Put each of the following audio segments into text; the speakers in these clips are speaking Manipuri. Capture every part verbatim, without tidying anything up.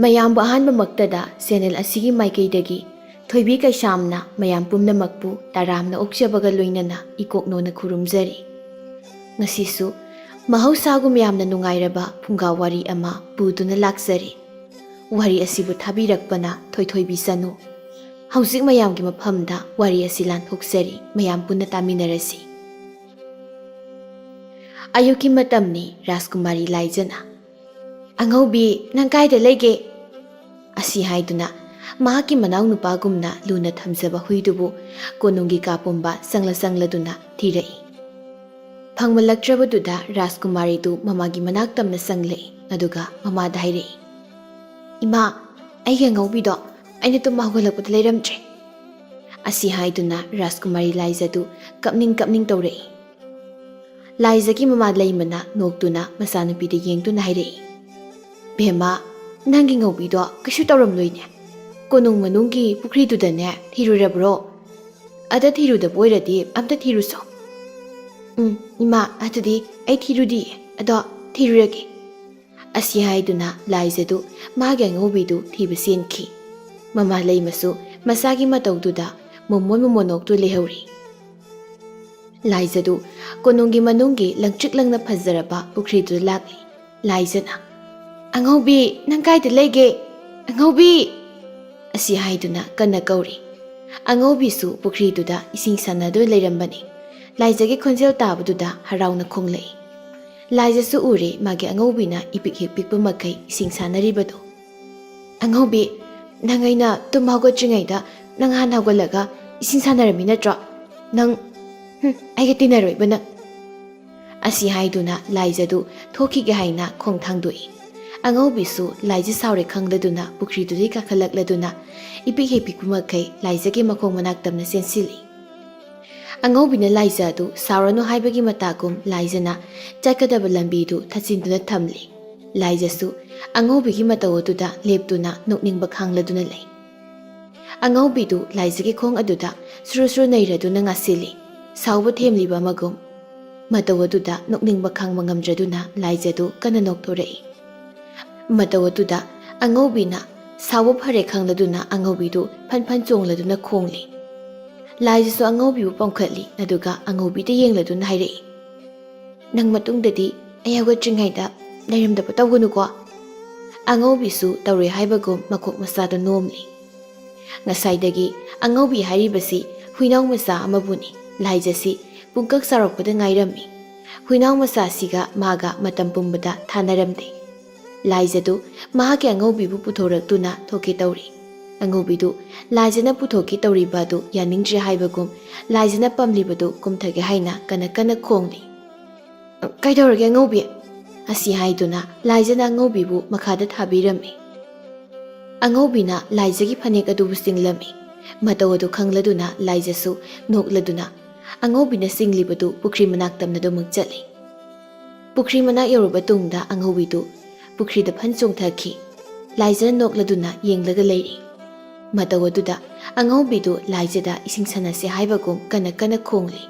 ꯃꯌꯥꯝꯕꯨ ꯑꯍꯥꯟꯕꯃꯛꯇꯗ ꯆꯦꯅꯦꯜ ꯑꯁꯤꯒꯤ ꯃꯥꯏꯀꯩꯗꯒꯤ ꯊꯣꯏꯕꯤ ꯀꯩꯁꯥꯝꯅ ꯃꯌꯥꯝ ꯄꯨꯝꯅꯃꯛꯄꯨ ꯇꯔꯥꯝꯅ ꯑꯣꯛꯆꯕꯒ ꯂꯣꯏꯅꯅ ꯏꯀꯣꯛꯅꯣꯅ ꯈꯨꯔꯨꯝꯖꯔꯤ꯫ ꯉꯁꯤꯁꯨ ꯃꯍꯧꯁꯥꯒꯨꯝ ꯌꯥꯝꯅ ꯅꯨꯡꯉꯥꯏꯔꯕ ꯐꯨꯡꯒꯥ ꯋꯥꯔꯤ ꯑꯃ ꯄꯨꯗꯨꯅ ꯂꯥꯛꯆꯔꯤ꯫ ꯋꯥꯔꯤ ꯑꯁꯤꯕꯨ ꯊꯥꯕꯤꯔꯛꯄꯅ ꯊꯣꯏꯊꯣꯏꯕꯤ ꯆꯅꯨ꯫ ꯍꯧꯖꯤꯛ ꯃꯌꯥꯝꯒꯤ ꯃꯐꯝꯗ ꯋꯥꯔꯤ ꯑꯁꯤ ꯂꯥꯟꯊꯣꯛꯆꯔꯤ, ꯃꯌꯥꯝ ꯄꯨꯟꯅ ꯇꯥꯃꯤꯟꯅꯔꯁꯤ꯫ ꯑꯌꯨꯛꯀꯤ ꯃꯇꯝꯅꯤ꯫ ꯔꯥꯖꯀꯨꯃꯥꯔꯤ ꯂꯥꯏꯖꯅ, "ꯑꯉꯧꯕꯤ, ꯅꯪ ꯀꯥꯏꯗ ꯂꯩꯒꯦ?" ꯑꯁꯤ ꯍꯥꯏꯗꯨꯅ ꯃꯍꯥꯛꯀꯤ ꯃꯅꯥꯎꯅꯨꯄꯥꯒꯨꯝꯅ ꯂꯨꯅ ꯊꯝꯖꯕ ꯍꯨꯏꯗꯨꯕꯨ ꯀꯣꯅꯨꯡꯒꯤ ꯀꯥ ꯄꯨꯝꯕ ꯆꯪꯂ ꯆꯪꯂꯗꯨꯅ ꯊꯤꯔꯛꯏ꯫ ꯐꯪꯃꯜꯂꯛꯇ꯭ꯔꯕꯗꯨꯗ ꯔꯥꯖꯀꯨꯃꯥꯔꯤꯗꯨ ꯃꯃꯥꯒꯤ ꯃꯅꯥꯛ ꯇꯝꯅ ꯆꯪꯂꯛꯏ, ꯑꯗꯨꯒ ꯃꯃꯥꯗ ꯍꯥꯏꯔꯛꯏ, "ꯏꯃꯥ, ꯑꯩꯒꯤ ꯑꯉꯧꯕꯤꯗꯣ ꯑꯩꯅ ꯇꯨꯝꯕ ꯍꯧꯒꯠꯂꯛꯄꯗ ꯂꯩꯔꯝꯗ꯭ꯔꯦ꯫" ꯑꯁꯤ ꯍꯥꯏꯗꯨꯅ ꯔꯥꯖꯀꯨꯃꯥꯔꯤ ꯂꯥꯏꯖꯗꯨ ꯀꯞꯅꯤꯡ ꯀꯞꯅꯤꯡ ꯇꯧꯔꯛꯏ꯫ ꯂꯥꯏꯖꯒꯤ ꯃꯃꯥ ꯂꯩꯃꯅ ꯅꯣꯛꯇꯨꯅ ꯃꯆꯥꯅꯨꯄꯤꯗ ꯌꯦꯡꯗꯨꯅ ꯍꯥꯏꯔꯛꯏ, "ꯕꯦꯝꯃ, ꯅꯪꯒꯤ ꯉꯧꯕꯤꯗꯣ ꯀꯩꯁꯨ ꯇꯧꯔꯝꯂꯣꯏꯅꯦ꯫ ꯀꯣꯅꯨꯡ ꯃꯅꯨꯡꯒꯤ ꯄꯨꯈ꯭ꯔꯤꯗꯨꯗꯅꯦ ꯊꯤꯔꯨꯔꯕ꯭ꯔꯣ? ꯑꯗ ꯊꯤꯔꯨꯗꯕ ꯑꯣꯏꯔꯗꯤ ꯑꯝꯇ ꯊꯤꯔꯨꯁꯣ꯫" "ꯎꯝ, ꯏꯃꯥ, ꯑꯗꯨꯗꯤ ꯑꯩ ꯊꯤꯔꯨꯗꯤꯌꯦ, ꯑꯗꯣ ꯊꯤꯔꯨꯔꯒꯦ꯫" ꯑꯁꯤ ꯍꯥꯏꯗꯨꯅ ꯂꯥꯏꯖꯗꯨ ꯃꯥꯒꯤ ꯑꯉꯧꯕꯤꯗꯨ ꯊꯤꯕ ꯆꯦꯟꯈꯤ꯫ ꯃꯃꯥ ꯂꯩꯃꯁꯨ ꯃꯆꯥꯒꯤ ꯃꯇꯧꯗꯨꯗ ꯃꯣꯃꯣꯟ ꯃꯣꯃꯣꯟ ꯅꯣꯛꯇꯨ ꯂꯩꯍꯧꯔꯤ꯫ ꯂꯥꯏꯖꯗꯨ ꯀꯣꯅꯨꯡꯒꯤ ꯃꯅꯨꯡꯒꯤ ꯂꯪꯇ꯭ꯔꯤꯛ ꯂꯪꯅ ꯐꯖꯔꯕ ꯄꯨꯈ꯭ꯔꯤꯗꯨꯗ ꯂꯥꯛꯂꯤ꯫ ꯂꯥꯏꯖꯅ, "ꯑꯉꯧꯕꯤ, ꯅꯪ ꯀꯥꯏꯗ ꯂꯩꯒꯦ? ꯑꯉꯧꯕꯤ!" ꯑꯁꯤ ꯍꯥꯏꯗꯨꯅ ꯀꯟꯅ ꯀꯧꯔꯤ꯫ ꯑꯉꯧꯕꯤꯁꯨ ꯄꯨꯈ꯭ꯔꯤꯗꯨꯗ ꯏꯁꯤꯡ ꯁꯥꯟꯅꯗꯨꯅ ꯂꯩꯔꯝꯕꯅꯤ꯫ ꯂꯥꯏꯖꯒꯤ ꯈꯣꯟꯖꯦꯜ ꯇꯥꯕꯗꯨꯗ ꯍꯔꯥꯎꯅ ꯈꯣꯡꯂꯛꯏ꯫ ꯂꯥꯏꯖꯁꯨ ꯎꯔꯦ ꯃꯥꯒꯤ ꯑꯉꯧꯕꯤꯅ ꯏꯄꯤꯛ ꯍꯦꯛ ꯄꯤꯛꯄ ꯃꯈꯩ ꯏꯁꯤꯡ ꯁꯥꯟꯅꯔꯤꯕꯗꯨ꯫ "ꯑꯉꯧꯕꯤ, ꯅꯪ ꯑꯩꯅ ꯇꯨꯝꯕ ꯍꯧꯒꯠꯇ꯭ꯔꯤꯉꯩꯗ ꯅꯪ ꯍꯥꯟꯅ ꯍꯧꯒꯠꯂꯒ ꯏꯁꯤꯡ ꯁꯥꯟꯅꯔꯝꯃꯤ ꯅꯠꯇ꯭ꯔꯣ? ꯅꯪ, ꯍꯨꯝ, ꯑꯩꯒ ꯇꯤꯟꯅꯔꯣꯏꯕ ꯅꯪ꯫" ꯑꯁꯤ ꯍꯥꯏꯗꯨꯅ ꯂꯥꯏꯖꯗꯨ ꯊꯣꯛꯈꯤꯒꯦ ꯍꯥꯏꯅ ꯈꯣꯡ ꯊꯥꯡꯗꯣꯛꯏ꯫ ꯑꯉꯧꯕꯤꯁꯨ ꯂꯥꯏꯖ ꯁꯥꯎꯔꯦ ꯈꯪꯂꯗꯨꯅ ꯄꯨꯈ꯭ꯔꯤꯗꯨꯗꯒꯤ ꯀꯥꯈꯠꯂꯛꯂꯗꯨꯅ ꯏꯄꯤꯛ ꯍꯦꯛ ꯄꯤꯛꯄ ꯃꯈꯩ ꯂꯥꯏꯖꯒꯤ ꯃꯈꯣꯡ ꯃꯅꯥꯛ ꯇꯝꯅ ꯆꯦꯟꯁꯤꯜꯂꯤ꯫ ꯑꯉꯧꯕꯤꯅ ꯂꯥꯏꯖ ꯑꯗꯨ ꯁꯥꯎꯔꯅꯨ ꯍꯥꯏꯕꯒꯤ ꯃꯇꯥꯒꯨꯝ ꯂꯥꯏꯖꯅ ꯆꯠꯀꯗꯕ ꯂꯝꯕꯤꯗꯨ ꯊꯠꯆꯤꯟꯗꯨꯅ ꯊꯝꯂꯤ꯫ ꯂꯥꯏꯖꯁꯨ ꯑꯉꯧꯕꯤꯒꯤ ꯃꯇꯧ ꯑꯗꯨꯗ ꯂꯦꯞꯇꯨꯅ ꯅꯣꯛꯅꯤꯡꯕ ꯈꯥꯡꯂꯗꯨꯅ ꯂꯩ꯫ ꯑꯉꯧꯕꯤꯗꯨ ꯂꯥꯏꯖꯒꯤ ꯈꯣꯡ ꯑꯗꯨꯗ ꯁꯨꯔꯨ ꯁꯨꯔꯨ ꯅꯩꯔꯗꯨꯅ ꯉꯥꯁꯤꯜꯂꯤ, ꯁꯥꯎꯕ ꯊꯦꯝꯂꯤꯕ ꯑꯃꯒꯨꯝ꯫ ꯃꯇꯧ ꯑꯗꯨꯗ ꯅꯣꯛꯅꯤꯡꯕ ꯈꯥꯡꯕ ꯉꯝꯗ꯭ꯔꯗꯨꯅ ꯂꯥꯏꯖꯗꯨ ꯀꯟꯅ ꯅꯣꯛꯊꯣꯔꯛꯏ꯫ ꯃꯇꯧ ꯑꯗꯨꯗ ꯑꯉꯧꯕꯤꯅ ꯁꯥꯎꯕ ꯐꯔꯦ ꯈꯪꯂꯗꯨꯅ ꯑꯉꯧꯕꯤꯗꯨ ꯐꯟ ꯐꯟ ꯆꯣꯡꯂꯗꯨꯅ ꯈꯣꯡꯂꯤ꯫ ꯂꯥꯏꯖꯁꯨ ꯑꯉꯧꯕꯤꯕꯨ ꯄꯝꯈꯠꯂꯤ, ꯑꯗꯨꯒ ꯑꯉꯧꯕꯤꯗ ꯌꯦꯡꯂꯗꯨꯅ ꯍꯥꯏꯔꯛꯏ, "ꯅꯪ ꯃꯇꯨꯡꯗꯗꯤ ꯑꯩ ꯍꯧꯒꯠꯇ꯭ꯔꯤꯉꯩꯗ ꯂꯩꯔꯝꯗꯕ ꯇꯧꯒꯅꯨꯀꯣ"꯫ ꯑꯉꯧꯕꯤꯁꯨ ꯇꯧꯔꯦ ꯍꯥꯏꯕꯒꯨꯝ ꯃꯀꯣꯛ ꯃꯆꯥꯗ ꯅꯣꯝꯂꯤ꯫ ꯉꯁꯥꯏꯗꯒꯤ ꯑꯉꯧꯕꯤ ꯍꯥꯏꯔꯤꯕꯁꯤ ꯍꯨꯏꯅꯥꯎ ꯃꯆꯥ ꯑꯃꯕꯨꯅꯤ꯫ ꯂꯥꯏꯖꯁꯤ ꯄꯨꯡꯀꯛ ꯆꯥꯎꯔꯛꯄꯗ ꯉꯥꯏꯔꯝꯃꯤ꯫ ꯍꯨꯏꯅꯥꯎ ꯃꯆꯥꯁꯤꯒ ꯃꯥꯒ ꯃꯇꯝ ꯄꯨꯝꯕꯗ ꯊꯥꯅꯔꯝꯗꯦ꯫ ꯂꯥꯏꯖꯗꯨ ꯃꯍꯥꯛꯀꯤ ꯑꯉꯧꯕꯤꯕꯨ ꯄꯨꯊꯣꯔꯛꯇꯨꯅ ꯊꯣꯛꯀꯦ ꯇꯧꯔꯤ꯫ ꯑꯉꯧꯕꯤꯗꯨ ꯂꯥꯏꯖꯅ ꯄꯨꯊꯣꯛꯀꯦ ꯇꯧꯔꯤꯕ ꯑꯗꯨ ꯌꯥꯅꯤꯡꯗ꯭ꯔꯦ ꯍꯥꯏꯕꯒꯨꯝ ꯂꯥꯏꯖꯅ ꯄꯝꯂꯤꯕꯗꯨ ꯀꯨꯝꯊꯒꯦ ꯍꯥꯏꯅ ꯀꯟꯅ ꯀꯟꯅ ꯈꯣꯡꯂꯤ꯫ "ꯀꯩꯗꯧꯔꯒꯦ ꯑꯉꯧꯕꯤ?" ꯑꯁꯤ ꯍꯥꯏꯗꯨꯅ ꯂꯥꯏꯖꯅ ꯑꯉꯧꯕꯤꯕꯨ ꯃꯈꯥꯗ ꯊꯥꯕꯤꯔꯝꯃꯤ꯫ ꯑꯉꯧꯕꯤꯅ ꯂꯥꯏꯖꯒꯤ ꯐꯅꯦꯛ ꯑꯗꯨꯕꯨ ꯆꯤꯡꯂꯝꯃꯤ꯫ ꯃꯇꯧ ꯑꯗꯨ ꯈꯪꯂꯗꯨꯅ ꯂꯥꯏꯖꯁꯨ ꯅꯣꯛꯂꯗꯨꯅ ꯑꯉꯧꯕꯤꯅ ꯆꯤꯡꯂꯤꯕꯗꯨ ꯄꯨꯈ꯭ꯔꯤ ꯃꯅꯥꯛ ꯇꯝꯅꯗꯨꯃꯛ ꯆꯠꯂꯤ꯫ ꯄꯨꯈ꯭ꯔꯤ ꯃꯅꯥꯛ ꯌꯧꯔꯕ ꯇꯨꯡꯗ ꯑꯉꯧꯕꯤꯗꯨ ꯄꯨꯈ꯭ꯔꯤꯗ ꯐꯟ ꯆꯣꯡꯊꯈꯤ꯫ ꯂꯥꯏꯖꯅ ꯅꯣꯛꯂꯗꯨꯅ ꯌꯦꯡꯂꯒ ꯂꯩꯔꯤ꯫ ꯃꯇꯧ ꯑꯗꯨꯗ ꯑꯉꯧꯕꯤꯗꯨ ꯂꯥꯏꯖꯗ ꯏꯁꯤꯡ ꯁꯥꯟꯅꯁꯦ ꯍꯥꯏꯕꯒꯨꯝ ꯀꯟꯅ ꯀꯟꯅ ꯈꯣꯡꯂꯤ꯫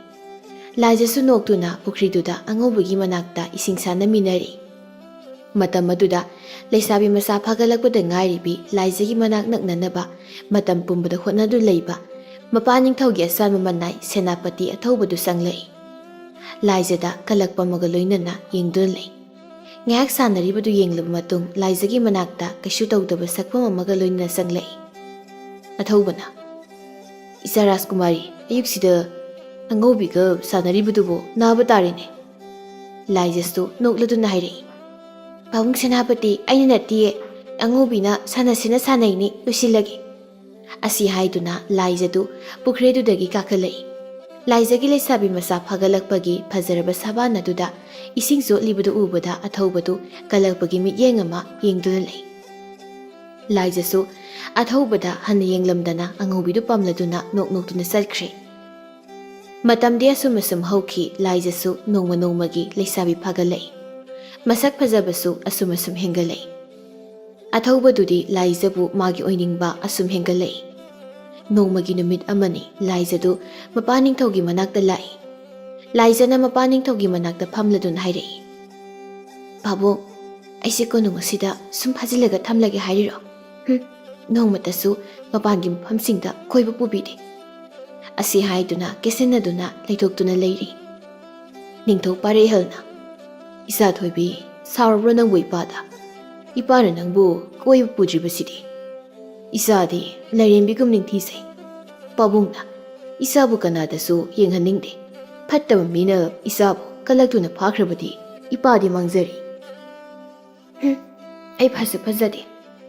ꯂꯥꯏꯖꯁꯨ ꯅꯣꯛꯇꯨꯅ ꯄꯨꯈ꯭ꯔꯤꯗꯨꯗ ꯑꯉꯧꯕꯤꯒꯤ ꯃꯅꯥꯛꯇ ꯏꯁꯤꯡ ꯁꯥꯟꯅꯃꯤꯟꯅꯔꯤ꯫ ꯃꯇꯝ ꯑꯗꯨꯗ ꯂꯩꯁꯥꯕꯤ ꯃꯆꯥ ꯐꯥꯒꯠꯂꯛꯄꯗ ꯉꯥꯏꯔꯤꯕꯤ ꯂꯥꯏꯖꯒꯤ ꯃꯅꯥꯛ ꯅꯛꯅꯅꯕ ꯃꯇꯝ ꯄꯨꯝꯕꯗ ꯍꯣꯠꯅꯗꯨꯅ ꯂꯩꯕ ꯃꯄꯥ ꯅꯤꯡꯊꯧꯒꯤ ꯑꯆꯥꯟꯕ ꯃꯅꯥꯏ ꯁꯦꯅꯥꯄꯇꯤ ꯑꯊꯧꯕꯗꯨ ꯆꯪꯂꯛꯏ꯫ ꯂꯥꯏꯖꯗ ꯀꯂꯛ ꯄꯝꯃꯒ ꯂꯣꯏꯅꯅ ꯌꯦꯡꯗꯨꯅ ꯂꯩ꯫ ꯉꯥꯏꯍꯥꯛ ꯁꯥꯟꯅꯔꯤꯕꯗꯨ ꯌꯦꯡꯂꯕ ꯃꯇꯨꯡ ꯂꯥꯏꯖꯒꯤ ꯃꯅꯥꯛꯇ ꯀꯩꯁꯨ ꯇꯧꯗꯕ ꯁꯛꯐꯝ ꯑꯃꯒ ꯂꯣꯏꯅꯅ ꯆꯪꯂꯛꯏ꯫ ꯑꯊꯧꯕꯅ, "ꯏꯆꯥ ꯔꯥꯖꯀꯨꯃꯥꯔꯤ, ꯑꯌꯨꯛꯁꯤꯗ ꯑꯉꯧꯕꯤꯒ ꯁꯥꯟꯅꯔꯤꯕꯗꯨꯕꯨ ꯅꯥꯕ ꯇꯥꯔꯦꯅꯦ"꯫ ꯂꯥꯏꯖꯁꯨ ꯅꯣꯛꯂꯗꯨꯅ ꯍꯥꯏꯔꯛꯏ, "ꯄꯥꯕꯨꯡ ꯁꯦꯅꯥꯄꯇꯤ, ꯑꯩꯅ ꯅꯠꯇꯤꯌꯦ, ꯑꯉꯧꯕꯤꯅ ꯁꯥꯟꯅꯁꯤꯅ ꯁꯥꯟꯅꯩꯅꯤ, ꯂꯣꯏꯁꯤꯜꯂꯒꯦ"꯫ ꯑꯁꯤ ꯍꯥꯏꯗꯨꯅ ꯂꯥꯏꯖꯗꯨ ꯄꯨꯈ꯭ꯔꯤꯗꯨꯗꯒꯤ ꯀꯥꯈꯠꯂꯛꯏ꯫ ꯂꯥꯏꯖꯒꯤ ꯂꯩꯁꯥꯕꯤ ꯃꯆꯥ ꯐꯥꯒꯠꯂꯛꯄꯒꯤ ꯐꯖꯔꯕ ꯁꯥꯕꯥꯟ ꯑꯗꯨꯗ ꯏꯁꯤꯡ ꯆꯣꯠꯂꯤꯕꯗꯨ ꯎꯕꯗ ꯑꯊꯧꯕꯗꯨ ꯀꯜꯂꯛꯄꯒꯤ ꯃꯤꯠꯌꯦꯡ ꯑꯃ ꯌꯦꯡꯗꯨꯅ ꯂꯩ꯫ ꯂꯥꯏꯖꯁꯨ ꯑꯊꯧꯕꯗ ꯍꯟꯅ ꯌꯦꯡꯂꯝꯗꯅ ꯑꯉꯧꯕꯤꯗꯨ ꯄꯝꯂꯗꯨꯅ ꯅꯣꯛ ꯅꯣꯛꯇꯨꯅ ꯆꯠꯈ꯭ꯔꯦ꯫ ꯃꯇꯝꯗꯤ ꯑꯁꯨꯝ ꯑꯁꯨꯝ ꯍꯧꯈꯤ꯫ ꯂꯥꯏꯖꯁꯨ ꯅꯣꯡꯃ ꯅꯣꯡꯃꯒꯤ ꯂꯩꯁꯥꯕꯤ ꯐꯥꯒꯠꯂꯛꯏ꯫ ꯃꯁꯛ ꯐꯖꯕꯁꯨ ꯑꯁꯨꯝ ꯑꯁꯨꯝ ꯍꯦꯟꯒꯠꯂꯛꯏ꯫ ꯑꯊꯧꯕꯗꯨꯗꯤ ꯂꯥꯏꯖꯕꯨ ꯃꯥꯒꯤ ꯑꯣꯏꯅꯤꯡꯕ ꯑꯁꯨꯝ ꯍꯦꯟꯒꯠꯂꯛꯏ꯫ ꯅꯣꯡꯃꯒꯤ ꯅꯨꯃꯤꯠ ꯑꯃꯅꯤ ꯂꯥꯏꯖꯗꯨ ꯃꯄꯥ ꯅꯤꯡꯊꯧꯒꯤ ꯃꯅꯥꯛꯇ ꯂꯥꯛꯏ꯫ ꯂꯥꯏꯖꯅ ꯃꯄꯥ ꯅꯤꯡꯊꯧꯒꯤ ꯃꯅꯥꯛꯇ ꯐꯝꯂꯗꯨꯅ ꯍꯥꯏꯔꯛꯏ, "ꯄꯥꯕꯨꯡ, ꯑꯩꯁꯦ ꯀꯣꯅꯨꯡ ꯑꯁꯤꯗ ꯁꯨꯝ ꯐꯥꯖꯤꯜꯂꯒ ꯊꯝꯂꯒꯦ ꯍꯥꯏꯔꯤꯔꯣ? ꯍꯨꯝ, ꯅꯣꯡꯃꯇꯁꯨ ꯃꯄꯥꯟꯒꯤ ꯃꯐꯝꯁꯤꯡꯗ ꯀꯣꯏꯕ ꯄꯨꯕꯤꯗꯦ꯫ ꯑꯁꯤ ꯍꯥꯏꯗꯨꯅ ꯀꯦꯁꯤꯟꯅꯗꯨꯅ ꯂꯩꯊꯣꯛꯇꯨꯅ ꯂꯩꯔꯤ꯫ ꯅꯤꯡꯊꯧ ꯄꯥꯔꯩꯍꯜꯅ, "ꯏꯆꯥ ꯊꯣꯏꯕꯤ, ꯁꯥꯎꯔꯕ꯭ꯔꯣ ꯅꯪꯕꯨ ꯏꯄꯥꯗ? ꯏꯄꯥꯅ ꯅꯪꯕꯨ ꯀꯣꯏꯕ ꯄꯨꯗ꯭ꯔꯤꯕꯁꯤꯗꯤ?" "ꯏꯆꯥꯗꯤ ꯂꯥꯏꯔꯦꯝꯕꯤꯒꯨꯝ ꯅꯤꯡꯊꯤꯖꯩ꯫ ꯄꯥꯕꯨꯡꯅ ꯏꯆꯥꯕꯨ ꯀꯅꯥꯗꯁꯨ ꯌꯦꯡꯍꯟꯅꯤꯡꯗꯦ꯫ ꯐꯠꯇꯕ ꯃꯤꯅ ꯏꯆꯥꯕꯨ ꯀꯜꯂꯛꯇꯨꯅ ꯐꯥꯈ꯭ꯔꯕꯗꯤ ꯏꯄꯥꯗꯤ ꯃꯥꯡꯖꯔꯦ꯫" "ꯍꯨꯝ, ꯑꯩ ꯐꯁꯨ ꯐꯖꯗꯦ꯫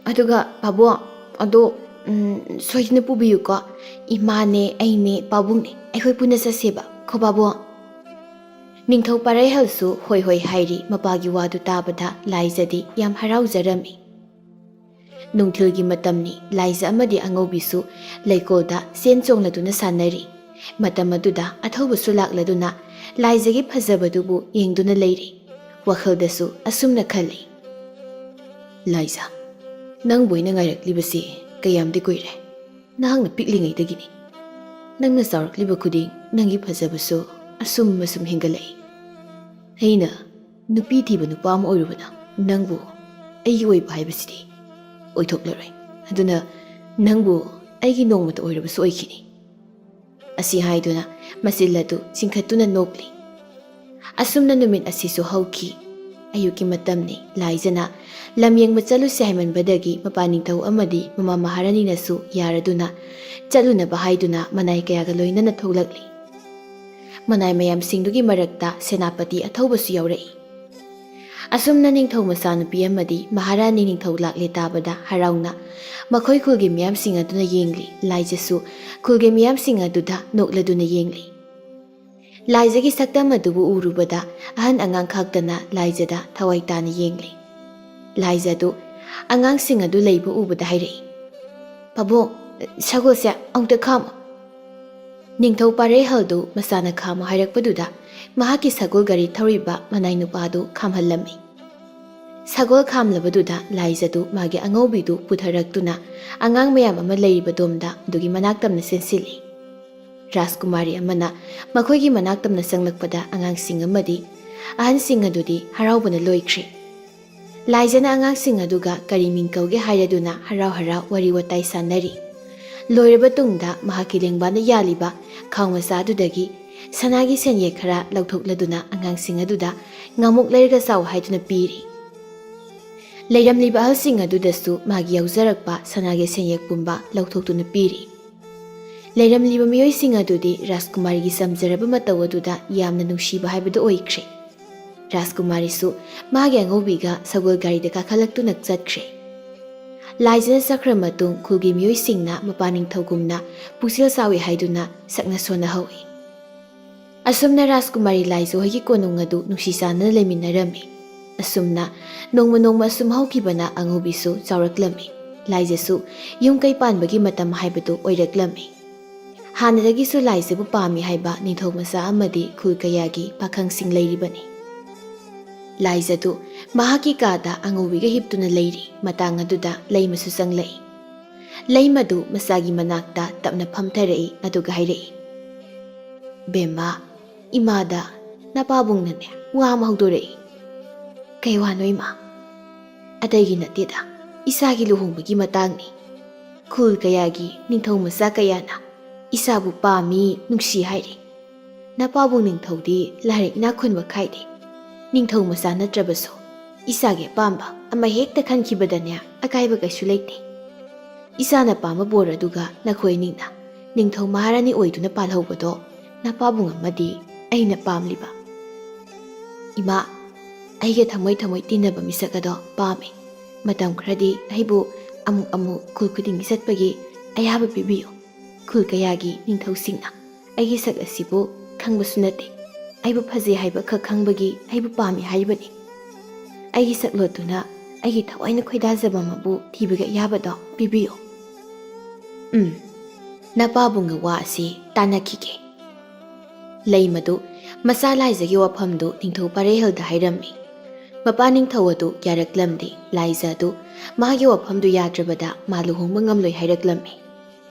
ꯑꯗꯨꯒ ꯄꯥꯕꯨꯡ, ꯑꯗꯣ, ꯎꯝ, ꯁꯣꯏꯗꯅ ꯄꯨꯕꯤꯌꯨꯀꯣ꯫ ꯏꯃꯥꯅꯦ, ꯑꯩꯅꯦ, ꯄꯥꯕꯨꯡꯅꯦ, ꯑꯩꯈꯣꯏ ꯄꯨꯟꯅ ꯆꯠꯁꯦꯕ ꯀꯣ ꯄꯥꯕꯨꯡ꯫" ꯅꯤꯡꯊꯧ ꯄꯥꯔꯩꯍꯜꯁꯨ ꯍꯣꯏ ꯍꯣꯏ ꯍꯥꯏꯔꯤ꯫ ꯃꯄꯥꯒꯤ ꯋꯥꯗꯨ ꯇꯥꯕꯗ ꯂꯥꯏꯖꯗꯤ ꯌꯥꯝ ꯍꯔꯥꯎꯖꯔꯝꯃꯤ꯫ ꯅꯨꯡꯊꯤꯜꯒꯤ ꯃꯇꯝꯅꯤ꯫ ꯂꯥꯏꯖ ꯑꯃꯗꯤ ꯑꯉꯧꯕꯤꯁꯨ ꯂꯩꯀꯣꯜꯗ ꯆꯦꯟ ꯆꯣꯡꯂꯗꯨꯅ ꯁꯥꯟꯅꯔꯤ꯫ ꯃꯇꯝ ꯑꯗꯨꯗ ꯑꯊꯧꯕꯁꯨ ꯂꯥꯛꯂꯗꯨꯅ ꯂꯥꯏꯖꯒꯤ ꯐꯖꯕꯗꯨꯕꯨ ꯌꯦꯡꯗꯨꯅ ꯂꯩꯔꯤ꯫ ꯋꯥꯈꯜꯗꯁꯨ ꯑꯁꯨꯝꯅ ꯈꯜꯂꯤ, "ꯂꯥꯏꯖ, ꯅꯪꯕꯨ ꯑꯩꯅ ꯉꯥꯏꯔꯛꯂꯤꯕꯁꯤ ꯀꯌꯥꯝꯗꯤ ꯀꯨꯏꯔꯦ꯫ ꯅꯍꯥꯛꯅ ꯄꯤꯛꯂꯤꯉꯩꯗꯒꯤꯅꯤ꯫ ꯅꯪꯅ ꯆꯥꯎꯔꯛꯂꯤꯕ ꯈꯨꯗꯤꯡ ꯅꯪꯒꯤ ꯐꯖꯕꯁꯨ ꯑꯁꯨꯝ ꯑꯁꯨꯝ ꯍꯦꯟꯒꯠꯂꯛꯏ꯫ ꯑꯩꯅ ꯅꯨꯄꯤ ꯊꯤꯕ ꯅꯨꯄꯥ ꯑꯃ ꯑꯣꯏꯔꯨꯕꯅ ꯅꯪꯕꯨ ꯑꯩꯒꯤ ꯑꯣꯏꯕ ꯍꯥꯏꯕꯁꯤꯗꯤ ꯑꯣꯏꯊꯣꯛꯂꯔꯣꯏ꯫ ꯑꯗꯨꯅ ꯅꯪꯕꯨ ꯑꯩꯒꯤ ꯅꯣꯡꯃꯇ ꯑꯣꯏꯔꯕꯁꯨ ꯑꯣꯏꯈꯤꯅꯤ꯫" ꯑꯁꯤ ꯍꯥꯏꯗꯨꯅ ꯃꯆꯤꯜ ꯑꯗꯨ ꯆꯤꯡꯈꯠꯇꯨꯅ ꯅꯣꯛꯂꯤ꯫ ꯑꯁꯨꯝꯅ ꯅꯨꯃꯤꯠ ꯑꯁꯤꯁꯨ ꯍꯧꯈꯤ꯫ ꯑꯌꯨꯛꯀꯤ ꯃꯇꯝꯅꯤ꯫ ꯂꯥꯏꯖꯅ ꯂꯝ ꯌꯦꯡꯕ ꯆꯠꯂꯨꯁꯤ ꯍꯥꯏꯃꯟꯕꯗꯒꯤ ꯃꯄꯥ ꯅꯤꯡꯊꯧ ꯑꯃꯗꯤ ꯃꯃꯥ ꯃꯍꯥꯔꯥꯅꯤꯅꯁꯨ ꯌꯥꯔꯗꯨꯅ ꯆꯠꯂꯨꯅꯕ ꯍꯥꯏꯗꯨꯅ ꯃꯅꯥꯏ ꯀꯌꯥꯒ ꯂꯣꯏꯅꯅ ꯊꯣꯛꯂꯛꯂꯤ꯫ ꯃꯅꯥꯏ ꯃꯌꯥꯝꯁꯤꯡꯗꯨꯒꯤ ꯃꯔꯛꯇ ꯁꯦꯅꯥꯄꯇꯤ ꯑꯊꯧꯕꯁꯨ ꯌꯥꯎꯔꯛꯏ꯫ ꯑꯁꯨꯝꯅ ꯅꯤꯡꯊꯧ ꯃꯆꯥꯅꯨꯄꯤ ꯑꯃꯗꯤ ꯃꯍꯥꯔꯥꯅꯤ ꯅꯤꯡꯊꯧ ꯂꯥꯛꯂꯦ ꯇꯥꯕꯗ ꯍꯔꯥꯎꯅ ꯃꯈꯣꯏ ꯈꯨꯜꯒꯤ ꯃꯤꯌꯥꯝꯁꯤꯡ ꯑꯗꯨꯅ ꯌꯦꯡꯂꯤ꯫ ꯂꯥꯏꯖꯁꯨ ꯈꯨꯜꯒꯤ ꯃꯤꯌꯥꯝꯁꯤꯡ ꯑꯗꯨꯗ ꯅꯣꯛꯂꯗꯨꯅ ꯌꯦꯡꯂꯤ꯫ ꯂꯥꯏꯖꯒꯤ ꯁꯛꯇꯝ ꯑꯗꯨꯕꯨ ꯎꯔꯨꯕꯗ ꯑꯍꯟ ꯑꯉꯥꯡ ꯈꯥꯛꯇꯅ ꯂꯥꯏꯖꯗ ꯊꯋꯥꯏ ꯇꯥꯅ ꯌꯦꯡꯂꯤ꯫ ꯂꯥꯏꯖꯗꯨ ꯑꯉꯥꯡꯁꯤꯡ ꯑꯗꯨ ꯂꯩꯕ ꯎꯕꯗ ꯍꯥꯏꯔꯛꯏ, "ꯄꯥꯕꯨꯡ, ꯁꯒꯣꯜꯁꯦ ꯑꯃꯨꯛꯇ ꯈꯥꯝꯃꯨ꯫" ꯅꯤꯡꯊꯧ ꯄꯥꯔꯩꯍꯜꯗꯨ ꯃꯆꯥꯅ ꯈꯥꯝꯃꯨ ꯍꯥꯏꯔꯛꯄꯗꯨꯗ ꯃꯍꯥꯛꯀꯤ ꯁꯒꯣꯜ ꯒꯥꯔꯤ ꯊꯧꯔꯤꯕ ꯃꯅꯥꯏ ꯅꯨꯄꯥꯗꯨ ꯈꯥꯝꯍꯜꯂꯝꯃꯤ꯫ ꯁꯒꯣꯜ ꯈꯥꯝꯂꯕꯗꯨꯗ ꯂꯥꯏꯖꯗꯨ ꯃꯥꯒꯤ ꯑꯉꯧꯕꯤꯗꯨ ꯄꯨꯊꯔꯛꯇꯨꯅ ꯑꯉꯥꯡ ꯃꯌꯥꯝ ꯑꯃ ꯂꯩꯔꯤꯕ ꯗꯣꯝꯗ ꯑꯗꯨꯒꯤ ꯃꯅꯥꯛ ꯇꯝꯅ ꯆꯦꯟꯁꯤꯜꯂꯤ꯫ ꯔꯥꯖꯀꯨꯃꯥꯔꯤ ꯑꯃꯅ ꯃꯈꯣꯏꯒꯤ ꯃꯅꯥꯛ ꯇꯝꯅ ꯆꯪꯂꯛꯄꯗ ꯑꯉꯥꯡꯁꯤꯡ ꯑꯃꯗꯤ ꯑꯍꯟꯁꯤꯡ ꯑꯗꯨꯗꯤ ꯍꯔꯥꯎꯕꯅ ꯂꯣꯏꯈ꯭ꯔꯦ꯫ ꯂꯥꯏꯖꯅ ꯑꯉꯥꯡꯁꯤꯡ ꯑꯗꯨꯒ ꯀꯔꯤ ꯃꯤꯡ ꯀꯧꯒꯦ ꯍꯥꯏꯔꯗꯨꯅ ꯍꯔꯥꯎ ꯍꯔꯥꯎ ꯋꯥꯔꯤ ꯋꯥꯇꯥꯏ ꯁꯥꯟꯅꯔꯤ꯫ ꯂꯣꯏꯔꯕ ꯇꯨꯡꯗ ꯃꯍꯥꯛꯀꯤ ꯂꯦꯡꯕꯥꯅ ꯌꯥꯜꯂꯤꯕ ꯈꯥꯎ ꯃꯆꯥ ꯑꯗꯨꯗꯒꯤ ꯁꯅꯥꯒꯤ ꯁꯦꯟꯌꯦꯛ ꯈꯔ ꯂꯧꯊꯣꯛꯂꯗꯨꯅ ꯑꯉꯥꯡꯁꯤꯡ ꯑꯗꯨꯗ "ꯉꯥꯃꯨꯛ ꯂꯩꯔꯒ ꯆꯥꯎ" ꯍꯥꯏꯗꯨꯅ ꯄꯤꯔꯤ꯫ ꯂꯩꯔꯝꯂꯤꯕ ꯑꯍꯜꯁꯤꯡ ꯑꯗꯨꯗꯁꯨ ꯃꯥꯒꯤ ꯌꯥꯎꯖꯔꯛꯄ ꯁꯅꯥꯒꯤ ꯁꯦꯟꯌꯦꯛ ꯄꯨꯝꯕ ꯂꯧꯊꯣꯛꯇꯨꯅ ꯄꯤꯔꯤ꯫ ꯂꯩꯔꯝꯂꯤꯕ ꯃꯤꯑꯣꯏꯁꯤꯡ ꯑꯗꯨꯗꯤ ꯔꯥꯖꯀꯨꯃꯥꯔꯤꯒꯤ ꯆꯝꯖꯔꯕ ꯃꯇꯧ ꯑꯗꯨꯗ ꯌꯥꯝꯅ ꯅꯨꯡꯁꯤꯕ ꯍꯥꯏꯕꯗꯨ ꯑꯣꯏꯈ꯭ꯔꯦ꯫ ꯔꯥꯖꯀꯨꯃꯥꯔꯤꯁꯨ ꯃꯥꯒꯤ ꯑꯉꯧꯕꯤꯒ ꯁꯒꯣꯜ ꯒꯥꯔꯤꯗ ꯀꯥꯈꯠꯂꯛꯇꯨꯅ ꯆꯠꯈ꯭ꯔꯦ꯫ ꯂꯥꯏꯖꯅ ꯆꯠꯈ꯭ꯔ ꯃꯇꯨꯡ ꯈꯨꯜꯒꯤ ꯃꯤꯑꯣꯏꯁꯤꯡꯅ ꯃꯄꯥ ꯅꯤꯡꯊꯧꯒꯨꯝꯅ ꯄꯨꯛꯆꯦꯜ ꯆꯥꯎꯏ ꯍꯥꯏꯗꯨꯅ ꯁꯛꯅ ꯁꯣꯟꯅꯍꯧꯏ꯫ ꯑꯁꯨꯝꯅ ꯔꯥꯖꯀꯨꯃꯥꯔꯤ ꯂꯥꯏꯖ ꯍꯣꯏꯒꯤ ꯀꯣꯅꯨꯡ ꯑꯗꯨ ꯅꯨꯡꯁꯤ ꯆꯥꯟꯅꯅ ꯂꯩꯃꯤꯟꯅꯔꯝꯃꯤ꯫ ꯑꯁꯨꯝꯅ ꯅꯣꯡꯃ ꯅꯣꯡꯃ ꯑꯁꯨꯝ ꯍꯧꯈꯤꯕꯅ ꯑꯉꯧꯕꯤꯁꯨ ꯆꯥꯎꯔꯛꯂꯝꯃꯤ꯫ ꯂꯥꯏꯖꯁꯨ ꯌꯨꯝ ꯀꯩ ꯄꯥꯟꯕꯒꯤ ꯃꯇꯝ ꯍꯥꯏꯕꯗꯨ ꯑꯣꯏꯔꯛꯂꯝꯃꯤ꯫ ꯍꯥꯟꯅꯗꯒꯤꯁꯨ ꯂꯥꯏꯖꯕꯨ ꯄꯥꯝꯃꯤ ꯍꯥꯏꯕ ꯅꯤꯡꯊꯧ ꯃꯆꯥ ꯑꯃꯗꯤ ꯈꯨꯜ ꯀꯌꯥꯒꯤ ꯄꯥꯈꯪꯁꯤꯡ ꯂꯩꯔꯤꯕꯅꯤ꯫ ꯂꯥꯏꯖꯗꯨ ꯃꯍꯥꯛꯀꯤ ꯀꯥꯗ ꯑꯉꯧꯕꯤꯒ ꯍꯤꯞꯇꯨꯅ ꯂꯩꯔꯤ꯫ ꯃꯇꯥꯡ ꯑꯗꯨꯗ ꯂꯩꯃꯁꯨ ꯆꯪꯂꯛꯏ꯫ ꯂꯩꯃꯗꯨ ꯃꯆꯥꯒꯤ ꯃꯅꯥꯛꯇ ꯇꯞꯅ ꯐꯝꯊꯔꯛꯏ ꯑꯗꯨꯒ ꯍꯥꯏꯔꯛꯏ, "ꯕꯦꯝꯃ, ꯏꯃꯥꯗ ꯅꯄꯥꯕꯨꯡꯅꯅꯦ ꯋꯥ ꯑꯃ ꯍꯧꯗꯣꯔꯛꯏ꯫" "ꯀꯩ ꯋꯥꯅꯣ ꯏꯃꯥ?" "ꯑꯇꯩꯒꯤ ꯅꯠꯇꯦꯗ, ꯏꯆꯥꯒꯤ ꯂꯨꯍꯣꯡꯕꯒꯤ ꯃꯇꯥꯡꯅꯤ꯫ ꯈꯨꯜ ꯀꯌꯥꯒꯤ ꯅꯤꯡꯊꯧ ꯃꯆꯥ ꯀꯌꯥꯅ ꯏꯆꯥꯕꯨ ꯄꯥꯝꯃꯤ, ꯅꯨꯡꯁꯤ ꯍꯥꯏꯔꯤ꯫ ꯅꯄꯥꯕꯨꯡ ꯅꯤꯡꯊꯧꯗꯤ ꯂꯥꯏꯔꯤꯛ ꯏꯅꯥꯛ ꯈꯨꯟꯕ ꯈꯥꯏꯗꯦ꯫ ꯅꯤꯡꯊꯧ ꯃꯆꯥ ꯅꯠꯇ꯭ꯔꯕꯁꯨ ꯏꯆꯥꯒꯤ ꯑꯄꯥꯝꯕ ꯑꯃ ꯍꯦꯛꯇ ꯈꯟꯈꯤꯕꯗꯅꯦ ꯑꯀꯥꯏꯕ ꯀꯩꯁꯨ ꯂꯩꯇꯦ꯫ ꯏꯆꯥꯅ ꯄꯥꯝꯕ ꯕꯣꯔ ꯑꯗꯨꯒ ꯅꯈꯣꯏ ꯑꯅꯤꯅ ꯅꯤꯡꯊꯧ ꯃꯍꯥꯔꯥꯅꯤ ꯑꯣꯏꯗꯨꯅ ꯄꯥꯜꯍꯧꯕꯗꯣ ꯅꯄꯥꯕꯨꯡ ꯑꯃꯗꯤ ꯑꯩꯅ ꯄꯥꯝꯂꯤꯕ꯫ ꯏꯃꯥ, ꯑꯩꯒ ꯊꯃꯣꯏ ꯊꯃꯣꯏ ꯇꯤꯟꯅꯕ ꯃꯤꯁꯛ ꯑꯗꯣ ꯄꯥꯝꯃꯤ꯫ ꯃꯇꯝ ꯈꯔꯗꯤ ꯑꯩꯕꯨ ꯑꯃꯨꯛ ꯑꯃꯨꯛ ꯈꯨꯜ ꯈꯨꯗꯤꯡꯒꯤ ꯆꯠꯄꯒꯤ ꯑꯌꯥꯕ ꯄꯤꯕꯤꯌꯨ꯫ ꯈꯨꯜ ꯀꯌꯥꯒꯤ ꯅꯤꯡꯊꯧꯁꯤꯡꯅ ꯑꯩꯒꯤ ꯁꯛ ꯑꯁꯤꯕꯨ ꯈꯪꯕꯁꯨ ꯅꯠꯇꯦ꯫ ꯑꯩꯕꯨ ꯐꯖꯩ ꯍꯥꯏꯕ ꯈꯛ ꯈꯪꯕꯒꯤ ꯑꯩꯕꯨ ꯄꯥꯝꯃꯤ ꯍꯥꯏꯔꯤꯕꯅꯤ꯫ ꯑꯩꯒꯤ ꯁꯛꯂꯣꯠꯇꯨꯅ ꯑꯩꯒꯤ ꯊꯋꯥꯏꯅ ꯈꯣꯏꯗꯥꯖꯕ ꯑꯃꯕꯨ ꯊꯤꯕꯒꯤ ꯑꯌꯥꯕꯗꯣ ꯄꯤꯕꯤꯌꯨ꯫" "ꯎꯝ, ꯅꯄꯥꯕꯨꯡꯒ ꯋꯥ ꯑꯁꯤ ꯇꯥꯟꯅꯈꯤꯒꯦ꯫" ꯂꯩꯃꯗꯨ ꯃꯆꯥ ꯂꯥꯏꯖꯒꯤ ꯋꯥꯐꯝꯗꯨ ꯅꯤꯡꯊꯧ ꯄꯥꯔꯦꯍꯜꯗ ꯍꯥꯏꯔꯝꯃꯤ꯫ ꯃꯄꯥ ꯅꯤꯡꯊꯧ ꯑꯗꯨ ꯌꯥꯔꯛꯂꯝꯗꯦ꯫ ꯂꯥꯏꯖ ꯑꯗꯨ ꯃꯥꯒꯤ ꯋꯥꯐꯝꯗꯨ ꯌꯥꯗ꯭ꯔꯕꯗ ꯃꯥ ꯂꯨꯍꯣꯡꯕ ꯉꯝꯂꯣꯏ ꯍꯥꯏꯔꯛꯂꯝꯃꯤ꯫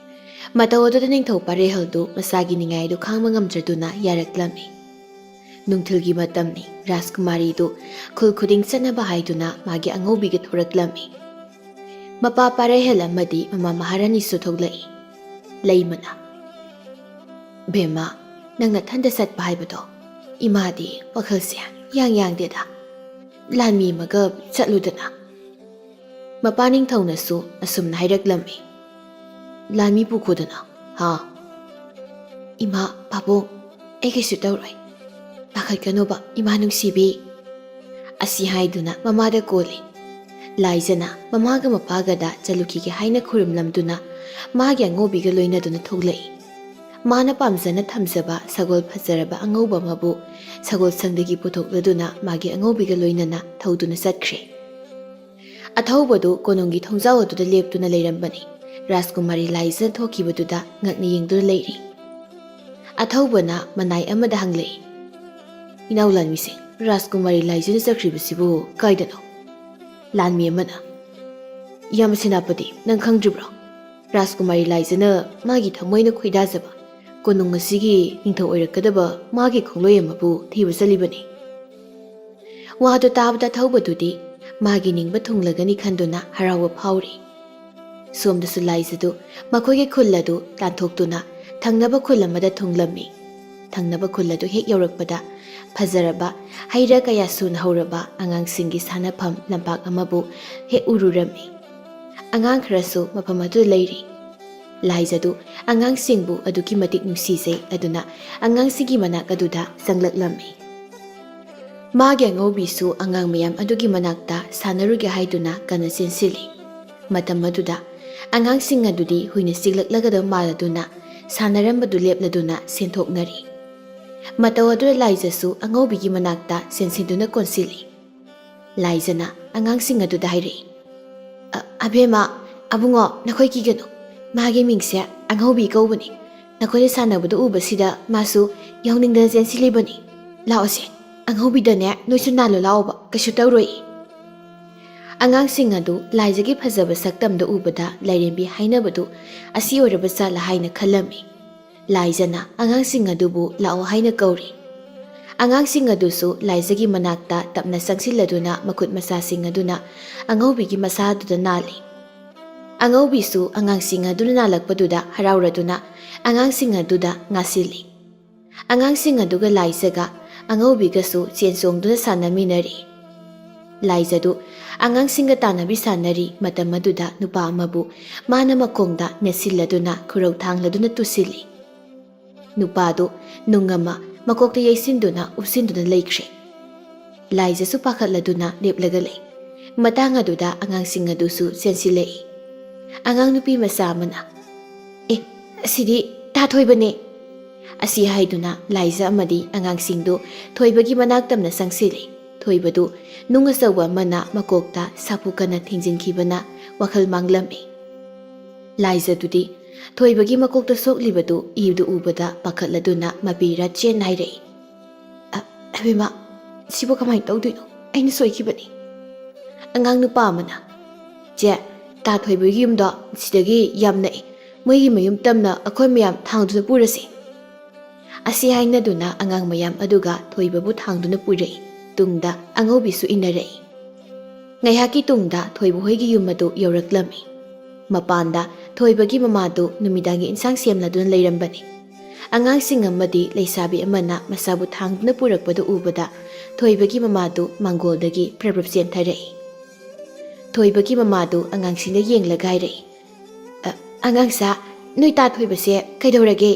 ꯃꯇꯧ ꯑꯗꯨꯗ ꯅꯤꯡꯊꯧ ꯄꯥꯔꯦꯍꯜꯗꯨ ꯃꯆꯥꯒꯤ ꯅꯤꯡꯉꯥꯏ ꯑꯗꯨ ꯈꯥꯡꯕ ꯉꯝꯗ꯭ꯔꯗꯨꯅ ꯌꯥꯔꯛꯂꯝꯃꯤ꯫ ꯅꯨꯡꯊꯤꯜꯒꯤ ꯃꯇꯝꯅꯤ꯫ ꯔꯥꯖꯀꯨꯃꯥꯔꯤꯗꯨ ꯈꯨꯜ ꯈꯨꯗꯤꯡ ꯆꯠꯅꯕ ꯍꯥꯏꯗꯨꯅ ꯃꯥꯒꯤ ꯑꯉꯧꯕꯤꯒ ꯊꯣꯔꯛꯂꯝꯃꯤ꯫ ꯃꯄꯥ ꯄꯥꯔꯦꯍꯦꯜ ꯑꯃꯗꯤ ꯃꯃꯥ ꯃꯍꯥꯔꯥꯅꯤꯁꯨ ꯊꯣꯛꯂꯛꯏ꯫ ꯂꯩꯃꯅ, "ꯕꯦꯝꯃ, ꯅꯪ ꯅꯊꯟꯗ ꯆꯠꯄ ꯍꯥꯏꯕꯗꯣ ꯏꯃꯥꯗꯤ ꯋꯥꯈꯜꯁꯦ ꯌꯥꯡ ꯌꯥꯡꯗꯦꯗ꯫ ꯂꯥꯟꯃꯤ ꯑꯃꯒ ꯆꯠꯂꯨꯗꯅ꯫" ꯃꯄꯥ ꯅꯤꯡꯊꯧꯅꯁꯨ ꯑꯁꯨꯝꯅ ꯍꯥꯏꯔꯛꯂꯝꯃꯤ, "ꯂꯥꯟꯃꯤ ꯄꯨꯈꯣꯗꯅ, ꯍꯥ?" "ꯏꯃꯥ, ꯄꯥꯕꯨꯡ, ꯑꯩ ꯀꯩꯁꯨ ꯇꯧꯔꯣꯏ꯫ ꯄꯥꯈꯠꯀꯅꯨꯕ, ꯏꯃꯥ ꯅꯨꯡꯁꯤꯕꯤ꯫" ꯑꯁꯤ ꯍꯥꯏꯗꯨꯅ ꯃꯃꯥꯗ ꯀꯣꯜꯂꯤ꯫ ꯂꯥꯏꯖꯅ ꯃꯃꯥꯒ ꯃꯄꯥꯒꯗ ꯆꯠꯂꯨꯈꯤꯒꯦ ꯍꯥꯏꯅ ꯈꯨꯔꯨꯝꯂꯝꯗꯨꯅ ꯃꯥꯒꯤ ꯑꯉꯧꯕꯤꯒ ꯂꯣꯏꯅꯗꯨꯅ ꯊꯣꯛꯂꯛꯏ꯫ ꯃꯥꯅ ꯄꯥꯝꯖꯅ ꯊꯝꯖꯕ ꯁꯒꯣꯜ ꯐꯖꯔꯕ ꯑꯉꯧꯕ ꯑꯃꯕꯨ ꯁꯒꯣꯜ ꯁꯪꯗꯒꯤ ꯄꯨꯊꯣꯛꯂꯗꯨꯅ ꯃꯥꯒꯤ ꯑꯉꯧꯕꯤꯒ ꯂꯣꯏꯅꯅ ꯊꯧꯗꯨꯅ ꯆꯠꯈ꯭ꯔꯦ꯫ ꯑꯊꯧꯕꯗꯨ ꯀꯣꯅꯨꯡꯒꯤ ꯊꯣꯡꯖꯥꯎ ꯑꯗꯨꯗ ꯂꯦꯞꯇꯨꯅ ꯂꯩꯔꯝꯕꯅꯤ꯫ ꯔꯥꯖꯀꯨꯃꯥꯔꯤ ꯂꯥꯏꯖꯅ ꯊꯣꯛꯈꯤꯕꯗꯨꯗ ꯉꯛꯅ ꯌꯦꯡꯗꯨꯅ ꯂꯩꯔꯤ꯫ ꯑꯊꯧꯕꯅ ꯃꯅꯥꯏ ꯑꯃꯗ ꯍꯪꯂꯛꯏ, "ꯏꯅꯥꯎ ꯂꯥꯟꯃꯤꯁꯦ, ꯔꯥꯖꯀꯨꯃꯥꯔꯤ ꯂꯥꯏꯖꯅ ꯆꯠꯈ꯭ꯔꯤꯕꯁꯤꯕꯨ ꯀꯥꯏꯗꯅꯣ?" ꯂꯥꯟꯃꯤ ꯑꯃꯅ, "ꯏꯌꯥꯝꯕ ꯁꯦꯅꯥꯄꯇꯤ, ꯅꯪ ꯈꯪꯗ꯭ꯔꯤꯕ꯭ꯔꯣ? ꯔꯥꯖꯀꯨꯃꯥꯔꯤ ꯂꯥꯏꯖꯅ ꯃꯥꯒꯤ ꯊꯃꯣꯏꯅ ꯈꯣꯏꯗꯥꯖꯕ ꯀꯣꯅꯨꯡ ꯑꯁꯤꯒꯤ ꯅꯤꯡꯊꯧ ꯑꯣꯏꯔꯛꯀꯗꯕ ꯃꯥꯒꯤ ꯈꯣꯡꯂꯣꯏ ꯑꯃꯕꯨ ꯊꯤꯕ ꯆꯠꯂꯤꯕꯅꯤ꯫" ꯋꯥꯗꯨ ꯇꯥꯕꯗ ꯊꯧꯕꯗꯨꯗꯤ ꯃꯥꯒꯤ ꯅꯤꯡꯕ ꯊꯨꯡꯂꯒꯅꯤ ꯈꯟꯗꯨꯅ ꯍꯔꯥꯎꯕ ꯐꯥꯎꯔꯤ꯫ ꯁꯣꯝꯗꯁꯨ ꯂꯥꯏꯖꯗꯨ ꯃꯈꯣꯏꯒꯤ ꯈꯨꯜ ꯑꯗꯨ ꯂꯥꯟꯊꯣꯛꯇꯨꯅ ꯊꯪꯅꯕ ꯈꯨꯜ ꯑꯃꯗ ꯊꯨꯡꯂꯝꯃꯤ꯫ ꯊꯪꯅꯕ ꯈꯨꯜ ꯑꯗꯨ ꯍꯦꯛ ꯌꯧꯔꯛꯄꯗ ꯐꯖꯔꯕ ꯍꯩꯔꯥ ꯀꯌꯥ ꯁꯨꯅ ꯍꯧꯔꯕ ꯑꯉꯥꯡꯁꯤꯡꯒꯤ ꯁꯥꯟꯅꯐꯝ ꯂꯝꯄꯥꯛ ꯑꯃꯕꯨ ꯍꯦꯛ ꯎꯔꯨꯔꯝꯃꯤ꯫ ꯑꯉꯥꯡ ꯈꯔꯁꯨ ꯃꯐꯝ ꯑꯗꯨꯗ ꯂꯩꯔꯤ꯫ ꯂꯥꯏꯖꯗꯨ ꯑꯉꯥꯡꯁꯤꯡꯕꯨ ꯑꯗꯨꯛꯀꯤ ꯃꯇꯤꯛ ꯅꯨꯡꯁꯤꯖꯩ, ꯑꯗꯨꯅ ꯑꯉꯥꯡꯁꯤꯡꯒꯤ ꯃꯅꯥꯛ ꯑꯗꯨꯗ ꯆꯪꯂꯛꯂꯝꯃꯤ꯫ ꯃꯥꯒꯤ ꯑꯉꯧꯕꯤꯁꯨ ꯑꯉꯥꯡ ꯃꯌꯥꯝ ꯑꯗꯨꯒꯤ ꯃꯅꯥꯛꯇ ꯁꯥꯟꯅꯔꯨꯒꯦ ꯍꯥꯏꯗꯨꯅ ꯀꯟꯅ ꯆꯦꯟꯁꯤꯜꯂꯤ꯫ ꯃꯇꯝ ꯑꯗꯨꯗ ꯑꯉꯥꯡꯁꯤꯡ ꯑꯗꯨꯗꯤ ꯍꯨꯏꯅ ꯆꯤꯛꯂꯛꯂꯒꯗꯕ ꯃꯥꯜꯂꯗꯨꯅ ꯁꯥꯟꯅꯔꯝꯕꯗꯨ ꯂꯦꯞꯂꯗꯨꯅ ꯁꯦꯟꯊꯣꯛꯅꯔꯤ꯫ ꯃꯇꯧ ꯑꯗꯨꯗ ꯂꯥꯏꯖꯁꯨ ꯑꯉꯧꯕꯤꯒꯤ ꯃꯅꯥꯛꯇ ꯆꯦꯟꯁꯤꯟꯗꯨꯅ ꯀꯣꯟꯁꯤꯜꯂꯤ꯫ ꯂꯥꯏꯖꯅ ꯑꯉꯥꯡꯁꯤꯡ ꯑꯗꯨꯗ ꯍꯥꯏꯔꯛꯏ, "ꯑ-, ꯑꯕꯦꯝꯃ, ꯑꯕꯨꯡꯉꯣ, ꯅꯈꯣꯏ ꯀꯤꯒꯅꯨ꯫ ꯃꯥꯒꯤ ꯃꯤꯡꯁꯦ ꯑꯉꯧꯕꯤ ꯀꯧꯕꯅꯤ꯫ ꯅꯈꯣꯏꯅ ꯁꯥꯟꯅꯕꯗꯨ ꯎꯕꯁꯤꯗ ꯃꯥꯁꯨ ꯌꯥꯎꯅꯤꯡꯗꯅ ꯆꯦꯟꯁꯤꯜꯂꯤꯕꯅꯤ꯫ ꯂꯥꯛꯑꯣꯁꯦ, ꯑꯉꯧꯕꯤꯗꯅꯦ ꯅꯣꯏꯁꯨ ꯅꯥꯜꯂꯨ ꯂꯥꯛꯑꯣꯕ, ꯀꯩꯁꯨ ꯇꯧꯔꯣꯏ꯫" ꯑꯉꯥꯡꯁꯤꯡ ꯑꯗꯨ ꯂꯥꯏꯖꯒꯤ ꯐꯖꯕ ꯁꯛꯇꯝꯗꯨ ꯎꯕꯗ ꯂꯥꯏꯔꯦꯝꯕꯤ ꯍꯥꯏꯅꯕꯗꯨ ꯑꯁꯤ ꯑꯣꯏꯔꯕ ꯖꯥꯠꯂ ꯍꯥꯏꯅ ꯈꯜꯂꯝꯃꯤ꯫ ꯂꯥꯏꯖꯅ ꯑꯉꯥꯡꯁꯤꯡ ꯑꯗꯨꯕꯨ ꯂꯥꯛꯑꯣ ꯍꯥꯏꯅ ꯀꯧꯔꯤ꯫ ꯑꯉꯥꯡꯁꯤꯡ ꯑꯗꯨꯁꯨ ꯂꯥꯏꯖꯒꯤ ꯃꯅꯥꯛꯇ ꯇꯞꯅ ꯆꯪꯁꯤꯜꯂꯗꯨꯅ ꯃꯈꯨꯠ ꯃꯁꯥꯁꯤꯡ ꯑꯗꯨꯅ ꯑꯉꯧꯕꯤꯒꯤ ꯃꯁꯥꯗꯨꯗ ꯅꯥꯜꯂꯤ꯫ ꯑꯉꯧꯕꯤꯁꯨ ꯑꯉꯥꯡꯁꯤꯡ ꯑꯗꯨꯅ ꯅꯥꯜꯂꯛꯄꯗꯨꯗ ꯍꯔꯥꯎꯔꯗꯨꯅ ꯑꯉꯥꯡꯁꯤꯡ ꯑꯗꯨꯗ ꯉꯥꯁꯤꯜꯂꯤ꯫ ꯑꯉꯥꯡꯁꯤꯡ ꯑꯗꯨꯒ ꯂꯥꯏꯖꯒ ꯑꯉꯧꯕꯤꯒꯁꯨ ꯆꯦꯟ ꯆꯣꯡꯗꯨꯅ ꯁꯥꯟꯅꯃꯤꯟꯅꯔꯤ꯫ ꯂꯥꯏꯖꯗꯨ ꯑꯉꯥꯡꯁꯤꯡꯒ ꯇꯥꯟꯅꯕꯤ ꯁꯥꯟꯅꯔꯤ ꯃꯇꯝ ꯑꯗꯨꯗ ꯅꯨꯄꯥ ꯑꯃꯕꯨ ꯃꯥꯅ ꯃꯈꯣꯡꯗ ꯅꯦꯠꯁꯤꯜꯂꯗꯨꯅ ꯈꯨꯔꯧ ꯊꯥꯡꯂꯗꯨꯅ ꯇꯨꯁꯤꯜꯂꯤ꯫ ꯅꯨꯄꯥꯗꯨ ꯅꯨꯡ ꯑꯃ ꯃꯀꯣꯛꯇ ꯌꯩꯁꯤꯟꯗꯨꯅ ꯎꯞꯁꯤꯟꯗꯨꯅ ꯂꯩꯈ꯭ꯔꯦ꯫ ꯂꯥꯏꯖꯁꯨ ꯄꯥꯈꯠꯂꯗꯨꯅ ꯂꯦꯞꯂꯒ ꯂꯩ꯫ ꯃꯇꯥꯡ ꯑꯗꯨꯗ ꯑꯉꯥꯡꯁꯤꯡ ꯑꯗꯨꯁꯨ ꯆꯦꯟꯁꯤꯜꯂꯛꯏ꯫ ꯑꯉꯥꯡ ꯅꯨꯄꯤ ꯃꯆꯥ ꯑꯃꯅ, "ꯑꯦ, ꯑꯁꯤꯗꯤ ꯇꯥ ꯊꯣꯏꯕꯅꯦ!" ꯑꯁꯤ ꯍꯥꯏꯗꯨꯅ ꯂꯥꯏꯖ ꯑꯃꯗꯤ ꯑꯉꯥꯡꯁꯤꯡꯗꯨ ꯊꯣꯏꯕꯒꯤ ꯃꯅꯥꯛ ꯇꯝꯅ ꯆꯪꯁꯤꯜꯂꯤ꯫ ꯊꯣꯏꯕꯗꯨ ꯅꯨꯡ ꯑꯆꯧꯕ ꯑꯃꯅ ꯃꯀꯣꯛꯇ ꯁꯥꯐꯨ ꯀꯟꯅ ꯊꯦꯡꯖꯤꯟꯈꯤꯕꯅ ꯋꯥꯈꯜ ꯃꯥꯡꯂꯝꯃꯤ꯫ ꯂꯥꯏꯖꯗꯨꯗꯤ ꯊꯣꯏꯕꯒꯤ ꯃꯀꯣꯛꯇ ꯁꯣꯛꯂꯤꯕꯗꯨ ꯏꯗꯨ ꯎꯕꯗ ꯄꯥꯈꯠꯂꯗꯨꯅ ꯃꯄꯤꯔꯥ ꯆꯦꯟ ꯍꯥꯏꯔꯛꯏ꯫ "ꯑ, ꯑꯕꯦꯝꯃ, ꯁꯤꯕꯨ ꯀꯃꯥꯏꯅ ꯇꯧꯗꯣꯏꯅꯣ? ꯑꯩꯅ ꯁꯣꯏꯈꯤꯕꯅꯤ꯫" ꯑꯉꯥꯡ ꯅꯨꯄꯥ ꯑꯃꯅ, "ꯆꯦ, ꯇꯥ ꯊꯣꯏꯕꯒꯤ ꯌꯨꯝꯗꯣ ꯁꯤꯗꯒꯤ ꯌꯥꯝ ꯅꯛꯏ꯫ ꯃꯣꯏꯒꯤ ꯃꯌꯨꯝ ꯇꯝꯅ ꯑꯩꯈꯣꯏ ꯃꯌꯥꯝ ꯊꯥꯡꯗꯨꯅ ꯄꯨꯔꯁꯤ꯫" ꯑꯁꯤ ꯍꯥꯏꯅꯗꯨꯅ ꯑꯉꯥꯡ ꯃꯌꯥꯝ ꯑꯗꯨꯒ ꯊꯣꯏꯕꯕꯨ ꯊꯥꯡꯗꯨꯅ ꯄꯨꯔꯛꯏ꯫ ꯇꯨꯡꯗ ꯑꯉꯧꯕꯤꯁꯨ ꯏꯟꯅꯔꯛꯏ꯫ ꯉꯥꯏꯍꯥꯛꯀꯤ ꯇꯨꯡꯗ ꯊꯣꯏꯕ ꯍꯣꯏꯒꯤ ꯌꯨꯝ ꯑꯗꯨ ꯌꯧꯔꯛꯂꯝꯃꯤ꯫ ꯃꯄꯥꯟꯗ ꯊꯣꯏꯕꯒꯤ ꯃꯃꯥꯗꯨ ꯅꯨꯃꯤꯗꯥꯡꯒꯤ ꯏꯟꯁꯥꯡ ꯁꯦꯝꯂꯗꯨꯅ ꯂꯩꯔꯝꯕꯅꯤ꯫ ꯑꯉꯥꯡꯁꯤꯡ ꯑꯃꯗꯤ ꯂꯩꯁꯥꯕꯤ ꯑꯃꯅ ꯃꯆꯥꯕꯨ ꯊꯥꯡꯗꯨꯅ ꯄꯨꯔꯛꯄꯗꯨ ꯎꯕꯗ ꯊꯣꯏꯕꯒꯤ ꯃꯃꯥꯗꯨ ꯃꯥꯡꯒꯣꯜꯗꯒꯤ ꯄ꯭ꯔꯞ ꯄ꯭ꯔꯞ ꯆꯦꯟꯊꯔꯛꯏ꯫ ꯊꯣꯏꯕꯒꯤ ꯃꯃꯥꯗꯨ ꯑꯉꯥꯡꯁꯤꯡꯗ ꯌꯦꯡꯂꯒ ꯍꯥꯏꯔꯛꯏ, "ꯑ, ꯑꯉꯥꯡꯁꯥ, ꯅꯣꯏ ꯇꯥ ꯊꯣꯏꯕꯁꯦ ꯀꯩꯗꯧꯔꯒꯦ?"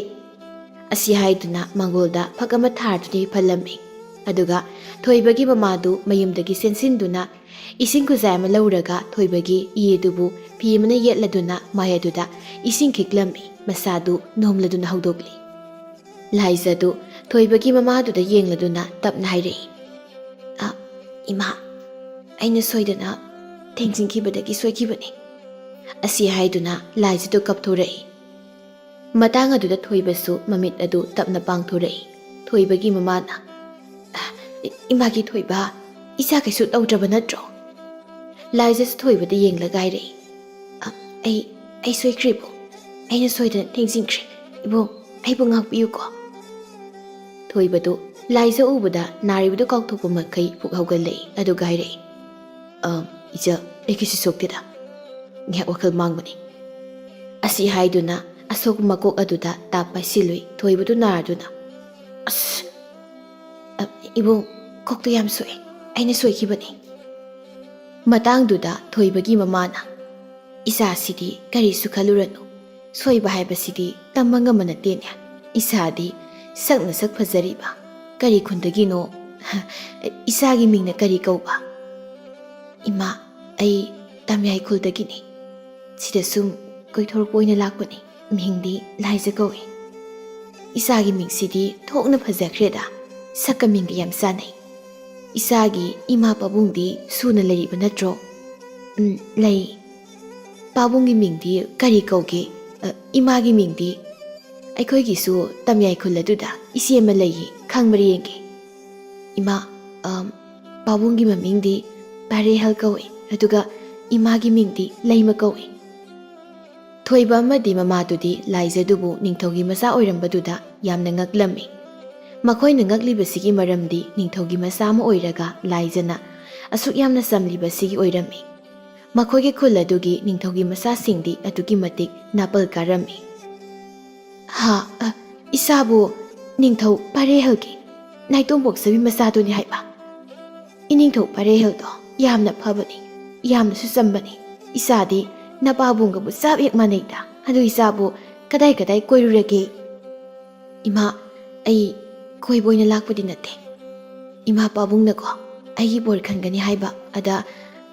ꯑꯁꯤ ꯍꯥꯏꯗꯨꯅ ꯃꯥꯡꯒꯣꯜꯗ ꯐꯛ ꯑꯃ ꯊꯥꯔꯗꯨꯅ ꯍꯤꯞꯍꯜꯂꯝꯃꯤ꯫ ꯑꯗꯨꯒ ꯊꯣꯏꯕꯒꯤ ꯃꯃꯥꯗꯨ ꯃꯌꯨꯝꯗꯒꯤ ꯆꯦꯟꯁꯤꯟꯗꯨꯅ ꯏꯁꯤꯡ ꯈꯨꯖꯥꯏ ꯑꯃ ꯂꯧꯔꯒ ꯊꯣꯏꯕꯒꯤ ꯏ ꯑꯗꯨꯕꯨ ꯐꯤ ꯑꯃꯅ ꯌꯦꯠꯂꯗꯨꯅ ꯃꯥꯏ ꯑꯗꯨꯗ ꯏꯁꯤꯡ ꯈꯤꯛꯂꯝꯃꯤ꯫ ꯃꯁꯥꯗꯨ ꯅꯣꯝꯂꯗꯨꯅ ꯍꯧꯗꯣꯛꯂꯤ꯫ ꯂꯥꯏꯖꯗꯨ ꯊꯣꯏꯕꯒꯤ ꯃꯃꯥꯗꯨꯗ ꯌꯦꯡꯂꯗꯨꯅ ꯇꯞꯅ ꯍꯥꯏꯔꯛꯏ, "ꯑ, ꯏꯃꯥ, ꯑꯩꯅ ꯁꯣꯏꯗꯅ ꯊꯦꯡꯖꯤꯟꯈꯤꯕꯗꯒꯤ ꯁꯣꯏꯈꯤꯕꯅꯤ꯫" ꯑꯁꯤ ꯍꯥꯏꯗꯨꯅ ꯂꯥꯏꯖꯗꯨ ꯀꯞꯊꯣꯔꯛꯏ꯫ ꯃꯇꯥꯡ ꯑꯗꯨꯗ ꯊꯣꯏꯕꯁꯨ ꯃꯃꯤꯠ ꯑꯗꯨ ꯇꯞꯅ ꯄꯥꯡꯊꯣꯔꯛꯏ꯫ ꯊꯣꯏꯕꯒꯤ ꯃꯃꯥꯅ, "ꯑ, ꯏ-, ꯏꯃꯥꯒꯤ ꯊꯣꯏꯕ, ꯏꯆꯥ ꯀꯩꯁꯨ ꯇꯧꯗ꯭ꯔꯕ ꯅꯠꯇ꯭ꯔꯣ?" ꯂꯥꯏꯖꯁꯨ ꯊꯣꯏꯕꯗ ꯌꯦꯡꯂꯒ ꯍꯥꯏꯔꯛꯏ, "ꯑ, ꯑꯩ, ꯑꯩ ꯁꯣꯏꯈ꯭ꯔꯦꯕꯨ꯫ ꯑꯩꯅ ꯁꯣꯏꯗꯅ ꯊꯦꯡꯖꯤꯟꯈ꯭ꯔꯦ꯫ ꯏꯕꯨꯡ, ꯑꯩꯕꯨ ꯉꯥꯛꯄꯤꯌꯨꯀꯣ꯫" ꯊꯣꯏꯕꯗꯨ ꯂꯥꯏꯖ ꯎꯕꯗ ꯅꯥꯔꯤꯕꯗꯨ ꯀꯥꯎꯊꯣꯛꯄ ꯃꯈꯩ ꯄꯨꯛ ꯍꯧꯒꯠꯂꯛꯏ, ꯑꯗꯨꯒ ꯍꯥꯏꯔꯛꯏ, "ꯑ, ꯏꯆꯥ, ꯑꯩ ꯀꯩꯁꯨ ꯁꯣꯛꯇꯦꯗ꯫ ꯉꯥꯏꯍꯥꯛ ꯋꯥꯈꯜ ꯃꯥꯡꯕꯅꯤ"꯫ ꯑꯁꯤ ꯍꯥꯏꯗꯨꯅ ꯑꯁꯣꯛꯄ ꯃꯀꯣꯛ ꯑꯗꯨꯗ ꯇꯥꯞ ꯄꯥꯏꯁꯤꯜꯂꯨꯏ ꯊꯣꯏꯕꯗꯨ ꯅꯥꯔꯗꯨꯅ꯫ "ꯑꯁ! ꯑ, ꯏꯕꯨꯡ, ꯀꯣꯛꯇꯨ ꯌꯥꯝ ꯁꯣꯛꯑꯦ꯫ ꯑꯩꯅ ꯁꯣꯏꯈꯤꯕꯅꯤ"꯫ ꯃꯇꯥꯡꯗꯨꯗ ꯊꯣꯏꯕꯒꯤ ꯃꯃꯥꯅ, "ꯏꯆꯥꯁꯤꯗꯤ ꯀꯔꯤꯁꯨ ꯈꯜꯂꯨꯔꯅꯨ꯫ ꯁꯣꯏꯕ ꯍꯥꯏꯕꯁꯤꯗꯤ ꯇꯝꯕ ꯉꯝꯕ ꯅꯠꯇꯦꯅꯦ꯫ ꯏꯆꯥꯗꯤ ꯁꯛꯅ ꯁꯛ ꯐꯖꯔꯤꯕ꯫ ꯀꯔꯤ ꯈꯨꯟꯗꯒꯤꯅꯣ? ꯏꯆꯥꯒꯤ ꯃꯤꯡꯅ ꯀꯔꯤ ꯀꯧꯕ?" "ꯏꯃꯥ, ꯑꯩ ꯇꯝꯌꯥꯏ ꯈꯨꯜꯗꯒꯤꯅꯤ꯫ ꯁꯤꯗ ꯁꯨꯝ ꯀꯣꯏꯊꯣꯔꯛꯄ ꯑꯣꯏꯅ ꯂꯥꯛꯄꯅꯤ꯫ ꯃꯤꯡꯗꯤ ꯂꯥꯏꯖ ꯀꯧꯏ꯫ ꯏꯆꯥꯒꯤ ꯃꯤꯡꯁꯤꯗꯤ ꯊꯣꯛꯅ ꯐꯖꯈ꯭ꯔꯦꯗ꯫ ꯁꯛꯀ ꯃꯤꯡꯒ ꯌꯥꯝ ꯆꯥꯟꯅꯩ꯫ ꯏꯆꯥꯒꯤ ꯏꯃꯥ ꯄꯥꯕꯨꯡꯗꯤ ꯁꯨꯅ ꯂꯩꯔꯤꯕ ꯅꯠꯇ꯭ꯔꯣ?" "ꯎꯝ, ꯂꯩ"꯫ "ꯄꯥꯕꯨꯡꯒꯤ ꯃꯤꯡꯗꯤ ꯀꯔꯤ ꯀꯧꯒꯦ? ꯑ, ꯏꯃꯥꯒꯤ ꯃꯤꯡꯗꯤ?" "ꯑꯩꯈꯣꯏꯒꯤꯁꯨ ꯇꯝꯌꯥꯏ ꯈꯨꯜ ꯑꯗꯨꯗ ꯏꯆꯦ ꯑꯃ ꯂꯩꯌꯦ, ꯈꯪꯕ꯭ꯔꯥ ꯌꯦꯡꯒꯦ"꯫ "ꯏꯃꯥ, ꯑꯝ, ꯄꯥꯕꯨꯡꯒꯤ ꯃꯃꯤꯡꯗꯤ ꯄꯥꯔꯦꯍꯜ ꯀꯧꯏ, ꯑꯗꯨꯒ ꯏꯃꯥꯒꯤ ꯃꯤꯡꯗꯤ ꯂꯩꯃ ꯀꯧꯏ"꯫ ꯊꯣꯏꯕ ꯑꯃꯗꯤ ꯃꯃꯥꯗꯨꯗꯤ ꯂꯥꯏꯖꯗꯨꯕꯨ ꯅꯤꯡꯊꯧꯒꯤ ꯃꯆꯥ ꯑꯣꯏꯔꯝꯕꯗꯨꯗ ꯌꯥꯝꯅ ꯉꯛꯂꯝꯃꯤ꯫ ꯃꯈꯣꯏꯅ ꯉꯛꯂꯤꯕꯁꯤꯒꯤ ꯃꯔꯝꯗꯤ ꯅꯤꯡꯊꯧꯒꯤ ꯃꯆꯥ ꯑꯃ ꯑꯣꯏꯔꯒ ꯂꯥꯏꯖꯅ ꯑꯁꯨꯛ ꯌꯥꯝꯅ ꯆꯝꯂꯤꯕꯁꯤꯒꯤ ꯑꯣꯏꯔꯝꯃꯤ꯫ ꯃꯈꯣꯏꯒꯤ ꯈꯨꯜ ꯑꯗꯨꯒꯤ ꯅꯤꯡꯊꯧꯒꯤ ꯃꯆꯥꯁꯤꯡꯗꯤ ꯑꯗꯨꯛꯀꯤ ꯃꯇꯤꯛ ꯅꯥꯄꯜ ꯀꯥꯔꯝꯃꯤ꯫ "ꯍꯥ, ꯑ, ꯏꯆꯥꯕꯨ ꯅꯤꯡꯊꯧ ꯄꯥꯔꯦꯍꯜꯒꯤ ꯅꯥꯏꯇꯣꯝ ꯄꯣꯛꯆꯕꯤ ꯃꯆꯥꯗꯨꯅꯤ ꯍꯥꯏꯕ? ꯏꯅꯤꯡꯊꯧ ꯄꯥꯔꯦꯍꯜꯗꯣ ꯌꯥꯝꯅ ꯐꯕꯅꯤ, ꯌꯥꯝꯅꯁꯨ ꯆꯝꯕꯅꯤ꯫ ꯏꯆꯥꯗꯤ ꯅꯄꯥꯕꯨꯡꯒꯕꯨ ꯆꯞ ꯍꯦꯛ ꯃꯥꯟꯅꯩꯗ꯫ ꯑꯗꯨ ꯏꯆꯥꯕꯨ ꯀꯗꯥꯏ ꯀꯗꯥꯏ ꯀꯣꯏꯔꯨꯔꯒꯦ?" "ꯏꯃꯥ, ꯑꯩ ꯀꯣꯏꯕ ꯑꯣꯏꯅ ꯂꯥꯛꯄꯗꯤ ꯅꯠꯇꯦ꯫ ꯏꯃꯥ ꯄꯥꯕꯨꯡꯅꯀꯣ ꯑꯩꯒꯤ ꯕꯣꯔ ꯈꯟꯒꯅꯤ ꯍꯥꯏꯕ, ꯑꯗ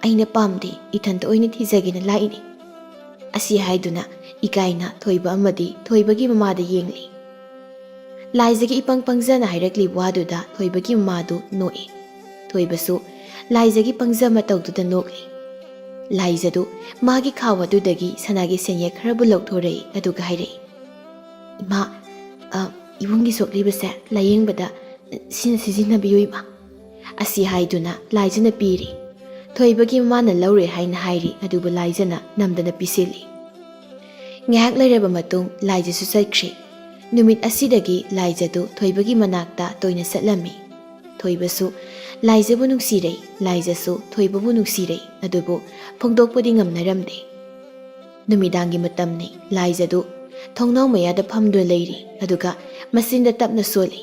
ꯑꯩꯅ ꯄꯥꯝꯗꯦ, ꯏꯊꯟꯇ ꯑꯣꯏꯅ ꯊꯤꯖꯒꯦꯅ ꯂꯥꯛꯏꯅꯤ"꯫ ꯑꯁꯤ ꯍꯥꯏꯗꯨꯅ ꯏꯀꯥꯏꯅ ꯊꯣꯏꯕ ꯑꯃꯗꯤ ꯊꯣꯏꯕꯒꯤ ꯃꯃꯥꯗ ꯌꯦꯡꯂꯤ꯫ ꯂꯥꯏꯖꯒꯤ ꯏꯄꯪ ꯄꯪꯖꯅ ꯍꯥꯏꯔꯛꯂꯤꯕ ꯋꯥꯗꯨꯗ ꯊꯣꯏꯕꯒꯤ ꯃꯃꯥꯗꯨ ꯅꯣꯛꯏ꯫ ꯊꯣꯏꯕꯁꯨ ꯂꯥꯏꯖꯒꯤ ꯄꯪꯖ ꯃꯇꯧꯗꯨꯗ ꯅꯣꯛꯂꯤ꯫ ꯂꯥꯏꯖꯗꯨ ꯃꯥꯒꯤ ꯈꯥꯎ ꯑꯗꯨꯗꯒꯤ ꯁꯅꯥꯒꯤ ꯁꯦꯟꯌꯦꯛ ꯈꯔꯕꯨ ꯂꯧꯊꯣꯔꯛꯏ, ꯑꯗꯨꯒ ꯍꯥꯏꯔꯛꯏ, "ꯏꯃꯥ, ꯑ, ꯏꯕꯨꯡꯒꯤ ꯁꯣꯛꯂꯤꯕꯁꯦ ꯂꯥꯌꯦꯡꯕꯗ ꯁꯤꯅ ꯁꯤꯖꯤꯟꯅꯕꯤꯌꯨ, ꯏꯃꯥ"꯫ ꯑꯁꯤ ꯍꯥꯏꯗꯨꯅ ꯂꯥꯏꯖꯅ ꯄꯤꯔꯤ꯫ ꯊꯣꯏꯕꯒꯤ ꯃꯃꯥꯅ ꯂꯧꯔꯦ ꯍꯥꯏꯅ ꯍꯥꯏꯔꯤ, ꯑꯗꯨꯕꯨ ꯂꯥꯏꯖꯅ ꯅꯝꯗꯅ ꯄꯤꯁꯤꯜꯂꯤ꯫ ꯉꯥꯏꯍꯥꯛ ꯂꯩꯔꯕ ꯃꯇꯨꯡ ꯂꯥꯏꯖꯁꯨ ꯆꯠꯈ꯭ꯔꯤ꯫ ꯅꯨꯃꯤꯠ ꯑꯁꯤꯗꯒꯤ ꯂꯥꯏꯖꯗꯨ ꯊꯣꯏꯕꯒꯤ ꯃꯅꯥꯛꯇ ꯇꯣꯏꯅ ꯆꯠꯂꯝꯃꯤ꯫ ꯊꯣꯏꯕꯁꯨ ꯂꯥꯏꯖꯕꯨ ꯅꯨꯡꯁꯤꯔꯩ, ꯂꯥꯏꯖꯁꯨ ꯊꯣꯏꯕꯕꯨ ꯅꯨꯡꯁꯤꯔꯩ, ꯑꯗꯨꯕꯨ ꯐꯣꯡꯗꯣꯛꯄꯗꯤ ꯉꯝꯅꯔꯝꯗꯦ꯫ ꯅꯨꯃꯤꯗꯥꯡꯒꯤ ꯃꯇꯝꯅꯤ꯫ ꯂꯥꯏꯖꯗꯨ ꯊꯣꯡꯅꯥꯎ ꯃꯌꯥꯗ ꯐꯝꯗꯨꯅ ꯂꯩꯔꯤ, ꯑꯗꯨꯒ ꯃꯆꯤꯟꯗ ꯇꯞꯅ ꯁꯣꯜꯂꯤ꯫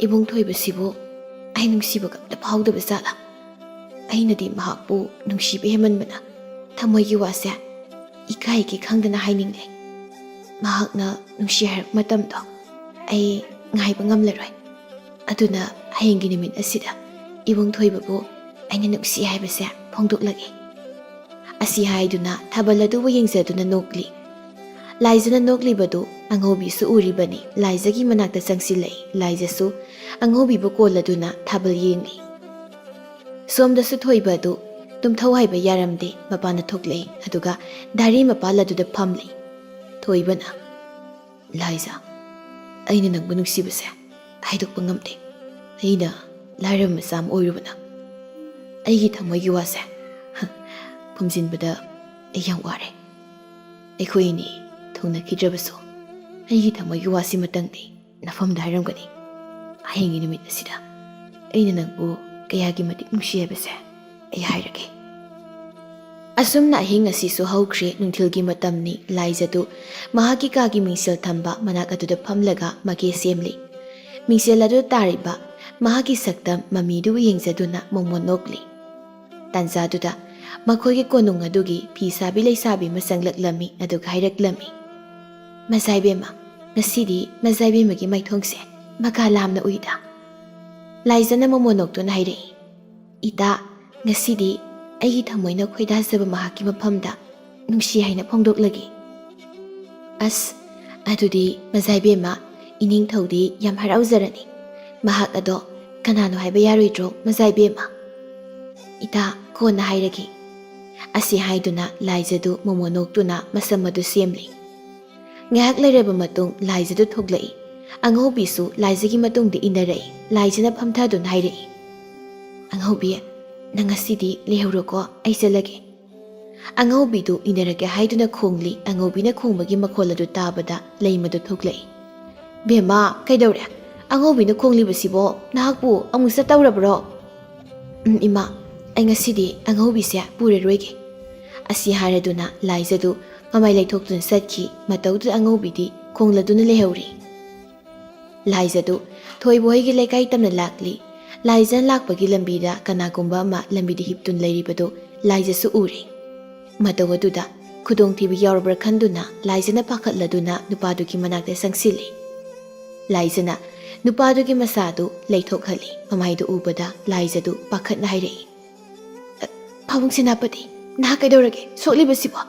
"ꯏꯕꯨꯡ ꯊꯣꯏꯕꯁꯤꯕꯨ ꯑꯩ ꯅꯨꯡꯁꯤꯕꯒ ꯑꯝꯇ ꯐꯥꯎꯗꯕ ꯖꯥꯠꯂꯥ? ꯑꯩꯅꯗꯤ ꯃꯍꯥꯛꯄꯨ ꯅꯨꯡꯁꯤꯕ ꯍꯦꯟꯃꯟꯕꯅ ꯊꯃꯣꯏꯒꯤ ꯋꯥꯁꯦ ꯏꯀꯥꯏꯒꯦ ꯈꯪꯗꯅ ꯍꯥꯏꯅꯤꯡꯂꯦ꯫ ꯃꯍꯥꯛꯅ ꯅꯨꯡꯁꯤ ꯍꯥꯏꯔꯛꯄ ꯃꯇꯝꯗꯣ ꯑꯩ ꯉꯥꯏꯕ ꯉꯝꯂꯔꯣꯏ꯫ ꯑꯗꯨꯅ ꯍꯌꯦꯡꯒꯤ ꯅꯨꯃꯤꯠ ꯑꯁꯤꯗ ꯏꯕꯨꯡ ꯊꯣꯏꯕꯕꯨ ꯑꯩꯅ ꯅꯨꯡꯁꯤ ꯍꯥꯏꯕꯁꯦ ꯐꯣꯡꯗꯣꯛꯂꯒꯦ꯫" ꯑꯁꯤ ꯍꯥꯏꯗꯨꯅ ꯊꯥꯕꯜ ꯑꯗꯨꯕꯨ ꯌꯦꯡꯖꯗꯨꯅ ꯅꯣꯛꯂꯤ꯫ ꯂꯥꯏꯖꯅ ꯅꯣꯛꯂꯤꯕꯗꯨ ꯑꯉꯧꯕꯤꯁꯨ ꯎꯔꯤꯕꯅꯤ꯫ ꯂꯥꯏꯖꯒꯤ ꯃꯅꯥꯛꯇ ꯆꯪꯁꯤꯜꯂꯛꯏ꯫ ꯂꯥꯏꯖꯁꯨ ꯑꯉꯧꯕꯤꯕꯨ ꯀꯣꯜꯂꯗꯨꯅ ꯊꯥꯕꯜ ꯌꯦꯡꯂꯤ꯫ ꯁꯣꯝꯗꯁꯨ ꯊꯣꯏꯕ ꯑꯗꯨ ꯇꯨꯝꯊꯧ ꯍꯥꯏꯕ ꯌꯥꯔꯝꯗꯦ꯫ ꯃꯄꯥꯟꯗ ꯊꯣꯛꯂꯛꯏ, ꯑꯗꯨꯒ ꯙꯥꯔꯤ ꯃꯄꯥꯜ ꯑꯗꯨꯗ ꯐꯝꯂꯤ꯫ ꯊꯣꯏꯕꯅ, "ꯂꯥꯏꯖ, ꯑꯩꯅ ꯅꯪꯕꯨ ꯅꯨꯡꯁꯤꯕꯁꯦ ꯍꯥꯏꯗꯣꯛꯄ ꯉꯝꯗꯦ꯫ ꯑꯩꯅ ꯂꯥꯏꯔꯕ ꯃꯆꯥ ꯑꯃ ꯑꯣꯏꯔꯨꯕꯅ ꯑꯩꯒꯤ ꯊꯃꯣꯏꯒꯤ ꯋꯥꯁꯦ ꯐꯨꯝꯖꯤꯟꯕꯗ ꯑꯩ ꯌꯥꯝ ꯋꯥꯔꯦ꯫ ꯑꯩꯈꯣꯏ ꯑꯅꯤ ꯊꯨꯡꯅꯈꯤꯗ꯭ꯔꯕꯁꯨ ꯑꯩꯒꯤ ꯊꯃꯣꯏꯒꯤ ꯋꯥꯁꯤꯃꯇꯪꯗꯤ ꯅꯐꯝꯗ ꯍꯥꯏꯔꯝꯒꯅꯤ꯫ ꯍꯌꯦꯡꯒꯤ ꯅꯨꯃꯤꯠ ꯑꯁꯤꯗ ꯑꯩꯅ ꯅꯪꯕꯨ ꯀꯌꯥꯒꯤ ꯃꯇꯤꯛ ꯅꯨꯡꯁꯤ ꯍꯥꯏꯕꯁꯦ ꯑꯩ ꯍꯥꯏꯔꯒꯦ꯫" ꯑꯁꯨꯝꯅ ꯑꯍꯤꯡ ꯑꯁꯤꯁꯨ ꯍꯧꯈ꯭ꯔꯦ꯫ ꯅꯨꯡꯊꯤꯜꯒꯤ ꯃꯇꯝꯅꯤ꯫ ꯂꯥꯏꯖꯗꯨ ꯃꯍꯥꯛꯀꯤ ꯀꯥꯒꯤ ꯃꯤꯡꯁꯦꯜ ꯊꯝꯕ ꯃꯅꯥꯛ ꯑꯗꯨꯗ ꯐꯝꯂꯒ ꯃꯀꯦ ꯁꯦꯝꯂꯤ꯫ ꯃꯤꯡꯁꯦꯜ ꯑꯗꯨꯗ ꯇꯥꯔꯤꯕ ꯃꯍꯥꯛꯀꯤ ꯁꯛꯇꯝ ꯃꯃꯤꯗꯨꯕꯨ ꯌꯦꯡꯖꯗꯨꯅ ꯃꯣꯃꯣꯟ ꯅꯣꯛꯂꯤ꯫ ꯇꯥꯟꯖꯥꯗꯨꯗ ꯃꯈꯣꯏꯒꯤ ꯀꯣꯅꯨꯡ ꯑꯗꯨꯒꯤ ꯐꯤ ꯁꯥꯕꯤ ꯂꯩꯁꯥꯕꯤ ꯑꯃ ꯆꯪꯂꯛꯂꯝꯃꯤ, ꯑꯗꯨꯒ ꯍꯥꯏꯔꯛꯂꯝꯃꯤ, "ꯃꯖꯥꯏꯕꯦꯝꯃ, ꯉꯁꯤꯗꯤ ꯃꯖꯥꯏꯕꯦꯝꯃꯒꯤ ꯃꯥꯏꯊꯣꯡꯁꯦ ꯃꯀꯥ ꯂꯥꯝꯅ ꯎꯏꯗ꯫" ꯂꯥꯏꯖꯅ ꯃꯣꯃꯣꯟ ꯅꯣꯛꯇꯨꯅ ꯍꯥꯏꯔꯛꯏ, "ꯏꯇꯥ, ꯉꯁꯤꯗꯤ ꯑꯩꯒꯤ ꯊꯃꯣꯏꯅ ꯈꯣꯏꯗꯥꯖꯕ ꯃꯍꯥꯛꯀꯤ ꯃꯐꯝꯗ ꯅꯨꯡꯁꯤ ꯍꯥꯏꯅ ꯐꯣꯡꯗꯣꯛꯂꯒꯦ꯫" "ꯑꯁ, ꯑꯗꯨꯗꯤ ꯃꯖꯥꯏꯕꯦꯝꯃ, ꯏꯅꯤꯡꯊꯧꯗꯤ ꯌꯥꯝ ꯍꯔꯥꯎꯖꯔꯅꯤ꯫ ꯃꯍꯥꯛ ꯑꯗꯣ ꯀꯅꯥꯅꯣ ꯍꯥꯏꯕ ꯌꯥꯔꯣꯏꯗ꯭ꯔꯣ, ꯃꯖꯥꯏꯕꯦꯝꯃ?" "ꯏꯇꯥ, ꯀꯣꯟꯅ ꯍꯥꯏꯔꯒꯦ꯫" ꯑꯁꯤ ꯍꯥꯏꯗꯨꯅ ꯂꯥꯏꯖꯗꯨ ꯃꯣꯃꯣꯟ ꯅꯣꯛꯇꯨꯅ ꯃꯁꯝ ꯑꯗꯨ ꯁꯦꯝꯂꯤ꯫ ꯉꯥꯏꯍꯥꯛ ꯂꯩꯔꯕ ꯃꯇꯨꯡ ꯂꯥꯏꯖꯗꯨ ꯊꯣꯛꯂꯛꯏ꯫ ꯑꯉꯧꯕꯤꯁꯨ ꯂꯥꯏꯖꯒꯤ ꯃꯇꯨꯡꯗ ꯏꯟꯅꯔꯛꯏ꯫ ꯂꯥꯏꯖꯅ ꯐꯝꯊꯗꯨꯅ ꯍꯥꯏꯔꯛꯏ, "ꯑꯉꯧꯕꯤ, ꯅꯪ ꯉꯁꯤꯗꯤ ꯂꯩꯍꯧꯔꯣꯀꯣ, ꯑꯩ ꯆꯠꯂꯒꯦ꯫" ꯑꯉꯧꯕꯤꯗꯨ ꯏꯟꯅꯔꯒꯦ ꯍꯥꯏꯗꯨꯅ ꯈꯣꯡꯂꯤ꯫ ꯑꯉꯧꯕꯤꯅ ꯈꯣꯡꯕꯒꯤ ꯃꯈꯣꯜ ꯑꯗꯨ ꯇꯥꯕꯗ ꯂꯩꯃꯗꯨ ꯊꯣꯛꯂꯛꯏ꯫ "ꯕꯦꯝꯃ, ꯀꯩꯗꯧꯔꯦ? ꯑꯉꯧꯕꯤꯅ ꯈꯣꯡꯂꯤꯕꯁꯤꯕꯣ? ꯅꯍꯥꯛꯄꯨ ꯑꯃꯨꯛ ꯆꯠꯇꯧꯔꯕ꯭ꯔꯣ?" "ꯎꯝ, ꯏꯃꯥ, ꯑꯩ ꯉꯁꯤꯗꯤ ꯑꯉꯧꯕꯤꯁꯦ ꯄꯨꯔꯔꯣꯏꯒꯦ꯫" ꯑꯁꯤ ꯍꯥꯏꯔꯗꯨꯅ ꯂꯥꯏꯖꯗꯨ ꯃꯃꯥꯏ ꯂꯩꯊꯣꯛꯇꯨꯅ ꯆꯠꯈꯤ꯫ ꯃꯇꯧꯗꯨꯗ ꯑꯉꯧꯕꯤꯗꯤ ꯈꯣꯡꯂꯗꯨꯅ ꯂꯩꯍꯧꯔꯤ꯫ ꯂꯥꯏꯖꯗꯨ ꯊꯣꯏꯕ ꯍꯣꯏꯒꯤ ꯂꯩꯀꯥꯏ ꯇꯝꯅ ꯂꯥꯛꯂꯤ꯫ ꯂꯥꯏꯖꯅ ꯂꯥꯛꯄꯒꯤ ꯂꯝꯕꯤꯗ ꯀꯅꯥꯒꯨꯝꯕ ꯑꯃ ꯂꯝꯕꯤꯗ ꯍꯤꯞꯇꯨꯅ ꯂꯩꯔꯤꯕꯗꯨ ꯂꯥꯏꯖꯁꯨ ꯎꯔꯦ꯫ ꯃꯇꯧ ꯑꯗꯨꯗ ꯈꯨꯗꯣꯡꯊꯤꯕ ꯌꯥꯎꯔꯕ꯭ꯔꯥ ꯈꯟꯗꯨꯅ ꯂꯥꯏꯖꯅ ꯄꯥꯈꯠꯂꯗꯨꯅ ꯅꯨꯄꯥꯗꯨꯒꯤ ꯃꯅꯥꯛꯇ ꯆꯪꯁꯤꯜꯂꯤ꯫ ꯂꯥꯏꯖꯅ ꯅꯨꯄꯥꯗꯨꯒꯤ ꯃꯁꯥꯗꯨ ꯂꯩꯊꯣꯛꯍꯜꯂꯤ꯫ ꯃꯃꯥꯏꯗꯨ ꯎꯕꯗ ꯂꯥꯏꯖꯗꯨ ꯄꯥꯈꯠꯅ ꯍꯥꯏꯔꯛꯏ, "ꯑ, ꯄꯥꯕꯨꯡ ꯁꯦꯅꯥꯄꯇꯤ, ꯅꯍꯥꯛ ꯀꯩꯗꯧꯔꯒꯦ? ꯁꯣꯛꯂꯤꯕꯁꯤꯕꯣ?"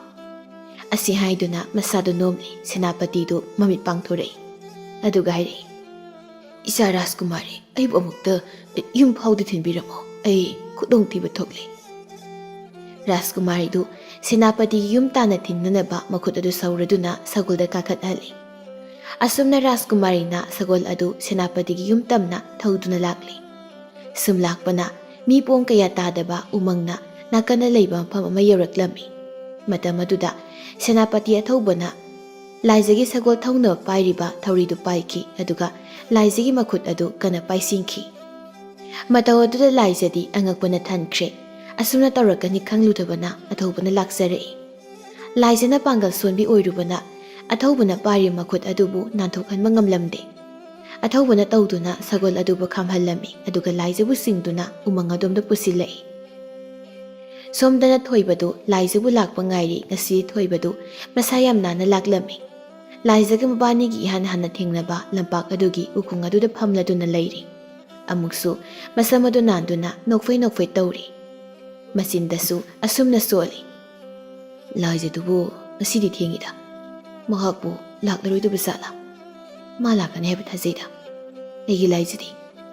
ꯑꯁꯤ ꯍꯥꯏꯗꯨꯅ ꯃꯁꯥꯗꯨ ꯅꯣꯝꯂꯤ꯫ ꯁꯦꯅꯥꯄꯇꯤꯗꯨ ꯃꯃꯤꯠ ꯄꯥꯡꯊꯣꯔꯛꯏ꯫ ꯑꯗꯨꯒ ꯍꯥꯏꯔꯛꯏ, "ꯏꯆꯥ ꯔꯥꯖꯀꯨꯃꯥꯔꯤ, ꯑꯩꯕꯨ ꯑꯃꯨꯛꯇ ꯌꯨꯝ ꯐꯥꯎꯗꯤ ꯊꯤꯟꯕꯤꯔꯝꯃꯣ꯫ ꯑꯩ ꯈꯨꯗꯣꯡꯊꯤꯕ ꯊꯣꯛꯂꯦ꯫" ꯔꯥꯖꯀꯨꯃꯥꯔꯤꯗꯨ ꯁꯦꯅꯥꯄꯇꯤꯒꯤ ꯌꯨꯝ ꯇꯥꯟꯅ ꯊꯤꯟꯅꯅꯕ ꯃꯈꯨꯠ ꯑꯗꯨ ꯁꯧꯔꯗꯨꯅ ꯁꯒꯣꯜꯗ ꯀꯥꯈꯠꯍꯜꯂꯤ꯫ ꯑꯁꯨꯝꯅ ꯔꯥꯖꯀꯨꯃꯥꯔꯤꯅ ꯁꯒꯣꯜ ꯑꯗꯨ ꯁꯦꯅꯥꯄꯇꯤꯒꯤ ꯌꯨꯝ ꯇꯝꯅ ꯊꯧꯗꯨꯅ ꯂꯥꯛꯂꯤ꯫ ꯁꯨꯝ ꯂꯥꯛꯄꯅ ꯃꯤ ꯄꯣꯡ ꯀꯌꯥ ꯇꯥꯗꯕ ꯎꯃꯪꯅ ꯅꯥꯀꯟꯗ ꯂꯩꯕ ꯃꯐꯝ ꯑꯃ ꯌꯧꯔꯛꯂꯝꯃꯤ꯫ ꯃꯇꯝ ꯑꯗꯨꯗ ꯁꯦꯅꯥꯄꯇꯤ ꯑꯊꯧꯕꯅ ꯂꯥꯏꯖꯒꯤ ꯁꯒꯣꯜ ꯊꯧꯅꯕ ꯄꯥꯏꯔꯤꯕ ꯊꯧꯔꯤꯗꯨ ꯄꯥꯏꯈꯤ, ꯑꯗꯨꯒ ꯂꯥꯏꯖꯒꯤ ꯃꯈꯨꯠ ꯑꯗꯨ ꯀꯟꯅ ꯄꯥꯏꯁꯤꯟꯈꯤ꯫ ꯃꯇꯧ ꯑꯗꯨꯗ ꯂꯥꯏꯖꯗꯤ ꯑꯉꯛꯄꯅ ꯊꯟꯈ꯭ꯔꯦ꯫ ꯑꯁꯨꯝꯅ ꯇꯧꯔꯛꯀꯅꯤ ꯈꯪꯂꯨꯗꯕꯅ ꯑꯊꯧꯕꯅ ꯂꯥꯛꯆꯔꯛꯏ꯫ ꯂꯥꯏꯖꯅ ꯄꯥꯡꯒꯜ ꯁꯣꯟꯕꯤ ꯑꯣꯏꯔꯨꯕꯅ ꯑꯊꯧꯕꯅ ꯄꯥꯏꯔꯤꯕ ꯃꯈꯨꯠ ꯑꯗꯨꯕꯨ ꯅꯥꯟꯊꯣꯛꯍꯟꯕ ꯉꯝꯂꯝꯗꯦ꯫ ꯑꯊꯧꯕꯅ ꯇꯧꯗꯨꯅ ꯁꯒꯣꯜ ꯑꯗꯨꯕꯨ ꯈꯥꯝꯍꯜꯂꯝꯃꯤ, ꯑꯗꯨꯒ ꯂꯥꯏꯖꯕꯨ ꯆꯤꯡꯗꯨꯅ ꯎꯃꯪ ꯑꯗꯣꯝꯗ ꯄꯨꯁꯤꯜꯂꯛꯏ꯫ ꯁꯣꯝꯗꯅ ꯊꯣꯏꯕꯗꯨ ꯂꯥꯏꯖꯕꯨ ꯂꯥꯛꯄ ꯉꯥꯏꯔꯤ꯫ ꯉꯁꯤ ꯊꯣꯏꯕꯗꯨ ꯃꯁꯥ ꯌꯥꯝ ꯅꯥꯟꯅ ꯂꯥꯛꯂꯝꯃꯤ꯫ ꯂꯥꯏꯖꯒ ꯃꯕꯥꯅꯤꯒꯤ ꯏꯍꯥꯟ ꯍꯥꯟꯅ ꯊꯦꯡꯅꯕ ꯂꯝꯄꯥꯛ ꯑꯗꯨꯒꯤ ꯎꯈꯣꯡ ꯑꯗꯨꯗ ꯐꯝꯂꯗꯨꯅ ꯂꯩꯔꯤ꯫ ꯑꯃꯨꯛꯁꯨ ꯃꯁꯝ ꯑꯗꯨ ꯅꯥꯟꯗꯨꯅ ꯅꯣꯛꯐꯩ ꯅꯣꯛꯐꯩ ꯇꯧꯔꯤ꯫ ꯃꯆꯤꯟꯗꯁꯨ ꯑꯁꯨꯝꯅ ꯁꯣꯜꯂꯤ, "ꯂꯥꯏꯖꯗꯨꯕꯨ ꯉꯁꯤꯗꯤ ꯊꯦꯡꯉꯤꯗ꯫ ꯃꯍꯥꯛꯄꯨ ꯂꯥꯛꯂꯔꯣꯏꯗꯕ ꯖꯥꯠꯂꯥ? ꯃꯥ ꯂꯥꯛꯀꯅꯤ ꯍꯥꯏꯕ ꯊꯥꯖꯩꯗ꯫ ꯑꯩꯒꯤ ꯂꯥꯏꯖꯗꯤ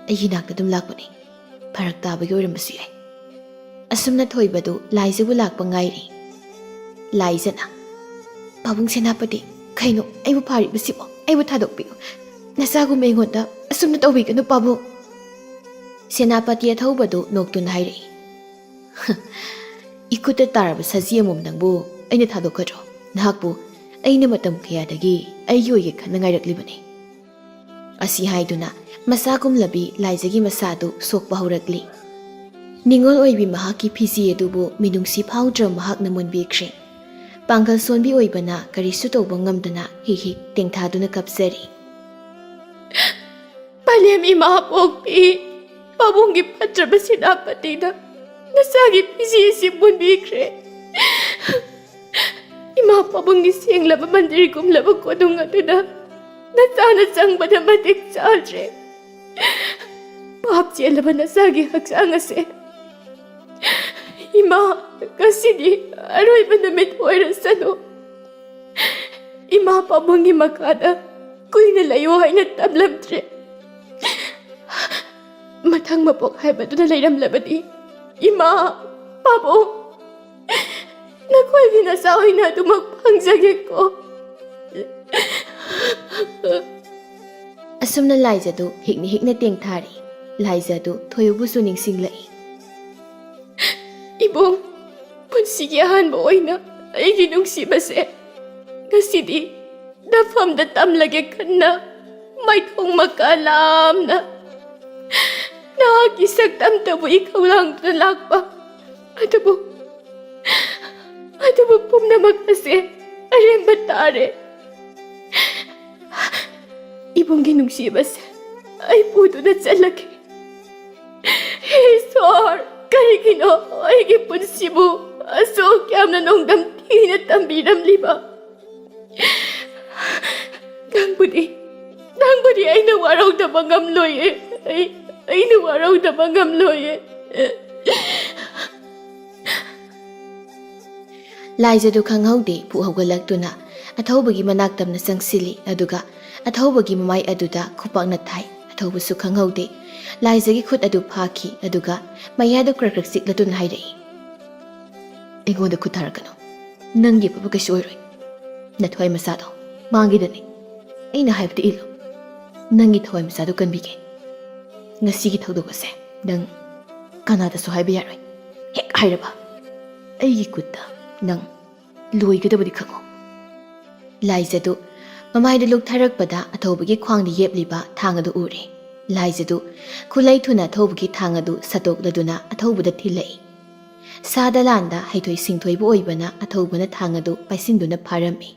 ꯑꯩꯒꯤ ꯅꯥꯛꯇ ꯑꯗꯨꯝ ꯂꯥꯛꯄꯅꯤ꯫ ꯐꯔꯛ ꯇꯥꯕꯒꯤ ꯑꯣꯏꯔꯝꯕꯁꯨ ꯌꯥꯏ꯫" ꯑꯁꯨꯝꯅ ꯊꯣꯏꯕꯗꯨ ꯂꯥꯏꯖꯕꯨ ꯂꯥꯛꯄ ꯉꯥꯏꯔꯤ꯫ ꯂꯥꯏꯖꯅ, "ꯄꯥꯕꯨꯡ ꯁꯦꯅꯥꯄꯇꯤ, ꯀꯩꯅꯣ ꯑꯩꯕꯨ ꯐꯥꯔꯤꯕꯁꯤꯕꯣ? ꯑꯩꯕꯨ ꯊꯥꯗꯣꯛꯄꯤꯌꯨ꯫ ꯅꯆꯥꯒꯨꯝꯕ ꯑꯩꯉꯣꯟꯗ ꯑꯁꯨꯝꯅ ꯇꯧꯕꯤꯒꯅꯨ, ꯄꯥꯕꯨꯡ꯫" ꯁꯦꯅꯥꯄꯇꯤ ꯑꯊꯧꯕꯗꯨ ꯅꯣꯛꯇꯨꯅ ꯍꯥꯏꯔꯛꯏ, "ꯏꯈꯨꯠꯇ ꯇꯥꯔꯕ ꯁꯖꯤ ꯑꯃꯣꯝꯗꯪꯕꯨ ꯑꯩꯅ ꯊꯥꯗꯣꯛꯀꯗ꯭ꯔꯣ? ꯅꯍꯥꯛꯄꯨ ꯑꯩꯅ ꯃꯇꯝ ꯀꯌꯥꯗꯒꯤ ꯑꯩꯒꯤ ꯑꯣꯏꯒꯦ ꯈꯟꯅ ꯉꯥꯏꯔꯛꯂꯤꯕꯅꯤ"꯫ ꯑꯁꯤ ꯍꯥꯏꯗꯨꯅ ꯃꯁꯥ ꯀꯨꯝꯂꯕꯤ ꯂꯥꯏꯖꯒꯤ ꯃꯁꯥꯗꯨ ꯁꯣꯛꯄ ꯍꯧꯔꯛꯂꯤ꯫ ꯅꯤꯡꯉꯣꯜ ꯑꯣꯏꯕꯤ ꯃꯍꯥꯛꯀꯤ ꯐꯤꯖꯤ ꯑꯗꯨꯕꯨ ꯃꯤꯅꯨꯡꯁꯤ ꯐꯥꯎꯗ꯭ꯔꯕ ꯃꯍꯥꯛꯅ ꯃꯨꯟꯕꯤꯈ꯭ꯔꯦ꯫ ꯄꯥꯡꯒꯜ ꯁꯣꯟꯕꯤ ꯑꯣꯏꯕꯅ ꯀꯔꯤꯁꯨ ꯇꯧꯕ ꯉꯝꯗꯅ ꯍꯤꯛ ꯍꯤꯛ ꯇꯦꯡꯊꯥꯗꯨꯅ ꯀꯞꯆꯔꯤ꯫ "ꯄꯂꯦꯝ ꯏꯃꯥ ꯄꯣꯛꯄꯤ, ꯄꯥꯕꯨꯡꯒꯤ ꯐꯠꯇ꯭ꯔꯕ ꯁꯦꯅꯥꯄꯇꯤꯅ ꯅꯆꯥꯒꯤ ꯐꯤꯖꯤ ꯑꯁꯤ ꯃꯨꯟꯕꯤꯈ꯭ꯔꯦ꯫ ꯏꯃꯥ ꯄꯥꯕꯨꯡꯒꯤ ꯁꯦꯡꯂꯕ ꯃꯟꯗꯤꯔꯒꯨꯝꯂꯕ ꯀꯣꯅꯨꯡ ꯑꯗꯨꯗ ꯅꯆꯥꯅ ꯆꯪꯕꯗ ꯃꯇꯤꯛ ꯆꯥꯗ꯭ꯔꯦ꯫ ꯄꯥꯞ ꯆꯦꯜꯂꯕ ꯅꯆꯥꯒꯤ ꯍꯛꯆꯥꯡ ꯑꯁꯦ, ꯏꯃꯥ, ꯉꯁꯤꯗꯤ ꯑꯔꯣꯏꯕ ꯅꯨꯃꯤꯠ ꯑꯣꯏꯔꯁꯅꯨ꯫ ꯏꯃꯥ ꯄꯥꯕꯨꯡꯒꯤ ꯃꯈꯥꯗ ꯀꯨꯏꯅ ꯂꯩꯌꯨ ꯍꯥꯏꯅ ꯇꯝꯂꯝꯗ꯭ꯔꯦ꯫ ꯃꯊꯪ ꯃꯄꯣꯛ ꯍꯥꯏꯕꯗꯨꯗ ꯂꯩꯔꯝꯂꯕꯗꯤ ꯏꯃꯥ, ꯄꯥꯕꯨꯡ, ꯅꯈꯣꯏꯒꯤ ꯅꯆꯥ ꯑꯣꯏꯅ ꯑꯗꯨꯃꯛ ꯐꯪꯖꯒꯦꯀꯣ"꯫ ꯑꯁꯨꯝꯅ ꯂꯥꯏꯖꯗꯨ ꯍꯤꯛꯅ ꯍꯤꯛꯅ ꯇꯦꯡꯊꯥꯔꯤ꯫ ꯂꯥꯏꯖꯗꯨ ꯊꯣꯏꯌꯨꯕꯨꯁꯨ ꯅꯤꯡꯁꯤꯡꯂꯛꯏ꯫ "ꯏꯕꯨꯡ, ꯄꯨꯟꯁꯤꯒꯤ ꯑꯍꯥꯟꯕ ꯑꯣꯏꯅ ꯑꯩꯒꯤ ꯅꯨꯡꯁꯤꯕꯁꯦ ꯉꯁꯤꯗꯤ ꯅꯐꯝꯗ ꯇꯝꯂꯒꯦ ꯈꯟꯅ ꯃꯥꯏꯊꯣꯡ ꯃꯀꯥ ꯂꯥꯝꯅ ꯅꯍꯥꯛꯀꯤ ꯁꯛꯇꯝꯇꯕꯨ ꯏꯈꯧ ꯂꯥꯡꯗꯨꯅ ꯂꯥꯛꯄ꯫ ꯑꯗꯨꯕꯨ, ꯑꯗꯨꯕꯨ ꯄꯨꯝꯅꯃꯛ ꯑꯁꯦ ꯑꯔꯦꯝꯕ ꯇꯥꯔꯦ꯫ ꯏꯕꯨꯡꯒꯤ ꯅꯨꯡꯁꯤꯕꯁꯦ ꯑꯩ ꯄꯨꯗꯨꯅ ꯆꯠꯂꯒꯦ꯫ ꯍꯦ ꯏꯁꯣꯔ, ꯀꯔꯤꯒꯤꯅꯣ ꯑꯩꯒꯤ ꯄꯨꯟꯁꯤꯕꯨ ꯑꯁꯨꯛ ꯌꯥꯝꯅ ꯅꯣꯡꯗꯝ ꯊꯤꯅ ꯇꯝꯕꯤꯔꯝꯂꯤꯕ? ꯅꯪꯕꯨꯗꯤ, ꯅꯪꯕꯨꯗꯤ ꯑꯩꯅ ꯋꯥꯔꯧꯗꯕ ꯉꯝꯂꯣꯏꯌꯦ꯫ ꯑꯩ, ꯑꯩꯅ ꯋꯥꯔꯧꯗꯕ ꯉꯝꯂꯣꯏꯌꯦ"꯫ ꯂꯥꯏꯖꯗꯨ ꯈꯪꯍꯧꯗꯦ ꯄꯨꯛ ꯍꯧꯒꯠꯂꯛꯇꯨꯅ ꯑꯊꯧꯕꯒꯤ ꯃꯅꯥꯛ ꯇꯝꯅ ꯆꯪꯁꯤꯜꯂꯤ, ꯑꯗꯨꯒ ꯑꯊꯧꯕꯒꯤ ꯃꯃꯥꯏ ꯑꯗꯨꯗ ꯈꯨꯄꯥꯛꯅ ꯊꯥꯏ꯫ ꯑꯊꯧꯕꯁꯨ ꯈꯪꯍꯧꯗꯦ꯫ ꯂꯥꯏꯖꯒꯤ ꯈꯨꯠ ꯑꯗꯨ ꯐꯥꯈꯤ, ꯑꯗꯨꯒ ꯃꯌꯥꯗꯨ ꯈꯔ ꯈꯔ ꯆꯤꯛꯂꯗꯨꯅ ꯍꯥꯏꯔꯛꯏ, "ꯑꯩꯉꯣꯟꯗ ꯈꯨꯠ ꯊꯥꯔꯛꯀꯅꯨ꯫ ꯅꯪꯒꯤ ꯑꯐꯕ ꯀꯩꯁꯨ ꯑꯣꯏꯔꯣꯏ꯫ ꯅꯊ꯭ꯋꯥꯏ ꯃꯆꯥꯗꯣ ꯃꯥꯡꯒꯦꯗꯅꯤ꯫ ꯑꯩꯅ ꯍꯥꯏꯕꯗꯨ ꯏꯜꯂꯨ꯫ ꯅꯪꯒꯤ ꯊꯋꯥꯏ ꯃꯆꯥꯗꯨ ꯀꯟꯕꯤꯒꯦ꯫ ꯉꯁꯤꯒꯤ ꯊꯧꯗꯣꯛ ꯑꯁꯦ ꯅꯪ ꯀꯅꯥꯗꯁꯨ ꯍꯥꯏꯕ ꯌꯥꯔꯣꯏ꯫ ꯍꯦꯛ ꯍꯥꯏꯔꯕ ꯑꯩꯒꯤ ꯈꯨꯠꯇ ꯅꯪ ꯂꯣꯏꯒꯗꯕꯗꯤ ꯈꯪꯉꯨ꯫ ꯂꯥꯏꯖꯗꯨ ꯃꯃꯥꯏꯗ ꯂꯨꯛꯊꯔꯛꯄꯗ ꯑꯊꯧꯕꯒꯤ ꯈ꯭ꯋꯥꯡꯗ ꯌꯦꯞꯂꯤꯕ ꯊꯥꯡ ꯑꯗꯨ ꯎꯔꯦ꯫ ꯂꯥꯏꯖꯗꯨ ꯈꯨꯠꯂꯩ ꯊꯨꯅ ꯑꯊꯧꯕꯒꯤ ꯊꯥꯡ ꯑꯗꯨ ꯁꯠꯇꯣꯛꯂꯗꯨꯅ ꯑꯊꯧꯕꯗ ꯊꯤꯜꯂꯛꯏ꯫ ꯁꯥꯗ ꯂꯥꯟꯗ ꯍꯩꯊꯣꯏ ꯁꯤꯡꯊꯣꯏꯕ ꯑꯣꯏꯕꯅ ꯑꯊꯧꯕꯅ ꯊꯥꯡ ꯑꯗꯨ ꯄꯥꯏꯁꯤꯟꯗꯨꯅ ꯐꯥꯔꯝꯃꯤ꯫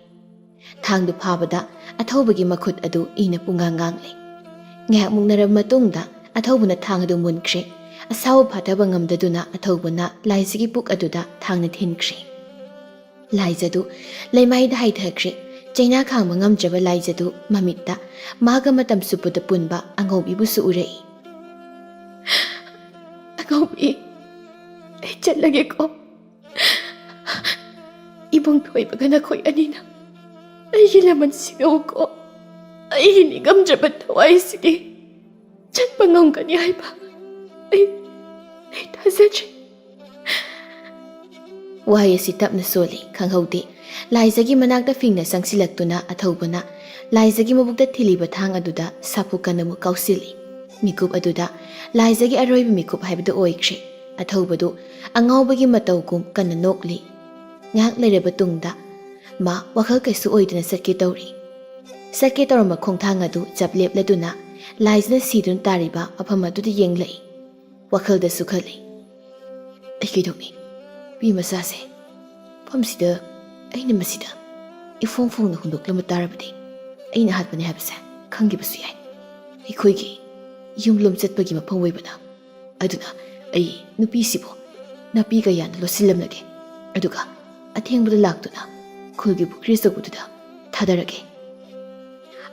ꯊꯥꯡꯗꯨ ꯐꯥꯕꯗ ꯑꯊꯧꯕꯒꯤ ꯃꯈꯨꯠ ꯑꯗꯨ ꯏꯅ ꯄꯨꯡꯉꯥꯡ ꯉꯥꯡꯂꯦ꯫ ꯉꯥꯏꯍꯥꯛ ꯃꯨꯛꯅꯔꯕ ꯃꯇꯨꯡꯗ ꯑꯊꯧꯕꯅ ꯊꯥꯡ ꯑꯗꯨ ꯃꯨꯟꯈ꯭ꯔꯦ꯫ ꯑꯁꯥꯎꯕ ꯐꯥꯊꯕ ꯉꯝꯗꯗꯨꯅ ꯑꯊꯧꯕꯅ ꯂꯥꯏꯖꯒꯤ ꯄꯨꯛ ꯑꯗꯨꯗ ꯊꯥꯡꯅ ꯊꯤꯟꯈ꯭ꯔꯦ꯫ ꯂꯥꯏꯖꯗꯨ ꯂꯩꯃꯥꯏꯗ ꯍꯥꯏꯊꯈ꯭ꯔꯦ꯫ ꯆꯩꯅꯥ ꯈꯥꯡꯕ ꯉꯝꯗ꯭ꯔꯕ ꯂꯥꯏꯖꯗꯨ ꯃꯃꯤꯠꯇ ꯃꯥꯒ ꯃꯇꯝ ꯆꯨꯞꯄꯗ ꯄꯨꯟꯕ ꯑꯉꯧꯕꯤꯕꯨꯁꯨ ꯎꯔꯛꯏ꯫ "ꯑꯉꯧꯕꯤ, ꯑꯩ ꯆꯠꯂꯒꯦꯀꯣ꯫ ꯏꯕꯨꯡ ꯊꯣꯏꯕꯒ ꯅꯈꯣꯏ ꯑꯅꯤꯅ ꯑꯩꯒꯤ ꯂꯃꯟ ꯁꯤꯡꯅꯧꯀꯣ꯫ ꯑꯩꯒꯤ ꯅꯤꯡꯉꯝꯗ꯭ꯔꯕ ꯊꯋꯥꯏꯁꯤꯗꯤ ꯆꯠꯄ ꯉꯝꯒꯅꯤ ꯍꯥꯏꯕ ꯑꯩ, ꯑꯩ ꯊꯥꯖꯗ꯭ꯔꯤ꯫" ꯋꯥꯍꯩ ꯑꯁꯤ ꯇꯞꯅ ꯁꯣꯜꯂꯤ, ꯈꯪꯍꯧꯗꯦ꯫ ꯂꯥꯏꯖꯒꯤ ꯃꯅꯥꯛꯇ ꯐꯤꯡꯅ ꯆꯪꯁꯤꯜꯂꯛꯇꯨꯅ ꯑꯊꯧꯕꯅ ꯂꯥꯏꯖꯒꯤ ꯃꯕꯨꯛꯇ ꯊꯤꯜꯂꯤꯕ ꯊꯥꯡ ꯑꯗꯨꯗ ꯁꯥꯐꯨ ꯀꯟꯅ ꯑꯃꯨꯛ ꯀꯥꯎꯁꯤꯜꯂꯤ꯫ ꯃꯤꯀꯨꯞ ꯑꯗꯨꯗ ꯂꯥꯏꯖꯒꯤ ꯑꯔꯣꯏꯕ ꯃꯤꯀꯨꯞ ꯍꯥꯏꯕꯗꯨ ꯑꯣꯏꯈ꯭ꯔꯦ꯫ ꯑꯊꯧꯕꯗꯨ ꯑꯉꯥꯎꯕꯒꯤ ꯃꯇꯧꯒꯨꯝ ꯀꯟꯅ ꯅꯣꯛꯂꯤ꯫ ꯉꯥꯏꯍꯥꯛ ꯂꯩꯔꯕ ꯇꯨꯡꯗ ꯃꯥ ꯋꯥꯈꯜ ꯀꯩꯁꯨ ꯑꯣꯏꯗꯅ ꯆꯠꯀꯦ ꯇꯧꯔꯤ꯫ ꯆꯠꯀꯦ ꯇꯧꯔꯝꯕ ꯈꯣꯡꯊꯥꯡ ꯑꯗꯨ ꯆꯞ ꯂꯦꯞꯂꯗꯨꯅ ꯂꯥꯏꯖꯅ ꯁꯤꯗꯨꯅ ꯇꯥꯔꯤꯕ ꯃꯐꯝ ꯑꯗꯨꯗ ꯌꯦꯡꯂꯛꯏ꯫ ꯋꯥꯈꯜꯗꯁꯨ ꯈꯜꯂꯤ, "ꯑꯩ ꯀꯩꯗꯧꯅꯤ? ꯅꯨꯄꯤ ꯃꯆꯥꯁꯦ ꯃꯐꯝꯁꯤꯗ ꯑꯩꯅ ꯃꯁꯤꯗ ꯏꯐꯣꯡ ꯐꯣꯡꯅ ꯍꯨꯟꯗꯣꯛꯂꯝꯕ ꯇꯥꯔꯕꯗꯤ ꯑꯩꯅ ꯍꯥꯠꯄꯅꯤ ꯍꯥꯏꯕꯁꯦ ꯈꯪꯈꯤꯕꯁꯨ ꯌꯥꯏ꯫ ꯑꯩꯈꯣꯏꯒꯤ ꯌꯨꯝꯂꯣꯝ ꯆꯠꯄꯒꯤ ꯃꯐꯝ ꯑꯣꯏꯕꯅ꯫ ꯑꯗꯨꯅ ꯑꯩ ꯅꯨꯄꯤꯁꯤꯕꯨ ꯅꯥꯄꯤ ꯀꯌꯥꯅ ꯂꯣꯠꯁꯤꯜꯂꯝꯂꯒꯦ, ꯑꯗꯨꯒ ꯑꯊꯦꯡꯕꯗ ꯂꯥꯛꯇꯨꯅ ꯈꯨꯜꯒꯤ ꯄꯨꯈ꯭ꯔꯤ ꯑꯆꯧꯕꯗꯨꯗ ꯊꯥꯗꯔꯒꯦ꯫"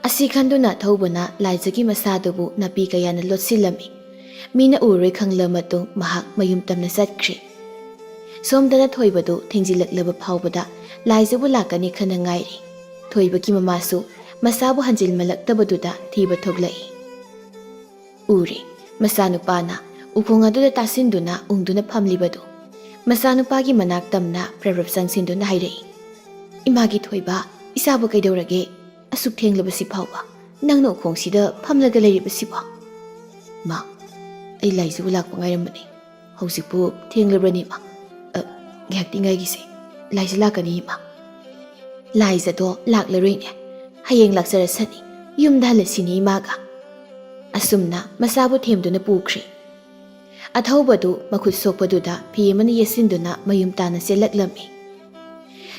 ꯑꯁꯤ ꯈꯟꯗꯨꯅ ꯊꯧꯕꯅ ꯂꯥꯏꯖꯒꯤ ꯃꯁꯥꯗꯨꯕꯨ ꯅꯥꯄꯤ ꯀꯌꯥꯅ ꯂꯣꯠꯁꯤꯜꯂꯝꯃꯤ꯫ ꯃꯤꯅ ꯎꯔꯣꯏ ꯈꯪꯂꯕ ꯃꯇꯨꯡ ꯃꯍꯥꯛ ꯃꯌꯨꯝ ꯇꯝꯅ ꯆꯠꯈ꯭ꯔꯤ꯫ ꯁꯣꯝꯗꯅ ꯊꯣꯏꯕꯗꯨ ꯊꯦꯡꯖꯤꯜꯂꯛꯂꯕ ꯐꯥꯎꯕꯗ ꯂꯥꯏꯖꯕꯨ ꯂꯥꯛꯀꯅꯤ ꯈꯟꯅ ꯉꯥꯏꯔꯤ꯫ ꯊꯣꯏꯕꯒꯤ ꯃꯃꯥꯁꯨ ꯃꯁꯥꯕꯨ ꯍꯟꯖꯤꯟꯃꯜꯂꯛꯇꯕꯗꯨꯗ ꯊꯤꯕ ꯊꯣꯛꯂꯛꯏ꯫ ꯎꯔꯦ, ꯃꯆꯥꯅꯨꯄꯥꯅ ꯎꯈꯣꯡ ꯑꯗꯨꯗ ꯇꯥꯁꯤꯟꯗꯨꯅ ꯎꯪꯗꯨꯅ ꯐꯝꯂꯤꯕꯗꯨ꯫ ꯃꯆꯥꯅꯨꯄꯥꯒꯤ ꯃꯅꯥꯛ ꯇꯝꯅ ꯄ꯭ꯔꯞ ꯄ꯭ꯔꯞ ꯆꯪꯁꯤꯟꯗꯨꯅ ꯍꯥꯏꯔꯛꯏ, "ꯏꯃꯥꯒꯤ ꯊꯣꯏꯕ, ꯏꯆꯥꯕꯨ ꯀꯩꯗꯧꯔꯒꯦ? ꯑꯁꯨꯛ ꯊꯦꯡꯂꯕꯁꯤ ꯐꯥꯎꯕ ꯅꯪꯅ ꯎꯈꯣꯡꯁꯤꯗ ꯐꯝꯂꯒ ꯂꯩꯔꯤꯕꯁꯤꯕꯣ?" "ꯃꯥ, ꯑꯩ ꯂꯥꯏꯖꯕꯨ ꯂꯥꯛꯄ ꯉꯥꯏꯔꯝꯕꯅꯤ꯫ ꯍꯧꯖꯤꯛꯄꯨ ꯊꯦꯡꯂꯕ꯭ꯔꯅꯦ, ꯏꯃꯥ?" "ꯑ, "ꯉꯥꯏꯍꯥꯛꯇꯤ ꯉꯥꯏꯈꯤꯁꯦ, ꯂꯥꯏꯖ ꯂꯥꯛꯀꯅꯤ, ꯏꯃꯥ꯫" "ꯂꯥꯏꯖꯗꯣ ꯂꯥꯛꯂꯔꯣꯏꯅꯦ, ꯍꯌꯦꯡ ꯂꯥꯛꯆꯔꯁꯅꯤ, ꯌꯨꯝꯗ ꯍꯜꯂꯁꯤꯅꯦ ꯏꯃꯥꯒ꯫" ꯑꯁꯨꯝꯅ ꯃꯆꯥꯕꯨ ꯊꯦꯝꯗꯨꯅ ꯄꯨꯈ꯭ꯔꯦ꯫ ꯑꯊꯧꯕꯗꯨ ꯃꯈꯨꯠ ꯁꯣꯛꯄꯗꯨꯗ ꯐꯤ ꯑꯃꯅ ꯌꯦꯠꯁꯤꯟꯗꯨꯅ ꯃꯌꯨꯝ ꯇꯥꯅ ꯆꯦꯜꯂꯛꯂꯝꯃꯤ꯫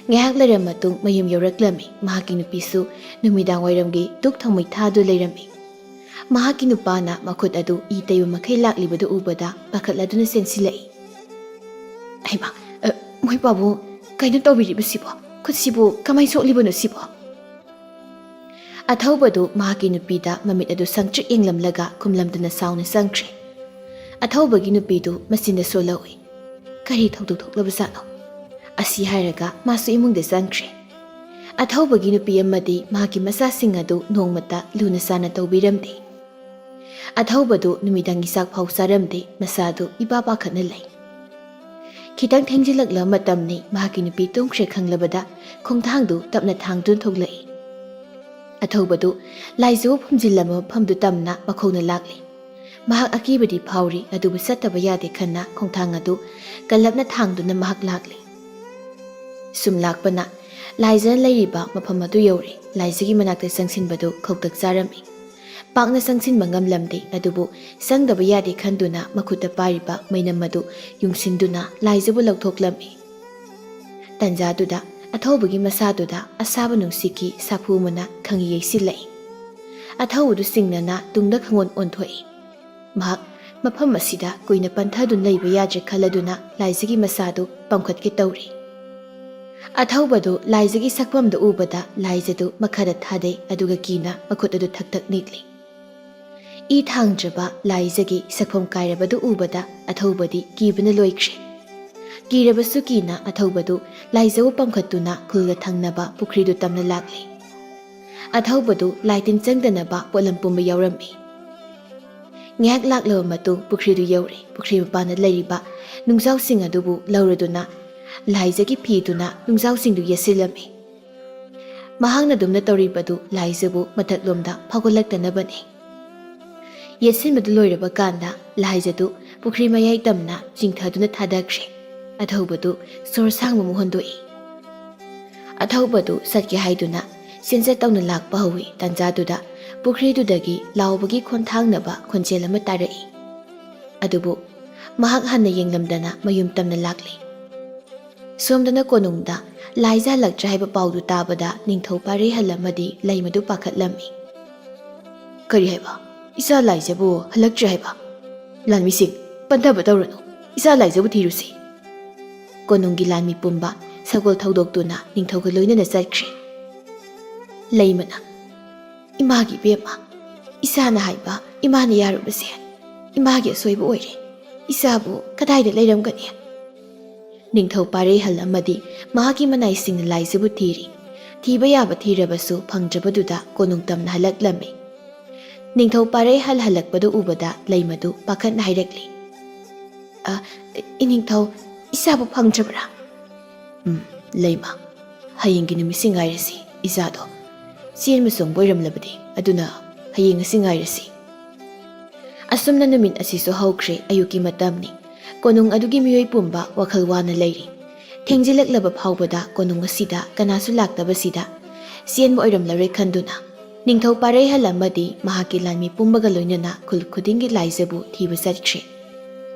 ꯉꯥꯏꯍꯥꯛ ꯂꯩꯔꯕ ꯃꯇꯨꯡ ꯃꯌꯨꯝ ꯌꯧꯔꯛꯂꯝꯃꯤ꯫ ꯃꯍꯥꯛꯀꯤ ꯅꯨꯄꯤꯁꯨ ꯅꯨꯃꯤꯗꯥꯡ ꯋꯥꯏꯔꯝꯒꯤ ꯙꯨꯛ ꯊꯥꯎꯃꯩ ꯊꯥꯗꯨ ꯂꯩꯔꯝꯃꯤ꯫ ꯃꯍꯥꯛꯀꯤ ꯅꯨꯄꯥꯅ ꯃꯈꯨꯠ ꯑꯗꯨ ꯏ ꯇꯩꯕ ꯃꯈꯩ ꯂꯥꯛꯂꯤꯕꯗꯨ ꯎꯕꯗ ꯄꯥꯈꯠꯂꯗꯨꯅ ꯆꯦꯟꯁꯤꯜꯂꯛꯏ꯫ "ꯍꯩꯃꯥ, ꯑ, ꯃꯣꯏ ꯄꯥꯕꯨꯡ, ꯀꯩꯅꯣ ꯇꯧꯕꯤꯔꯤꯕꯁꯤꯕꯣ? ꯈꯨꯠꯁꯤꯕꯨ ꯀꯃꯥꯏ ꯁꯣꯛꯂꯤꯕꯅꯣ ꯁꯤꯕꯣ?" ꯑꯊꯧꯕꯗꯨ ꯃꯍꯥꯛꯀꯤ ꯅꯨꯄꯤꯗ ꯃꯃꯤꯠ ꯑꯗꯨ ꯁꯪꯇ꯭ꯔꯤꯛ ꯌꯦꯡꯂꯝꯂꯒ ꯈꯨꯝꯂꯝꯗꯨꯅ ꯁꯥꯎꯅ ꯆꯪꯈ꯭ꯔꯦ꯫ ꯑꯊꯧꯕꯒꯤ ꯅꯨꯄꯤꯗꯨ ꯃꯆꯤꯟꯗ ꯁꯣꯜꯍꯧꯏ꯫ "ꯀꯔꯤ ꯊꯧꯗꯣꯛ ꯊꯣꯛꯂꯕꯖꯥꯠꯅꯣ?" ꯑꯁꯤ ꯍꯥꯏꯔꯒ ꯃꯥꯁꯨ ꯏꯃꯨꯡꯗ ꯆꯪꯈ꯭ꯔꯦ꯫ ꯑꯊꯧꯕꯒꯤ ꯅꯨꯄꯤ ꯑꯃꯗꯤ ꯃꯍꯥꯛꯀꯤ ꯃꯆꯥꯁꯤꯡ ꯑꯗꯨ ꯅꯣꯡꯃꯇ ꯂꯨꯅ ꯆꯥꯟꯅ ꯇꯧꯕꯤꯔꯝꯗꯦ꯫ ꯑꯊꯧꯕꯗꯨ ꯅꯨꯃꯤꯗꯥꯡꯒꯤ ꯆꯥꯛ ꯐꯥꯎ ꯆꯥꯔꯝꯗꯦ, ꯃꯁꯥꯗꯨ ꯏꯄꯥ ꯄꯥꯈꯠꯅ ꯂꯩ꯫ ꯈꯤꯇꯪ ꯊꯦꯡꯖꯤꯜꯂꯛꯂꯕ ꯃꯇꯝꯅꯤ, ꯃꯍꯥꯛꯀꯤ ꯅꯨꯄꯤ ꯇꯨꯝꯈ꯭ꯔꯦ ꯈꯪꯂꯕꯗ ꯈꯣꯡꯊꯥꯡꯗꯨ ꯇꯞꯅ ꯊꯥꯡꯗꯨꯅ ꯊꯣꯛꯂꯛꯏ꯫ ꯑꯊꯧꯕꯗꯨ ꯂꯥꯏꯖꯧ ꯐꯨꯝꯖꯤꯜꯂꯝꯕ ꯃꯐꯝꯗꯨ ꯇꯝꯅ ꯃꯈꯣꯡꯅ ꯂꯥꯛꯂꯤ꯫ ꯃꯍꯥꯛ ꯑꯀꯤꯕꯗꯤ ꯐꯥꯎꯔꯤ, ꯑꯗꯨꯕꯨ ꯆꯠꯇꯕ ꯌꯥꯗꯦ ꯈꯟꯅ ꯈꯣꯡꯊꯥꯡ ꯑꯗꯨ ꯀꯜꯂꯞꯅ ꯊꯥꯡꯗꯨꯅ ꯃꯍꯥꯛ ꯂꯥꯛꯂꯤ꯫ ꯁꯨꯝ ꯂꯥꯛꯄꯅ ꯂꯥꯏꯖꯅ ꯂꯩꯔꯤꯕ ꯃꯐꯝ ꯑꯗꯨ ꯌꯧꯔꯦ꯫ ꯂꯥꯏꯖꯒꯤ ꯃꯅꯥꯛꯇ ꯆꯪꯁꯤꯟꯕꯗꯨ ꯈꯧꯇꯛ ꯆꯥꯔꯝꯃꯤ꯫ ꯄꯥꯛꯅ ꯆꯪꯁꯤꯟꯕ ꯉꯝꯂꯝꯗꯦ, ꯑꯗꯨꯕꯨ ꯆꯪꯗꯕ ꯌꯥꯗꯦ ꯈꯟꯗꯨꯅ ꯃꯈꯨꯠꯇ ꯄꯥꯏꯔꯤꯕ ꯃꯩꯅꯝ ꯑꯗꯨ ꯌꯨꯡꯁꯤꯟꯗꯨꯅ ꯂꯥꯏꯖꯕꯨ ꯂꯧꯊꯣꯛꯂꯝꯃꯤ꯫ ꯇꯟꯖꯥꯗꯨꯗ ꯑꯊꯧꯕꯒꯤ ꯃꯁꯥꯗꯨꯗ ꯑꯁꯥꯕ ꯅꯨꯡꯁꯤꯠꯀꯤ ꯁꯥꯐꯨ ꯑꯃꯅ ꯈꯪꯌꯩ ꯌꯩꯁꯤꯜꯂꯛꯏ꯫ ꯑꯊꯧꯕꯗꯨ ꯆꯤꯡꯅꯅ ꯇꯨꯡꯗ ꯈꯪꯑꯣꯟ ꯑꯣꯟꯊꯣꯛꯏ꯫ ꯃꯍꯥꯛ ꯃꯐꯝ ꯑꯁꯤꯗ ꯀꯨꯏꯅ ꯄꯟꯊꯗꯨꯅ ꯂꯩꯕ ꯌꯥꯗ꯭ꯔꯦ ꯈꯜꯂꯗꯨꯅ ꯂꯥꯏꯖꯒꯤ ꯃꯁꯥꯗꯨ ꯄꯝꯈꯠꯀꯦ ꯇꯧꯔꯤ꯫ ꯑꯊꯧꯕꯗꯨ ꯂꯥꯏꯖꯒꯤ ꯁꯛꯐꯝꯗꯨ ꯎꯕꯗ ꯂꯥꯏꯖꯗꯨ ꯃꯈꯥꯗ ꯊꯥꯗꯩ, ꯑꯗꯨꯒ ꯀꯤꯅ ꯃꯈꯨꯠ ꯑꯗꯨ ꯊꯛ ꯊꯛ ꯅꯤꯛꯂꯤ꯫ ꯏ ꯊꯥꯡꯗ꯭ꯔꯕ ꯂꯥꯏꯖꯒꯤ ꯁꯛꯐꯝ ꯀꯥꯏꯔꯕꯗꯨ ꯎꯕꯗ ꯑꯊꯧꯕꯗꯤ ꯀꯤꯕꯅ ꯂꯣꯏꯈ꯭ꯔꯦ꯫ ꯀꯤꯔꯕꯁꯨ ꯀꯤꯅ ꯑꯊꯧꯕꯗꯨ ꯂꯥꯏꯖꯕꯨ ꯄꯝꯈꯠꯇꯨꯅ ꯈꯨꯜꯒ ꯊꯪꯅꯕ ꯄꯨꯈ꯭ꯔꯤꯗꯨ ꯇꯝꯅ ꯂꯥꯛꯂꯤ꯫ ꯑꯊꯧꯕꯗꯨ ꯂꯥꯏ ꯇꯤꯟ ꯆꯪꯗꯅꯕ ꯄꯣꯠꯂꯝ ꯄꯨꯝꯕ ꯌꯥꯎꯔꯝꯃꯤ꯫ ꯉꯥꯏꯍꯥꯛ ꯂꯥꯛꯂꯕ ꯃꯇꯨꯡ ꯄꯨꯈ꯭ꯔꯤꯗꯨ ꯌꯧꯔꯦ꯫ ꯄꯨꯈ꯭ꯔꯤ ꯃꯄꯥꯟꯗ ꯂꯩꯔꯤꯕ ꯅꯨꯡꯖꯥꯎꯁꯤꯡ ꯑꯗꯨꯕꯨ ꯂꯧꯔꯗꯨꯅ ꯂꯥꯏꯖꯒꯤ ꯐꯤꯗꯨꯅ ꯅꯨꯡꯖꯥꯎꯁꯤꯡꯗꯨ ꯌꯦꯠꯁꯤꯜꯂꯝꯃꯤ꯫ ꯃꯍꯥꯛꯅ ꯑꯗꯨꯝꯅ ꯇꯧꯔꯤꯕꯗꯨ ꯂꯥꯏꯖꯕꯨ ꯃꯊꯛꯂꯣꯝꯗ ꯐꯥꯎꯒꯠꯂꯛꯇꯅꯕꯅꯤ꯫ ꯌꯦꯠꯁꯤꯟꯕꯗꯨ ꯂꯣꯏꯔꯕ ꯀꯥꯟꯗ ꯂꯥꯏꯖꯗꯨ ꯄꯨꯈ꯭ꯔꯤ ꯃꯌꯥꯏ ꯇꯝꯅ ꯆꯤꯡꯊꯗꯨꯅ ꯊꯥꯗꯈ꯭ꯔꯦ꯫ ꯑꯊꯧꯕꯗꯨ ꯁꯣꯔ ꯁꯥꯡꯕ ꯑꯃ ꯍꯣꯟꯗꯣꯛꯏ꯫ ꯑꯊꯧꯕꯗꯨ ꯆꯠꯀꯦ ꯍꯥꯏꯗꯨꯅ ꯆꯦꯟꯆꯠ ꯇꯧꯅ ꯂꯥꯛꯄ ꯍꯧꯏ꯫ ꯇꯥꯟꯖꯥꯗꯨꯗ ꯄꯨꯈ꯭ꯔꯤꯗꯨꯗꯒꯤ ꯂꯥꯎꯕꯒꯤ ꯈꯣꯟꯊꯥꯡꯅꯕ ꯈꯣꯟꯖꯦꯜ ꯑꯃ ꯇꯥꯔꯛꯏ꯫ ꯑꯗꯨꯕꯨ ꯃꯍꯥꯛ ꯍꯟꯅ ꯌꯦꯡꯂꯝꯗꯅ ꯃꯌꯨꯝ ꯇꯝꯅ ꯂꯥꯛꯂꯤ꯫ ꯁꯣꯝꯗꯅ ꯀꯣꯅꯨꯡꯗ ꯂꯥꯏꯖꯥ ꯍꯜꯂꯛꯇ꯭ꯔꯦ ꯍꯥꯏꯕ ꯄꯥꯎꯗꯨ ꯇꯥꯕꯗ ꯅꯤꯡꯊꯧ ꯄꯥꯔꯩꯍꯜ ꯑꯃꯗꯤ ꯂꯩꯃꯗꯨ ꯄꯥꯈꯠꯂꯝꯃꯤ꯫ "ꯀꯔꯤ ꯍꯥꯏꯕ? ꯏꯆꯥ ꯂꯥꯏꯖꯕꯨ ꯍꯜꯂꯛꯇ꯭ꯔꯦ ꯍꯥꯏꯕ? ꯂꯥꯟꯃꯤꯁꯤꯡ, ꯄꯟꯊꯕ ꯇꯧꯔꯅꯨ, ꯏꯆꯥ ꯂꯥꯏꯖꯕꯨ ꯊꯤꯔꯨꯁꯤ꯫" ꯀꯣꯅꯨꯡꯒꯤ ꯂꯥꯟꯃꯤ ꯄꯨꯝꯕ ꯁꯒꯣꯜ ꯊꯧꯗꯣꯛꯇꯨꯅ ꯅꯤꯡꯊꯧꯒ ꯂꯣꯏꯅꯅ ꯆꯠꯈ꯭ꯔꯦ꯫ ꯂꯩꯃꯅ, "ꯏꯃꯥꯒꯤ ꯏꯕꯦꯝꯃ, ꯏꯆꯥꯅ ꯍꯥꯏꯕ ꯏꯃꯥꯅ ꯌꯥꯔꯨꯕꯁꯦ ꯏꯃꯥꯒꯤ ꯑꯁꯣꯏꯕ ꯑꯣꯏꯔꯦ꯫ ꯏꯆꯥꯕꯨ ꯀꯗꯥꯏꯗ ꯂꯩꯔꯝꯒꯅꯤ?" ꯅꯤꯡꯊꯧ ꯄꯥꯔꯩꯍꯜ ꯑꯃꯗꯤ ꯃꯍꯥꯛꯀꯤ ꯃꯅꯥꯏꯁꯤꯡꯅ ꯂꯥꯏꯖꯕꯨ ꯊꯤꯔꯤ꯫ ꯊꯤꯕ ꯌꯥꯕ ꯊꯤꯔꯕꯁꯨ ꯐꯪꯗ꯭ꯔꯕꯗꯨꯗ ꯀꯣꯅꯨꯡ ꯇꯝꯅ ꯍꯜꯂꯛꯂꯝꯃꯤ꯫ ꯅꯤꯡꯊꯧ ꯄꯥꯔꯩꯍꯜ ꯍꯜꯂꯛꯄꯗꯨ ꯎꯕꯗ ꯂꯩꯃꯗꯨ ꯄꯥꯈꯠꯅ ꯍꯥꯏꯔꯛꯂꯤ, "ꯑ, ꯏꯅꯤꯡꯊꯧ, ꯏꯆꯥꯕꯨ ꯐꯪꯗ꯭ꯔꯕ꯭ꯔꯥ?" "ꯎꯝ, ꯂꯩꯃ, ꯍꯌꯦꯡꯒꯤ ꯅꯨꯃꯤꯠꯁꯤ ꯉꯥꯏꯔꯁꯤ꯫ ꯏꯆꯥꯗꯣ ꯆꯦꯟꯕ ꯆꯣꯡꯕ ꯑꯣꯏꯔꯝꯂꯕꯗꯤ, ꯑꯗꯨꯅ ꯍꯌꯦꯡ ꯑꯁꯤ ꯉꯥꯏꯔꯁꯤ꯫" ꯑꯁꯨꯝꯅ ꯅꯨꯃꯤꯠ ꯑꯁꯤꯁꯨ ꯍꯧꯈ꯭ꯔꯦ꯫ ꯑꯌꯨꯛꯀꯤ ꯃꯇꯝꯅꯤ꯫ ꯀꯣꯅꯨꯡ ꯑꯗꯨꯒꯤ ꯃꯤꯑꯣꯏ ꯄꯨꯝꯕ ꯋꯥꯈꯜ ꯋꯥꯅ ꯂꯩꯔꯤ꯫ ꯊꯦꯡꯖꯤꯜꯂꯛꯂꯕ ꯐꯥꯎꯕꯗ ꯀꯣꯅꯨꯡ ꯑꯁꯤꯗ ꯀꯅꯥꯁꯨ ꯂꯥꯛꯇꯕꯁꯤꯗ ꯆꯦꯟꯕ ꯑꯣꯏꯔꯝꯂꯔꯣꯏ ꯈꯟꯗꯨꯅ ꯅꯤꯡꯊꯧ ꯄꯥꯔꯩꯍꯜ ꯑꯃꯗꯤ ꯃꯍꯥꯛꯀꯤ ꯂꯥꯟꯃꯤ ꯄꯨꯝꯕꯒ ꯂꯣꯏꯅꯅ ꯈꯨꯜ ꯈꯨꯗꯤꯡꯒꯤ ꯂꯥꯏꯖꯕꯨ ꯊꯤꯕ ꯆꯠꯈ꯭ꯔꯦ꯫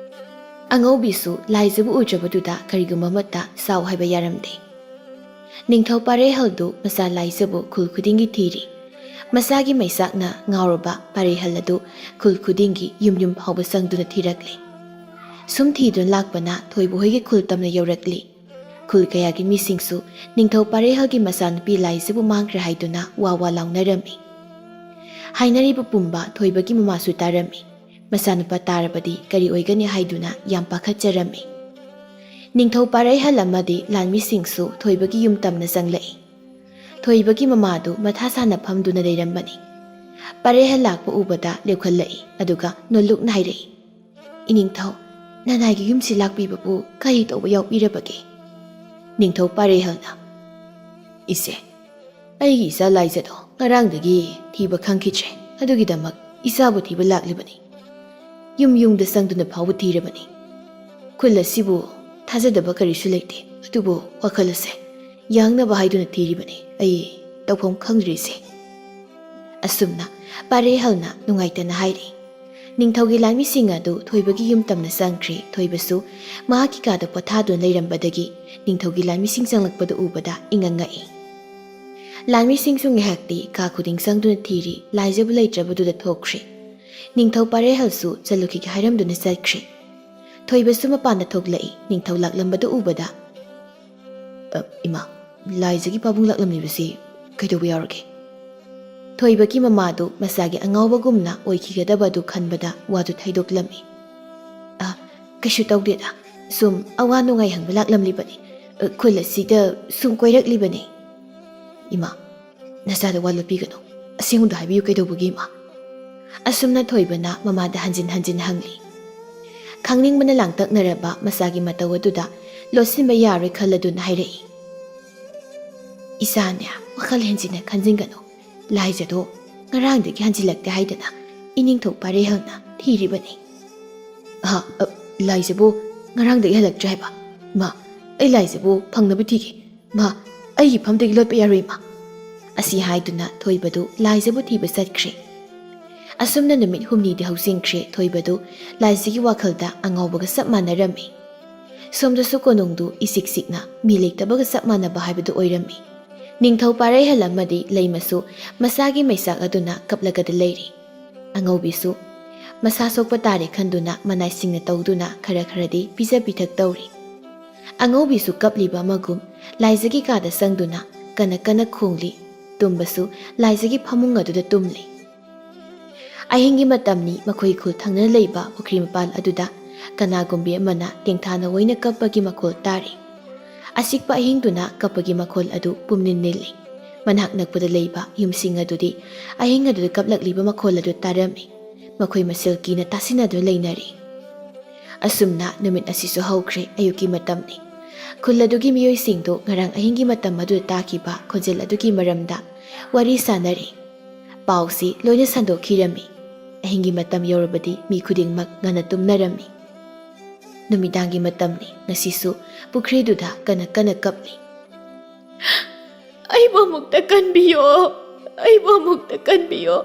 ꯑꯉꯧꯕꯤꯁꯨ ꯂꯥꯏꯖꯕꯨ ꯎꯗ꯭ꯔꯕꯗꯨꯗ ꯀꯔꯤꯒꯨꯝꯕ ꯑꯃꯠꯇ ꯆꯥꯎ ꯍꯥꯏꯕ ꯌꯥꯔꯝꯗꯦ꯫ ꯅꯤꯡꯊꯧ ꯄꯥꯔꯩꯍꯜꯗꯨ ꯃꯆꯥ ꯂꯥꯏꯖꯕꯨ ꯈꯨꯜ ꯈꯨꯗꯤꯡꯒꯤ ꯊꯤꯔꯤ꯫ ꯃꯆꯥꯒꯤ ꯃꯩꯆꯥꯛꯅ ꯉꯥꯎꯔꯕ ꯄꯥꯔꯩꯍꯜ ꯑꯗꯨ ꯈꯨꯜ ꯈꯨꯗꯤꯡꯒꯤ ꯌꯨꯝ ꯌꯨꯝ ꯐꯥꯎꯕ ꯆꯪꯗꯨꯅ ꯊꯤꯔꯛꯂꯤ꯫ ꯁꯨꯝ ꯊꯤꯗꯨꯅ ꯂꯥꯛꯄꯅ ꯊꯣꯏꯕ ꯍꯣꯏꯒꯤ ꯈꯨꯜ ꯇꯝꯅ ꯌꯧꯔꯛꯂꯤ꯫ ꯈꯨꯜ ꯀꯌꯥꯒꯤ ꯃꯤꯁꯤꯡꯁꯨ ꯅꯤꯡꯊꯧ ꯄꯥꯔꯩꯍꯜꯒꯤ ꯃꯆꯥꯅꯨꯄꯤ ꯂꯥꯏꯖꯕꯨ ꯃꯥꯡꯈ꯭ꯔꯦ ꯍꯥꯏꯗꯨꯅ ꯋꯥ ꯋꯥ ꯂꯥꯎꯅꯔꯝꯃꯤ꯫ ꯍꯥꯏꯅꯔꯤꯕ ꯄꯨꯝꯕ ꯊꯣꯏꯕꯒꯤ ꯃꯃꯥꯁꯨ ꯇꯥꯔꯝꯃꯤ꯫ ꯃꯆꯥꯅꯨꯄꯥ ꯇꯥꯔꯕꯗꯤ ꯀꯔꯤ ꯑꯣꯏꯒꯅꯤ ꯍꯥꯏꯗꯨꯅ ꯌꯥꯝ ꯄꯥꯈꯠꯆꯔꯝꯃꯤ꯫ ꯅꯤꯡꯊꯧ ꯄꯥꯔꯩꯍꯜ ꯑꯃꯗꯤ ꯂꯥꯟꯃꯤꯁꯤꯡꯁꯨ ꯊꯣꯏꯕꯒꯤ ꯌꯨꯝ ꯇꯝꯅ ꯆꯪꯂꯛꯏ꯫ ꯊꯣꯏꯕꯒꯤ ꯃꯃꯥꯗꯨ ꯃꯊꯥ ꯁꯥꯅ ꯐꯝꯗꯨꯅ ꯂꯩꯔꯝꯕꯅꯤ꯫ ꯄꯥꯔꯩꯍꯜ ꯂꯥꯛꯄ ꯎꯕꯗ ꯂꯦꯞꯈꯠꯂꯛꯏ, ꯑꯗꯨꯒ ꯅꯣꯜꯂꯨꯛꯅ ꯍꯥꯏꯔꯛꯏ, "ꯏꯅꯤꯡꯊꯧ, ꯅꯅꯥꯏꯒꯤ ꯌꯨꯝꯁꯤ ꯂꯥꯛꯄꯤꯕꯕꯨ ꯀꯔꯤ ꯇꯧꯕ ꯌꯥꯎꯕꯤꯔꯕꯒꯦ?" ꯅꯤꯡꯊꯧ ꯄꯥꯔꯩꯍꯜꯅ, "ꯏꯆꯦ, ꯑꯩꯒꯤ ꯏꯆꯥ ꯂꯥꯏꯖꯗꯣ ꯉꯔꯥꯡꯗꯒꯤ ꯊꯤꯕ ꯈꯪꯈꯤꯗ꯭ꯔꯦ꯫ ꯑꯗꯨꯒꯤꯗꯃꯛ ꯏꯆꯥꯕꯨ ꯊꯤꯕ ꯂꯥꯛꯂꯤꯕꯅꯤ꯫ ꯌꯨꯝ ꯌꯨꯝꯗ ꯆꯪꯗꯨꯅ ꯐꯥꯎꯕ ꯊꯤꯔꯕꯅꯤ꯫ ꯈꯨꯜ ꯑꯁꯤꯕꯨ ꯊꯥꯖꯗꯕ ꯀꯔꯤꯁꯨ ꯂꯩꯇꯦ, ꯑꯗꯨꯕꯨ ꯋꯥꯈꯜ ꯑꯁꯦ ꯌꯥꯡꯅꯕ ꯍꯥꯏꯗꯨꯅ ꯊꯤꯔꯤꯕꯅꯤ꯫ ꯑꯩ ꯇꯧꯐꯝ ꯈꯪꯗ꯭ꯔꯤꯁꯦ꯫ ꯑꯁꯨꯝꯅ ꯄꯥꯔꯦꯍꯜꯅ ꯅꯨꯡꯉꯥꯏꯇꯅ ꯍꯥꯏꯔꯤ꯫ ꯅꯤꯡꯊꯧꯒꯤ ꯂꯥꯟꯃꯤꯁꯤꯡ ꯑꯗꯨ ꯊꯣꯏꯕꯒꯤ ꯌꯨꯝ ꯇꯝꯅ ꯆꯪꯈ꯭ꯔꯦ꯫ ꯊꯣꯏꯕꯁꯨ ꯃꯍꯥꯛꯀꯤ ꯀꯥꯗ ꯄꯣꯊꯥꯗꯨꯅ ꯂꯩꯔꯝꯕꯗꯒꯤ ꯅꯤꯡꯊꯧꯒꯤ ꯂꯥꯟꯃꯤꯁꯤꯡ ꯆꯪꯂꯛꯄꯗꯨ ꯎꯕꯗ ꯏꯉꯛ ꯉꯛꯏ꯫ ꯂꯥꯟꯃꯤꯁꯤꯡꯁꯨ ꯉꯥꯏꯍꯥꯛꯇꯤ ꯀꯥ ꯈꯨꯗꯤꯡ ꯆꯪꯗꯨꯅ ꯊꯤꯔꯤ, ꯂꯥꯏꯖꯕꯨ ꯂꯩꯇ꯭ꯔꯕꯗꯨꯗ ꯊꯣꯛꯈ꯭ꯔꯦ꯫ ꯅꯤꯡꯊꯧ ꯄꯥꯔꯦꯍꯜꯁꯨ ꯆꯠꯂꯨꯈꯤꯒꯦ ꯍꯥꯏꯔꯝꯗꯨꯅ ꯆꯠꯈ꯭ꯔꯦ꯫ ꯊꯣꯏꯕꯁꯨ ꯃꯄꯥꯟꯗ ꯊꯣꯛꯂꯛꯏ, ꯅꯤꯡꯊꯧ ꯂꯥꯛꯂꯝꯕꯗꯨ ꯎꯕꯗ, "ꯑ, ꯏꯃꯥ, ꯂꯥꯏꯖꯒꯤ ꯄꯥꯕꯨꯡ ꯂꯥꯛꯂꯝꯂꯤꯕꯁꯤ ꯀꯩꯗꯧꯕ ꯌꯥꯎꯔꯒꯦ?" ꯊꯣꯏꯕꯒꯤ ꯃꯃꯥꯗꯨ ꯃꯆꯥꯒꯤ ꯑꯉꯥꯎꯕꯒꯨꯝꯅ ꯑꯣꯏꯈꯤꯒꯗꯕ ꯑꯗꯨ ꯈꯟꯕꯗ ꯋꯥꯗꯨ ꯊꯩꯗꯣꯛꯂꯝꯃꯤ꯫ "ꯑ, ꯀꯩꯁꯨ ꯇꯧꯗꯦꯗ, ꯁꯨꯝ ꯑꯋꯥ ꯅꯨꯡꯉꯥꯏ ꯍꯪꯕ ꯂꯥꯛꯂꯝꯂꯤꯕꯅꯤ꯫ ꯑ, ꯈꯨꯜ ꯑꯁꯤꯗ ꯁꯨꯝ ꯀꯣꯏꯔꯛꯂꯤꯕꯅꯤ꯫" "ꯏꯃꯥ, ꯅꯆꯥꯗ ꯋꯥ ꯂꯣꯠꯄꯤꯒꯅꯨ, ꯑꯁꯦꯡꯕꯗꯣ ꯍꯥꯏꯕꯤꯌꯨ, ꯀꯩꯗꯧꯕꯒꯤ, ꯏꯃꯥ?" ꯑꯁꯨꯝꯅ ꯊꯣꯏꯕꯅ ꯃꯃꯥꯗ ꯍꯟꯖꯤꯟ ꯍꯟꯖꯤꯟ ꯍꯪꯂꯤ꯫ ꯈꯪꯅꯤꯡꯕꯅ ꯂꯥꯡꯇꯛꯅꯔꯕ ꯃꯆꯥꯒꯤ ꯃꯇꯧ ꯑꯗꯨꯗ ꯂꯣꯠꯁꯤꯟꯕ ꯌꯥꯔꯣꯏ ꯈꯜꯂꯗꯨꯅ ꯍꯥꯏꯔꯛꯏ꯫ "ꯏꯆꯥꯅꯦ, ꯋꯥꯈꯜ ꯍꯦꯟꯖꯤꯟꯅ ꯈꯟꯖꯤꯟꯒꯅꯨ꯫ ꯂꯥꯏꯖꯗꯣ ꯉꯔꯥꯡꯗꯒꯤ ꯍꯟꯖꯤꯜꯂꯛꯇꯦ ꯍꯥꯏꯗꯅ ꯏꯅꯤꯡꯊꯧ ꯄꯥꯔꯦꯍꯜꯅ ꯊꯤꯔꯤꯕꯅꯤ꯫" "ꯑ, ꯑ, ꯂꯥꯏꯖꯕꯨ ꯉꯔꯥꯡꯗꯒꯤ ꯍꯜꯂꯛꯇ꯭ꯔꯦ ꯍꯥꯏꯕ? ꯃꯥ, ꯑꯩ ꯂꯥꯏꯖꯕꯨ ꯐꯪꯅꯕ ꯊꯤꯒꯦ꯫ ꯃꯥ, ꯑꯩꯒꯤ ꯐꯝꯗꯒꯤ ꯂꯣꯠꯄ ꯌꯥꯔꯣꯏ, ꯏꯃꯥ꯫" ꯑꯁꯤ ꯍꯥꯏꯗꯨꯅ ꯊꯣꯏꯕꯗꯨ ꯂꯥꯏꯖꯕꯨ ꯊꯤꯕ ꯆꯠꯈ꯭ꯔꯦ꯫ ꯑꯁꯨꯝꯅ ꯅꯨꯃꯤꯠ ꯍꯨꯝꯅꯤꯗꯤ ꯍꯧꯖꯤꯟꯈ꯭ꯔꯦ꯫ ꯊꯣꯏꯕꯗꯨ ꯂꯥꯏꯖꯒꯤ ꯋꯥꯈꯜꯗ ꯑꯉꯥꯎꯕꯒ ꯆꯞ ꯃꯥꯟꯅꯔꯝꯃꯤ꯫ ꯁꯣꯝꯗꯁꯨ ꯀꯣꯅꯨꯡꯗꯨ ꯏꯆꯤꯛ ꯆꯤꯛꯅ ꯃꯤ ꯂꯩꯇꯕꯒ ꯆꯞ ꯃꯥꯟꯅꯕ ꯍꯥꯏꯕꯗꯨ ꯑꯣꯏꯔꯝꯃꯤ꯫ ꯅꯤꯡꯊꯧ ꯄꯥꯔꯦꯍꯜ ꯑꯃꯗꯤ ꯂꯩꯃꯁꯨ ꯃꯆꯥꯒꯤ ꯃꯩꯆꯥꯛ ꯑꯗꯨꯅ ꯀꯞꯂꯒꯗ ꯂꯩꯔꯤ꯫ ꯑꯉꯧꯕꯤꯁꯨ ꯃꯁꯥ ꯁꯣꯛꯄ ꯇꯥꯔꯦ ꯈꯟꯗꯨꯅ ꯃꯅꯥꯏꯁꯤꯡꯅ ꯇꯧꯗꯨꯅ ꯈꯔ ꯈꯔꯗꯤ ꯄꯤꯖ ꯄꯤꯊꯛ ꯇꯧꯔꯤ꯫ ꯑꯉꯧꯕꯤꯁꯨ ꯀꯞꯂꯤꯕ ꯑꯃꯒꯨꯝ ꯂꯥꯏꯖꯒꯤ ꯀꯥꯗ ꯆꯪꯗꯨꯅ ꯀꯟꯅ ꯀꯟꯅ ꯈꯣꯡꯂꯤ꯫ ꯇꯨꯝꯕꯁꯨ ꯂꯥꯏꯖꯒꯤ ꯐꯃꯨꯡ ꯑꯗꯨꯗ ꯇꯨꯝꯂꯤ꯫ ꯑꯍꯤꯡꯒꯤ ꯃꯇꯝꯅꯤ꯫ ꯃꯈꯣꯏ ꯈꯨꯜ ꯊꯪꯅꯅ ꯂꯩꯕ ꯄꯨꯈ꯭ꯔꯤ ꯃꯄꯥꯜ ꯑꯗꯨꯗ ꯀꯅꯥꯒꯨꯝꯕꯤ ꯑꯃꯅ ꯇꯦꯡꯊꯥꯅ ꯑꯣꯏꯅ ꯀꯞꯄꯒꯤ ꯃꯈꯣꯜ ꯇꯥꯔꯤ꯫ ꯑꯆꯤꯛꯄ ꯑꯍꯤꯡꯗꯨꯅ ꯀꯞꯄꯒꯤ ꯃꯈꯣꯜ ꯑꯗꯨ ꯄꯨꯝꯅꯤꯜ ꯅꯤꯜꯂꯤ꯫ ꯃꯅꯥꯛ ꯅꯛꯄꯗ ꯂꯩꯕ ꯌꯨꯝꯁꯤꯡ ꯑꯗꯨꯗꯤ ꯑꯍꯤꯡ ꯑꯗꯨꯗ ꯀꯞꯂꯛꯂꯤꯕ ꯃꯈꯣꯜ ꯑꯗꯨ ꯇꯥꯔꯝꯃꯤ꯫ ꯃꯈꯣꯏ ꯃꯁꯦꯜ ꯀꯤꯅ ꯇꯥꯁꯤꯟꯅꯗꯨꯅ ꯂꯩꯅꯔꯤ꯫ ꯑꯁꯨꯝꯅ ꯅꯨꯃꯤꯠ ꯑꯁꯤꯁꯨ ꯍꯧꯈ꯭ꯔꯦ꯫ ꯑꯌꯨꯛꯀꯤ ꯃꯇꯝꯅꯤ꯫ ꯈꯨꯜ ꯑꯗꯨꯒꯤ ꯃꯤꯑꯣꯏꯁꯤꯡꯗꯨ ꯉꯔꯥꯡ ꯑꯍꯤꯡꯒꯤ ꯃꯇꯝ ꯑꯗꯨꯗ ꯇꯥꯈꯤꯕ ꯈꯣꯟꯖꯦꯜ ꯑꯗꯨꯒꯤ ꯃꯔꯝꯗ ꯋꯥꯔꯤ ꯁꯥꯅꯔꯤ꯫ ꯄꯥꯎꯁꯤ ꯂꯣꯏꯅ ꯁꯟꯗꯣꯛꯈꯤꯔꯝꯃꯤ꯫ ꯑꯍꯤꯡꯒꯤ ꯃꯇꯝ ꯌꯧꯔꯕꯗꯤ ꯃꯤ ꯈꯨꯗꯤꯡꯃꯛ ꯉꯟꯅ ꯇꯨꯝꯅꯔꯝꯃꯤ꯫ ꯅꯨꯃꯤꯗꯥꯡꯒꯤ ꯃꯇꯝꯅꯤ꯫ ꯉꯁꯤꯁꯨ ꯄꯨꯈ꯭ꯔꯤꯗꯨꯗ ꯀꯟꯅ ꯀꯟꯅ ꯀꯞꯂꯤ꯫ "ꯑꯩꯕꯨ ꯑꯃꯨꯛꯇ ꯀꯟꯕꯤꯌꯣ, ꯑꯩꯕꯨ ꯑꯃꯨꯛꯇ ꯀꯟꯕꯤꯌꯣ,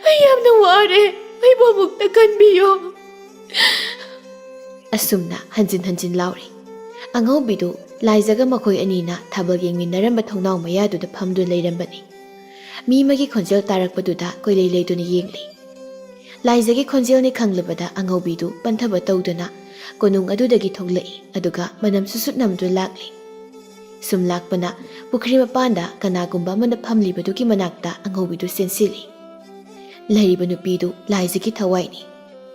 ꯑꯩ ꯌꯥꯝꯅ ꯋꯥꯔꯦ, ꯑꯩꯕꯨ ꯑꯃꯨꯛꯇ ꯀꯟꯕꯤꯌꯣ"꯫ ꯑꯁꯨꯝꯅ ꯍꯟꯖꯤꯟ ꯍꯟꯖꯤꯟ ꯂꯥꯎꯔꯤ꯫ ꯑꯉꯧꯕꯤꯗꯨ ꯂꯥꯏꯖꯒ ꯃꯈꯣꯏ ꯑꯅꯤꯅ ꯊꯥꯕꯜ ꯌꯦꯡꯃꯤꯟꯅꯔꯝꯕ ꯊꯣꯡꯅꯥꯎ ꯃꯌꯥꯗꯨꯗ ꯐꯝꯗꯨꯅ ꯂꯩꯔꯝꯕꯅꯤ꯫ ꯃꯤ ꯑꯃꯒꯤ ꯈꯣꯟꯖꯦꯜ ꯇꯥꯔꯛꯄꯗꯨꯗ ꯀꯣꯏꯂꯩ ꯂꯩꯗꯨꯅ ꯌꯦꯡꯂꯤ꯫ ꯂꯥꯏꯖꯒꯤ ꯈꯣꯟꯖꯦꯜꯅꯤ ꯈꯪꯂꯕꯗ ꯑꯉꯧꯕꯤꯗꯨ ꯄꯟꯊꯕ ꯇꯧꯗꯨꯅ ꯀꯣꯅꯨꯡ ꯑꯗꯨꯗꯒꯤ ꯊꯣꯛꯂꯛꯏ, ꯑꯗꯨꯒ ꯃꯅꯝ ꯁꯨꯠ ꯁꯨꯠ ꯅꯝꯗꯨꯅ ꯂꯥꯛꯂꯤ꯫ ꯁꯨꯝ ꯂꯥꯛꯄꯅ ꯄꯨꯈ꯭ꯔꯤ ꯃꯄꯥꯟꯗ ꯀꯅꯥꯒꯨꯝꯕ ꯑꯃꯅ ꯐꯝꯂꯤꯕꯗꯨꯒꯤ ꯃꯅꯥꯛꯇ ꯑꯉꯧꯕꯤꯗꯨ ꯆꯦꯟꯁꯤꯜꯂꯤ꯫ ꯂꯩꯔꯤꯕ ꯅꯨꯄꯤꯗꯨ ꯂꯥꯏꯖꯒꯤ ꯊꯋꯥꯏꯅꯤ꯫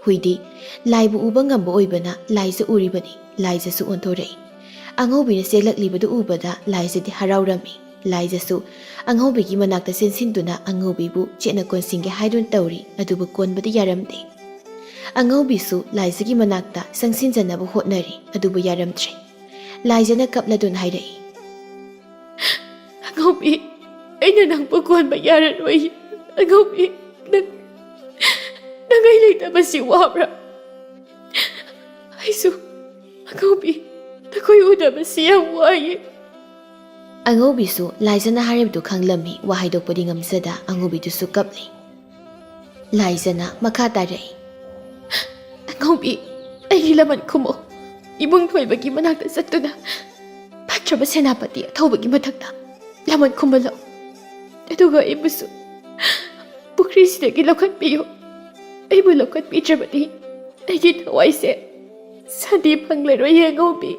ꯍꯨꯏꯗꯤ ꯂꯥꯏꯕꯨ ꯎꯕ ꯉꯝꯕ ꯑꯣꯏꯕꯅ ꯂꯥꯏꯖ ꯎꯔꯤꯕꯅꯤ꯫ ꯂꯥꯏꯖꯁꯨ ꯑꯣꯟꯊꯣꯔꯛꯏ꯫ ꯑꯉꯧꯕꯤꯅ ꯆꯦꯜꯂꯛꯂꯤꯕꯗꯨ ꯎꯕꯗ ꯂꯥꯏꯖꯗꯤ ꯍꯔꯥꯎꯔꯝꯃꯤ꯫ ꯂꯥꯏꯖꯁꯨ ꯑꯉꯧꯕꯤꯒꯤ ꯃꯅꯥꯛꯇ ꯆꯦꯟꯁꯤꯟꯗꯨꯅ ꯑꯉꯧꯕꯤꯕꯨ ꯆꯦꯠꯅ ꯀꯣꯟꯁꯤꯟꯒꯦ ꯍꯥꯏꯗꯨꯅ ꯇꯧꯔꯤ, ꯑꯗꯨꯕꯨ ꯀꯣꯟꯕꯗꯤ ꯌꯥꯔꯝꯗꯦ꯫ ꯑꯉꯧꯕꯤꯁꯨ ꯂꯥꯏꯖꯒꯤ ꯃꯅꯥꯛꯇ ꯆꯪꯁꯤꯟꯖꯅꯕ ꯍꯣꯠꯅꯔꯤ, ꯑꯗꯨꯕꯨ ꯌꯥꯔꯝꯗ꯭ꯔꯦ꯫ ꯂꯥꯏꯖꯅ ꯀꯞꯂꯗꯨꯅ ꯍꯥꯏꯔꯛꯏ, "ꯑꯉꯧꯕꯤ, ꯑꯩꯅ ꯅꯪꯕꯨ ꯀꯣꯟꯕ ꯌꯥꯔꯔꯣꯏ꯫ ꯑꯉꯧꯕꯤ, ꯅꯪ, ꯅꯪ ꯑꯩ ꯂꯩꯇꯕꯁꯤ ꯋꯥꯕ꯭ꯔꯥ? ꯑꯩꯁꯨ, ꯑꯉꯧꯕꯤ, ꯅꯈꯣꯏ ꯎꯗꯕꯁꯤ ꯌꯥꯝ ꯋꯥꯏꯌꯦ"꯫ ꯑꯉꯧꯕꯤꯁꯨ ꯂꯥꯏꯖꯅ ꯍꯥꯏꯔꯤꯕꯗꯨ ꯈꯪꯂꯝꯃꯤ꯫ ꯋꯥ ꯍꯥꯏꯗꯣꯛꯄꯗꯤ ꯉꯝꯖꯗ ꯑꯉꯧꯕꯤꯗꯨꯁꯨ ꯀꯞꯂꯤ꯫ ꯂꯥꯏꯖꯅ ꯃꯈꯥ ꯇꯥꯔꯛꯏ, "ꯑꯉꯧꯕꯤ, ꯑꯩꯒꯤ ꯂꯃꯟ ꯈꯨꯝꯃꯣ꯫ ꯏꯕꯨꯡ ꯊꯣꯏꯕꯒꯤ ꯃꯅꯥꯛꯇ ꯆꯠꯇꯨꯅ ꯐꯠꯇ꯭ꯔꯕ ꯁꯦꯅꯥꯄꯇꯤ ꯑꯊꯧꯕꯒꯤ ꯃꯊꯛꯇ ꯂꯃꯟ ꯈꯨꯝꯍꯜꯂꯣ꯫ ꯑꯗꯨꯒ ꯑꯩꯕꯨꯁꯨ ꯄꯨꯈ꯭ꯔꯤꯁꯤꯗꯒꯤ ꯂꯧꯈꯠꯄꯤꯌꯨ꯫ ꯑꯩꯕꯨ ꯂꯧꯈꯠꯄꯤꯗ꯭ꯔꯕꯗꯤ ꯑꯩꯒꯤ ꯊꯋꯥꯏꯁꯦ ꯁꯥꯟꯇꯤ ꯐꯪꯂꯔꯣꯏꯌꯦ ꯑꯉꯧꯕꯤ"꯫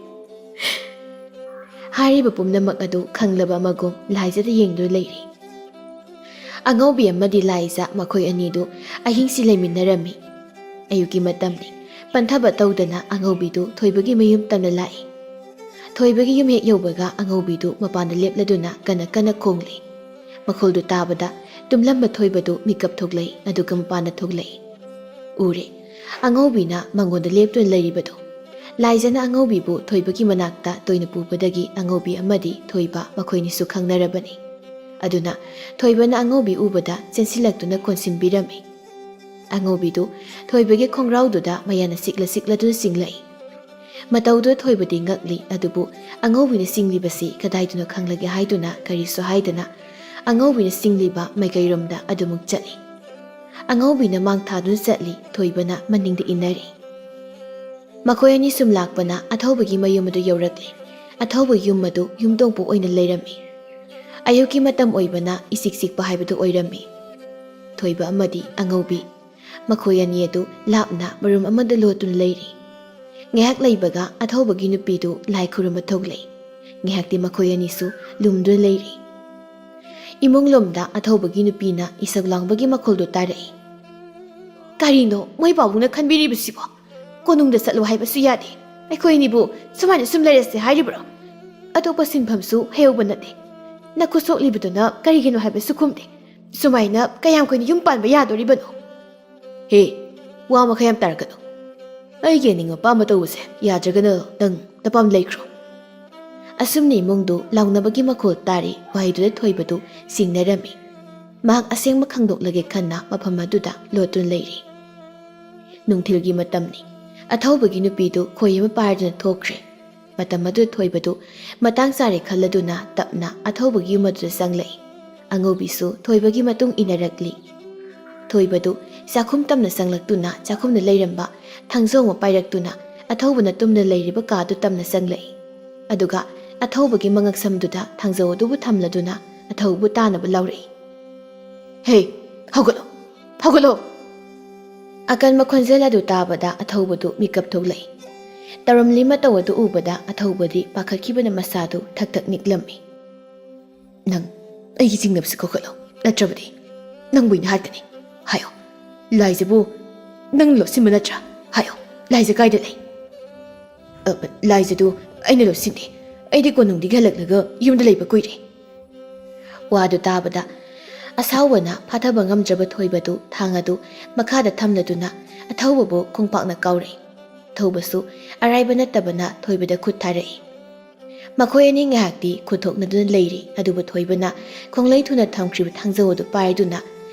ꯍꯥꯏꯔꯤꯕ ꯄꯨꯝꯅꯃꯛ ꯑꯗꯨ ꯈꯪꯂꯕ ꯑꯃꯒꯨꯝ ꯂꯥꯏꯖꯗ ꯌꯦꯡꯗꯨꯅ ꯂꯩꯔꯤ꯫ ꯑꯉꯧꯕꯤ ꯑꯃꯗꯤ ꯂꯥꯏꯖ ꯃꯈꯣꯏ ꯑꯅꯤꯗꯨ ꯑꯍꯤꯡꯁꯤ ꯂꯩꯃꯤꯟꯅꯔꯝꯃꯤ꯫ ꯑꯌꯨꯛꯀꯤ ꯃꯇꯝꯅꯤ꯫ ꯄꯟꯊꯕ ꯇꯧꯗꯅ ꯑꯉꯧꯕꯤꯗꯨ ꯊꯣꯏꯕꯒꯤ ꯃꯌꯨꯝ ꯇꯝꯅ ꯂꯥꯛꯏ꯫ ꯊꯣꯏꯕꯒꯤ ꯌꯨꯝ ꯍꯦꯛ ꯌꯧꯕꯒ ꯑꯉꯧꯕꯤꯗꯨ ꯃꯄꯥꯟꯗ ꯂꯦꯞꯂꯗꯨꯅ ꯀꯟꯅ ꯀꯟꯅ ꯈꯣꯡꯂꯤ꯫ ꯃꯈꯣꯜꯗꯨ ꯇꯥꯕꯗ ꯇꯨꯝꯂꯝꯕ ꯊꯣꯏꯕꯗꯨ ꯃꯤꯀꯞ ꯊꯣꯛꯂꯛꯏ, ꯑꯗꯨꯒ ꯃꯄꯥꯟꯗ ꯊꯣꯛꯂꯛꯏ꯫ ꯎꯔꯦ, ꯑꯉꯧꯕꯤꯅ ꯃꯉꯣꯟꯗ ꯂꯦꯞꯇꯨꯅ ꯂꯩꯔꯤꯕꯗꯨ꯫ ꯂꯥꯏꯖꯅ ꯑꯉꯧꯕꯤꯕꯨ ꯊꯣꯏꯕꯒꯤ ꯃꯅꯥꯛꯇ ꯇꯣꯏꯅ ꯄꯨꯕꯗꯒꯤ ꯑꯉꯧꯕꯤ ꯑꯃꯗꯤ ꯊꯣꯏꯕ ꯃꯈꯣꯏꯅꯤꯁꯨ ꯈꯪꯅꯔꯕꯅꯤ꯫ ꯑꯗꯨꯅ ꯊꯣꯏꯕꯅ ꯑꯉꯧꯕꯤ ꯎꯕꯗ ꯆꯦꯟꯁꯤꯜꯂꯛꯇꯨꯅ ꯀꯣꯟꯁꯤꯟꯕꯤꯔꯝꯃꯤ꯫ ꯑꯉꯧꯕꯤꯗꯨ ꯊꯣꯏꯕꯒꯤ ꯈꯣꯡꯒ꯭ꯔꯥꯎꯗꯨꯗ ꯃꯌꯥꯅ ꯆꯤꯛꯂ ꯆꯤꯛꯂꯗꯨꯅ ꯆꯤꯡꯂꯛꯏ꯫ ꯃꯇꯧꯗꯨ ꯊꯣꯏꯕꯗꯤ ꯉꯛꯂꯤ, ꯑꯗꯨꯕꯨ ꯑꯉꯧꯕꯤꯅ ꯆꯤꯡꯂꯤꯕꯁꯤ ꯀꯗꯥꯏꯗꯅꯣ ꯈꯪꯂꯒꯦ ꯍꯥꯏꯗꯨꯅ ꯀꯔꯤꯁꯨ ꯍꯥꯏꯗꯅ ꯑꯉꯧꯕꯤꯅ ꯆꯤꯡꯂꯤꯕ ꯃꯥꯏꯀꯩꯔꯣꯝꯗ ꯑꯗꯨꯃꯨꯛ ꯆꯠꯂꯤ꯫ ꯑꯉꯧꯕꯤꯅ ꯃꯥꯡ ꯊꯥꯗꯨꯅ ꯆꯠꯂꯤ, ꯊꯣꯏꯕꯅ ꯃꯅꯤꯡꯗ ꯏꯟꯅꯔꯤ꯫ ꯃꯈꯣꯏ ꯑꯅꯤ ꯁꯨꯝ ꯂꯥꯛꯄꯅ ꯑꯊꯧꯕꯒꯤ ꯃꯌꯨꯝ ꯑꯗꯨ ꯌꯧꯔꯛꯂꯤ꯫ ꯑꯊꯧꯕꯒꯤ ꯌꯨꯝ ꯑꯗꯨ ꯌꯨꯝꯗꯣꯡꯄꯣꯛ ꯑꯣꯏꯅ ꯂꯩꯔꯝꯃꯤ꯫ ꯑꯌꯨꯛꯀꯤ ꯃꯇꯝ ꯑꯣꯏꯕꯅ ꯏꯆꯤꯛ ꯆꯤꯛꯄ ꯍꯥꯏꯕꯗꯨ ꯑꯣꯏꯔꯝꯃꯤ꯫ ꯊꯣꯏꯕ ꯑꯃꯗꯤ ꯑꯉꯧꯕꯤ ꯃꯈꯣꯏ ꯑꯅꯤ ꯑꯗꯨ ꯂꯥꯞꯅ ꯃꯔꯨꯝ ꯑꯃꯗ ꯂꯣꯠꯇꯨꯅ ꯂꯩꯔꯤ꯫ ꯉꯥꯏꯍꯥꯛ ꯂꯩꯕꯒ ꯑꯊꯧꯕꯒꯤ ꯅꯨꯄꯤꯗꯨ ꯂꯥꯏ ꯈꯨꯔꯨꯝꯕ ꯊꯣꯛꯂꯛꯏ꯫ ꯉꯥꯏꯍꯥꯛꯇꯤ ꯃꯈꯣꯏ ꯑꯅꯤꯁꯨ ꯂꯨꯝꯗꯨꯅ ꯂꯩꯔꯤ꯫ ꯏꯃꯨꯡ ꯂꯣꯝꯗ ꯑꯊꯧꯕꯒꯤ ꯅꯨꯄꯤꯅ ꯏꯁꯧ ꯂꯥꯡꯕꯒꯤ ꯃꯈꯣꯜꯗꯨ ꯇꯥꯔꯛꯏ꯫ "ꯀꯔꯤꯅꯣ ꯃꯣꯏ ꯄꯥꯕꯨꯡꯅ ꯈꯟꯕꯤꯔꯤꯕꯁꯤꯕꯣ? ꯀꯣꯅꯨꯡꯗ ꯆꯠꯂꯨ ꯍꯥꯏꯕꯁꯨ ꯌꯥꯗꯦ꯫ ꯑꯩꯈꯣꯏ ꯑꯅꯤꯕꯨ ꯁꯨꯃꯥꯏꯅ ꯁꯨꯝ ꯂꯩꯔꯁꯦ ꯍꯥꯏꯔꯤꯕ꯭ꯔꯣ? ꯑꯇꯣꯞꯄ ꯁꯤꯟꯐꯝꯁꯨ ꯍꯩꯍꯧꯕ ꯅꯠꯇꯦ꯫ ꯅꯈꯨꯠ ꯁꯣꯛꯂꯤꯕꯗꯨꯅ ꯀꯔꯤꯒꯤꯅꯣ ꯍꯥꯏꯕꯁꯨ ꯈꯨꯝꯗꯦ꯫ ꯁꯨꯃꯥꯏꯅ ꯀꯌꯥꯝ ꯀꯨꯏꯅ ꯌꯨꯝ ꯄꯥꯟꯕ ꯌꯥꯗꯣꯔꯤꯕꯅꯣ?" "ꯍꯦ, ꯋꯥ ꯃꯈꯥ ꯌꯥꯝ ꯇꯥꯔꯛꯀꯅꯨ꯫ ꯑꯩꯒꯤ ꯑꯅꯤꯡ ꯑꯄꯥꯝꯕ ꯇꯧꯕꯁꯦ ꯌꯥꯗ꯭ꯔꯒꯅ ꯅꯪ ꯅꯄꯥꯝ ꯂꯩꯈ꯭ꯔꯣ꯫" ꯑꯁꯨꯝꯅ ꯏꯃꯨꯡꯗꯨ ꯂꯥꯎꯅꯕꯒꯤ ꯃꯈꯣꯜ ꯇꯥꯔꯤ꯫ ꯋꯥꯍꯩꯗꯨꯗ ꯊꯣꯏꯕꯗꯨ ꯆꯤꯡꯅꯔꯝꯃꯤ꯫ ꯃꯍꯥꯛ ꯑꯁꯦꯡꯕ ꯈꯪꯗꯣꯛꯂꯒꯦ ꯈꯟꯅ ꯃꯐꯝ ꯑꯗꯨꯗ ꯂꯣꯠꯇꯨꯅ ꯂꯩꯔꯤ꯫ ꯅꯨꯡꯊꯤꯜꯒꯤ ꯃꯇꯝꯅꯤ꯫ ꯑꯊꯧꯕꯒꯤ ꯅꯨꯄꯤꯗꯨ ꯈꯣꯏ ꯑꯃ ꯄꯥꯏꯔꯗꯨꯅ ꯊꯣꯛꯈ꯭ꯔꯦ꯫ ꯃꯇꯝ ꯑꯗꯨꯗ ꯊꯣꯏꯕꯗꯨ ꯃꯇꯥꯡ ꯆꯥꯔꯦ ꯈꯜꯂꯗꯨꯅ ꯇꯞꯅ ꯑꯊꯧꯕꯒꯤ ꯌꯨꯝ ꯑꯗꯨꯗ ꯆꯪꯂꯛꯏ꯫ ꯑꯉꯧꯕꯤꯁꯨ ꯊꯣꯏꯕꯒꯤ ꯃꯇꯨꯡ ꯏꯟꯅꯔꯛꯂꯤ꯫ ꯊꯣꯏꯕꯗꯨ ꯆꯥꯛꯈꯨꯝ ꯇꯝꯅ ꯆꯪꯂꯛꯇꯨꯅ ꯆꯥꯛꯈꯨꯝꯗ ꯂꯩꯔꯝꯕ ꯊꯥꯡꯖꯧ ꯑꯃ ꯄꯥꯏꯔꯛꯇꯨꯅ ꯑꯊꯧꯕꯅ ꯇꯨꯝꯅ ꯂꯩꯔꯤꯕ ꯀꯥꯗꯨ ꯇꯝꯅ ꯆꯪꯂꯛꯏ꯫ ꯑꯗꯨꯒ ꯑꯊꯧꯕꯒꯤ ꯃꯉꯛꯁꯝꯗꯨꯗ ꯊꯥꯡꯖꯧ ꯑꯗꯨꯕꯨ ꯊꯝꯂꯗꯨꯅ ꯑꯊꯧꯕꯕꯨ ꯇꯥꯅꯕ ꯂꯥꯎꯔꯛꯏ꯫ "ꯍꯦ, ꯍꯧꯒꯠꯂꯣ, ꯍꯧꯒꯠꯂꯣ!" ꯑꯀꯟꯕ ꯈꯣꯟꯖꯦꯜ ꯑꯗꯨ ꯇꯥꯕꯗ ꯑꯊꯧꯕꯗꯨ ꯃꯤꯀꯞ ꯊꯣꯛꯂꯛꯏ꯫ ꯇꯧꯔꯝꯂꯤ ꯃꯇꯧ ꯑꯗꯨ ꯎꯕꯗ ꯑꯊꯧꯕꯗꯤ ꯄꯥꯈꯠꯈꯤꯕꯅ ꯃꯁꯥꯗꯨ ꯊꯛ ꯊꯛ ꯅꯤꯛꯂꯝꯃꯤ꯫ "ꯅꯪ ꯑꯩꯒꯤ ꯆꯤꯡꯅꯕꯁꯤ ꯀꯣꯛꯈꯠꯂꯣ, ꯅꯠꯇ꯭ꯔꯕꯗꯤ ꯅꯪꯕꯨ ꯑꯩꯅ ꯍꯥꯠꯀꯅꯤ꯫ ꯍꯥꯏꯌꯣ, ꯂꯥꯏꯖꯕꯨ ꯅꯪ ꯂꯣꯠꯁꯤꯟꯕ ꯅꯠꯇ꯭ꯔꯥ? ꯍꯥꯏꯌꯣ, ꯂꯥꯏꯖ ꯀꯥꯏꯗ ꯂꯩ?" "ꯑ, ꯂꯥꯏꯖꯗꯨ ꯑꯩꯅ ꯂꯣꯠꯁꯤꯟꯗꯦ꯫ ꯑꯩꯗꯤ ꯀꯣꯅꯨꯡꯗꯒꯤ ꯍꯜꯂꯛꯂꯒ ꯌꯨꯝꯗ ꯂꯩꯕ ꯀꯨꯏꯔꯦ꯫" ꯋꯥꯗꯨ ꯇꯥꯕꯗ ꯑꯁꯥꯎꯕꯅ ꯐꯥꯊꯕ ꯉꯝꯗ꯭ꯔꯕ ꯊꯣꯏꯕꯗꯨ ꯊꯥꯡ ꯑꯗꯨ ꯃꯈꯥꯗ ꯊꯝꯂꯗꯨꯅ ꯑꯊꯧꯕꯕꯨ ꯈꯣꯡꯄꯥꯛꯅ ꯀꯥꯎꯔꯛꯏ꯫ ꯑꯊꯧꯕꯁꯨ ꯑꯔꯥꯏꯕ ꯅꯠꯇꯕꯅ ꯊꯣꯏꯕꯗ ꯈꯨꯠ ꯊꯥꯔꯛꯏ꯫ ꯃꯈꯣꯏ ꯑꯅꯤ ꯉꯥꯏꯍꯥꯛꯇꯤ ꯈꯨꯠ ꯊꯣꯛꯅꯗꯨꯅ ꯂꯩꯔꯤ, ꯑꯗꯨꯕꯨ ꯊꯣꯏꯕꯅ ꯈꯣꯡꯂꯩ ꯊꯨꯅ ꯊꯝꯈ꯭ꯔꯤꯕ ꯊꯥꯡꯖꯧ ꯑꯗꯨ ꯄꯥꯏꯗꯨꯅ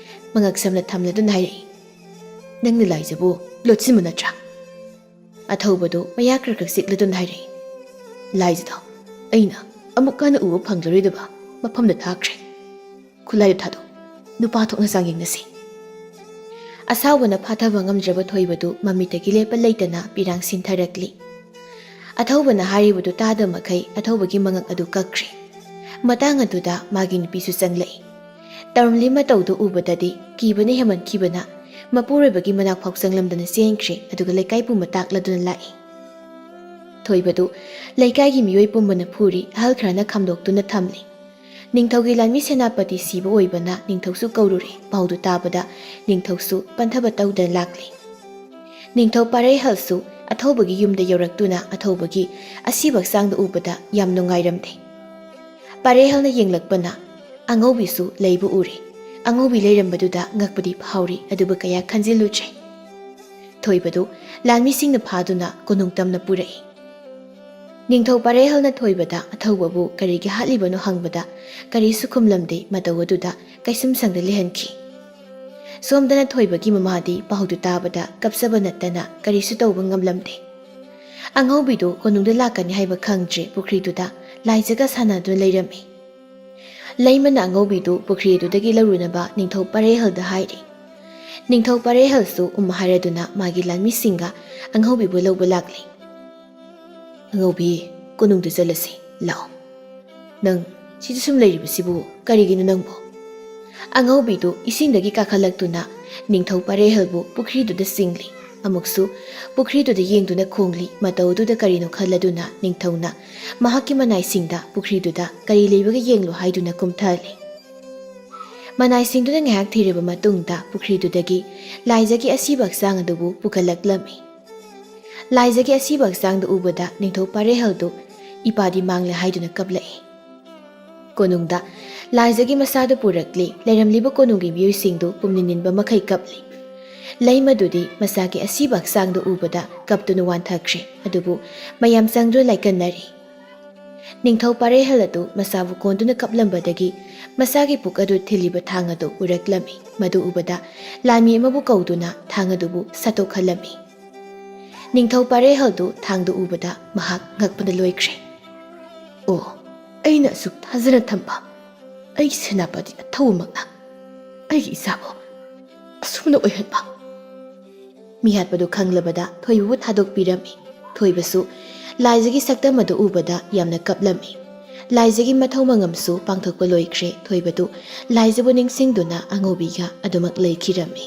ꯃꯉꯛꯁꯝꯅ ꯊꯝꯂꯗꯨꯅ ꯍꯥꯏꯔꯛꯏ, "ꯅꯪꯅ ꯂꯥꯏꯖꯕꯨ ꯂꯣꯠꯁꯤꯟꯕ ꯅꯠꯇ꯭ꯔꯥ?" ꯑꯊꯧꯕꯗꯨ ꯃꯌꯥ ꯈꯔ ꯈꯛ ꯆꯤꯛꯂꯗꯨꯅ ꯍꯥꯏꯔꯛꯏ, "ꯂꯥꯏꯖꯗꯣ ꯑꯩꯅ ꯑꯃꯨꯛ ꯍꯟꯅ ꯎꯕ ꯐꯪꯂꯔꯣꯏꯗꯕ ꯃꯐꯝꯗ ꯊꯥꯈ꯭ꯔꯦ꯫ ꯈꯨꯠꯂꯥꯏꯗꯨ ꯊꯥꯗꯣꯛ, ꯅꯨꯄꯥ ꯊꯣꯛꯅ ꯆꯥꯡ ꯌꯦꯡꯅꯁꯤ"꯫ ꯑꯁꯥꯎꯕꯅ ꯐꯥꯊꯕ ꯉꯝꯗ꯭ꯔꯕ ꯊꯣꯏꯕꯗꯨ ꯃꯃꯤꯠꯇꯒꯤ ꯂꯦꯞꯄ ꯂꯩꯇꯅ ꯄꯤꯔꯥꯡ ꯁꯤꯟꯊꯔꯛꯂꯤ꯫ ꯑꯊꯧꯕꯅ ꯍꯥꯏꯔꯤꯕꯗꯨ ꯇꯥꯗ ꯃꯈꯩ ꯑꯊꯧꯕꯒꯤ ꯃꯉꯛ ꯑꯗꯨ ꯀꯛꯈ꯭ꯔꯦ꯫ ꯃꯇꯥꯡ ꯑꯗꯨꯗ ꯃꯥꯒꯤ ꯅꯨꯄꯤꯁꯨ ꯆꯪꯂꯛꯏ꯫ ꯇꯧꯔꯝꯂꯤ ꯃꯇꯧꯗꯨ ꯎꯕꯗꯗꯤ ꯀꯤꯕꯅ ꯍꯦꯟꯃꯟꯈꯤꯕꯅ ꯃꯄꯨꯔꯣꯏꯕꯒꯤ ꯃꯅꯥꯛ ꯐꯥꯎ ꯆꯪꯂꯝꯗꯅ ꯆꯦꯟꯈ꯭ꯔꯦ, ꯑꯗꯨꯒ ꯂꯩꯀꯥꯏ ꯄꯨꯝꯕ ꯇꯥꯛꯂꯗꯨꯅ ꯂꯥꯛꯏ꯫ ꯊꯣꯏꯕꯗꯨ ꯂꯩꯀꯥꯏꯒꯤ ꯃꯤꯑꯣꯏ ꯄꯨꯝꯕꯅ ꯐꯨꯔꯤ, ꯑꯍꯜ ꯈꯔꯅ ꯈꯥꯝꯗꯣꯛꯇꯨꯅ ꯊꯝꯂꯤ꯫ ꯅꯤꯡꯊꯧꯒꯤ ꯂꯥꯟꯃꯤ ꯁꯦꯅꯥꯄꯇꯤ ꯁꯤꯕ ꯑꯣꯏꯕꯅ ꯅꯤꯡꯊꯧꯁꯨ ꯀꯧꯔꯨꯔꯦ꯫ ꯄꯥꯎꯗꯨ ꯇꯥꯕꯗ ꯅꯤꯡꯊꯧꯁꯨ ꯄꯟꯊꯕ ꯇꯧꯗꯅ ꯂꯥꯛꯂꯤ꯫ ꯅꯤꯡꯊꯧ ꯄꯥꯔꯩꯍꯜꯁꯨ ꯑꯊꯧꯕꯒꯤ ꯌꯨꯝꯗ ꯌꯧꯔꯛꯇꯨꯅ ꯑꯊꯧꯕꯒꯤ ꯑꯁꯤꯕ ꯍꯛꯆꯥꯡꯗ ꯎꯕꯗ ꯌꯥꯝ ꯅꯨꯡꯉꯥꯏꯔꯝꯗꯦ꯫ ꯄꯥꯔꯩꯍꯜꯅ ꯌꯦꯡꯂꯛꯄꯅ ꯑꯉꯧꯕꯤꯁꯨ ꯂꯩꯕ ꯎꯔꯦ꯫ ꯑꯉꯧꯕꯤ ꯂꯩꯔꯝꯕꯗꯨꯗ ꯉꯛꯄꯗꯤ ꯐꯥꯎꯔꯤ, ꯑꯗꯨꯕꯨ ꯀꯌꯥ ꯈꯟꯖꯤꯜꯂꯨꯗ꯭ꯔꯦ꯫ ꯊꯣꯏꯕꯗꯨ ꯂꯥꯟꯃꯤꯁꯤꯡꯅ ꯐꯥꯗꯨꯅ ꯀꯣꯅꯨꯡ ꯇꯝꯅ ꯄꯨꯔꯛꯏ꯫ ꯅꯤꯡꯊꯧ ꯄꯥꯔꯩꯍꯜꯅ ꯊꯣꯏꯕꯗ ꯑꯊꯧꯕꯕꯨ ꯀꯔꯤꯒꯤ ꯍꯥꯠꯂꯤꯕꯅꯣ ꯍꯪꯕꯗ ꯀꯔꯤꯁꯨ ꯈꯨꯝꯂꯝꯗꯦ, ꯃꯇꯧ ꯑꯗꯨꯗ ꯀꯩꯁꯨꯝꯁꯪꯗ ꯂꯩꯍꯟꯈꯤ꯫ ꯁꯣꯝꯗꯅ ꯊꯣꯏꯕꯒꯤ ꯃꯃꯥꯗꯤ ꯄꯥꯎꯗꯨ ꯇꯥꯕꯗ ꯀꯞꯆꯕ ꯅꯠꯇꯅ ꯀꯔꯤꯁꯨ ꯇꯧꯕ ꯉꯝꯂꯝꯗꯦ꯫ ꯑꯉꯧꯕꯤꯗꯨ ꯀꯣꯅꯨꯡꯗ ꯂꯥꯛꯀꯅꯤ ꯍꯥꯏꯕ ꯈꯪꯗ꯭ꯔꯦ, ꯄꯨꯈ꯭ꯔꯤꯗꯨꯗ ꯂꯥꯏꯖꯒ ꯁꯥꯟꯅꯗꯨꯅ ꯂꯩꯔꯝꯃꯤ꯫ ꯂꯩꯃꯅ ꯑꯉꯧꯕꯤꯗꯨ ꯄꯨꯈ꯭ꯔꯤ ꯑꯗꯨꯗꯒꯤ ꯂꯧꯔꯨꯅꯕ ꯅꯤꯡꯊꯧ ꯄꯥꯔꯩꯍꯜꯗ ꯍꯥꯏꯔꯤ꯫ ꯅꯤꯡꯊꯧ ꯄꯥꯔꯩꯍꯜꯁꯨ ꯎꯝ ꯍꯥꯏꯔꯗꯨꯅ ꯃꯥꯒꯤ ꯂꯥꯟꯃꯤꯁꯤꯡꯒ ꯑꯉꯧꯕꯤꯕꯨ ꯂꯧꯕ ꯂꯥꯛꯂꯤ꯫ "ꯑꯉꯧꯕꯤ, ꯀꯣꯅꯨꯡꯗ ꯆꯠꯂꯁꯤ ꯂꯥꯛꯑꯣ꯫ ꯅꯪ ꯁꯤꯗ ꯁꯨꯝ ꯂꯩꯔꯤꯕꯁꯤꯕꯨ ꯀꯔꯤꯒꯤꯅꯣ ꯅꯪꯕꯨ?" ꯑꯉꯧꯕꯤꯗꯨ ꯏꯁꯤꯡꯗꯒꯤ ꯀꯥꯈꯠꯂꯛꯇꯨꯅ ꯅꯤꯡꯊꯧ ꯄꯥꯔꯩꯍꯜꯕꯨ ꯄꯨꯈ꯭ꯔꯤꯗꯨꯗ ꯆꯤꯡꯂꯤ꯫ ꯑꯃꯨꯛꯁꯨ ꯄꯨꯈ꯭ꯔꯤꯗꯨꯗ ꯌꯦꯡꯗꯨꯅ ꯈꯣꯡꯂꯤ꯫ ꯃꯇꯧ ꯑꯗꯨꯗ ꯀꯔꯤꯅꯣ ꯈꯜꯂꯗꯨꯅ ꯅꯤꯡꯊꯧꯅ ꯃꯍꯥꯛꯀꯤ ꯃꯅꯥꯏꯁꯤꯡꯗ ꯄꯨꯈ꯭ꯔꯤꯗꯨꯗ ꯀꯔꯤ ꯂꯩꯕꯒꯦ ꯌꯦꯡꯂꯨ ꯍꯥꯏꯗꯨꯅ ꯀꯨꯝꯊꯍꯜꯂꯤ꯫ ꯃꯅꯥꯏꯁꯤꯡꯗꯨꯅ ꯉꯥꯏꯍꯥꯛ ꯊꯤꯔꯕ ꯃꯇꯨꯡꯗ ꯄꯨꯈ꯭ꯔꯤꯗꯨꯗꯒꯤ ꯂꯥꯏꯖꯒꯤ ꯑꯁꯤꯕ ꯍꯛꯆꯥꯡ ꯑꯗꯨꯕꯨ ꯄꯨꯈꯠꯂꯛꯂꯝꯃꯤ꯫ ꯂꯥꯏꯖꯒꯤ ꯑꯁꯤꯕ ꯍꯛꯆꯥꯡꯗꯨ ꯎꯕꯗ ꯅꯤꯡꯊꯧ ꯄꯥꯔꯩꯍꯜꯗꯨ ꯏꯄꯥꯗꯤ ꯃꯥꯡꯂꯦ ꯍꯥꯏꯗꯨꯅ ꯀꯞꯂꯛꯏ꯫ ꯀꯣꯅꯨꯡꯗ ꯂꯥꯏꯖꯒꯤ ꯃꯁꯥꯗꯨ ꯄꯨꯔꯛꯂꯤ꯫ ꯂꯩꯔꯝꯂꯤꯕ ꯀꯣꯅꯨꯡꯒꯤ ꯃꯤꯑꯣꯏꯁꯤꯡꯗꯨ ꯄꯨꯝꯅꯤꯡ ꯅꯤꯟꯕ ꯃꯈꯩ ꯀꯞꯂꯤ꯫ ꯂꯩꯃꯗꯨꯗꯤ ꯃꯁꯥꯒꯤ ꯑꯁꯤꯕ ꯍꯛꯆꯥꯡꯗꯨ ꯎꯕꯗ ꯀꯞꯇꯨꯅ ꯋꯥꯟꯊꯈ꯭ꯔꯦ, ꯑꯗꯨꯕꯨ ꯃꯌꯥꯝ ꯆꯪꯗꯨꯅ ꯂꯥꯏꯀꯠꯅꯔꯤ꯫ ꯅꯤꯡꯊꯧ ꯄꯥꯔꯩꯍꯜ ꯑꯗꯨ ꯃꯁꯥꯕꯨ ꯀꯣꯟꯗꯨꯅ ꯀꯞꯂꯝꯕꯗꯒꯤ ꯃꯁꯥꯒꯤ ꯄꯨꯛ ꯑꯗꯨ ꯊꯤꯜꯂꯤꯕ ꯊꯥꯡ ꯑꯗꯨ ꯎꯔꯛꯂꯝꯃꯤ꯫ ꯃꯗꯨ ꯎꯕꯗ ꯂꯥꯟꯃꯤ ꯑꯃꯕꯨ ꯀꯧꯗꯨꯅ ꯊꯥꯡ ꯑꯗꯨꯕꯨ ꯁꯠꯇꯣꯛꯍꯜꯂꯝꯃꯤ꯫ ꯅꯤꯡꯊꯧ ꯄꯥꯔꯦꯍꯜꯗꯨ ꯊꯥꯡꯗ ꯎꯕꯗ ꯃꯍꯥꯛ ꯉꯛꯄꯅ ꯂꯣꯏꯈ꯭ꯔꯦ꯫ "ꯑꯣ, ꯑꯩꯅ ꯑꯁꯨꯛ ꯊꯥꯖꯅ ꯊꯝꯕ ꯑꯩꯒꯤ ꯁꯦꯅꯥꯄꯇꯤ ꯑꯊꯧꯕꯃꯛꯅ ꯑꯩꯒꯤ ꯏꯆꯥꯕꯨ ꯑꯁꯨꯝꯅ ꯑꯣꯏꯍꯟꯕ!" ꯃꯤꯍꯥꯠꯄꯗꯨ ꯈꯪꯂꯕꯗ ꯊꯣꯏꯕꯕꯨ ꯊꯥꯗꯣꯛꯄꯤꯔꯝꯃꯤ꯫ ꯊꯣꯏꯕꯁꯨ ꯂꯥꯏꯖꯒꯤ ꯁꯛꯇꯝ ꯑꯗꯨ ꯎꯕꯗ ꯌꯥꯝꯅ ꯀꯞꯂꯝꯃꯤ꯫ ꯂꯥꯏꯖꯒꯤ ꯃꯊꯧ ꯃꯉꯝꯁꯨ ꯄꯥꯡꯊꯣꯛꯄ ꯂꯣꯏꯈ꯭ꯔꯦ꯫ ꯊꯣꯏꯕꯗꯨ ꯂꯥꯏꯖꯕꯨ ꯅꯤꯡꯁꯤꯡꯗꯨꯅ ꯑꯉꯧꯕꯤꯒ ꯑꯗꯨꯃꯛ ꯂꯩꯈꯤꯔꯝꯃꯤ꯫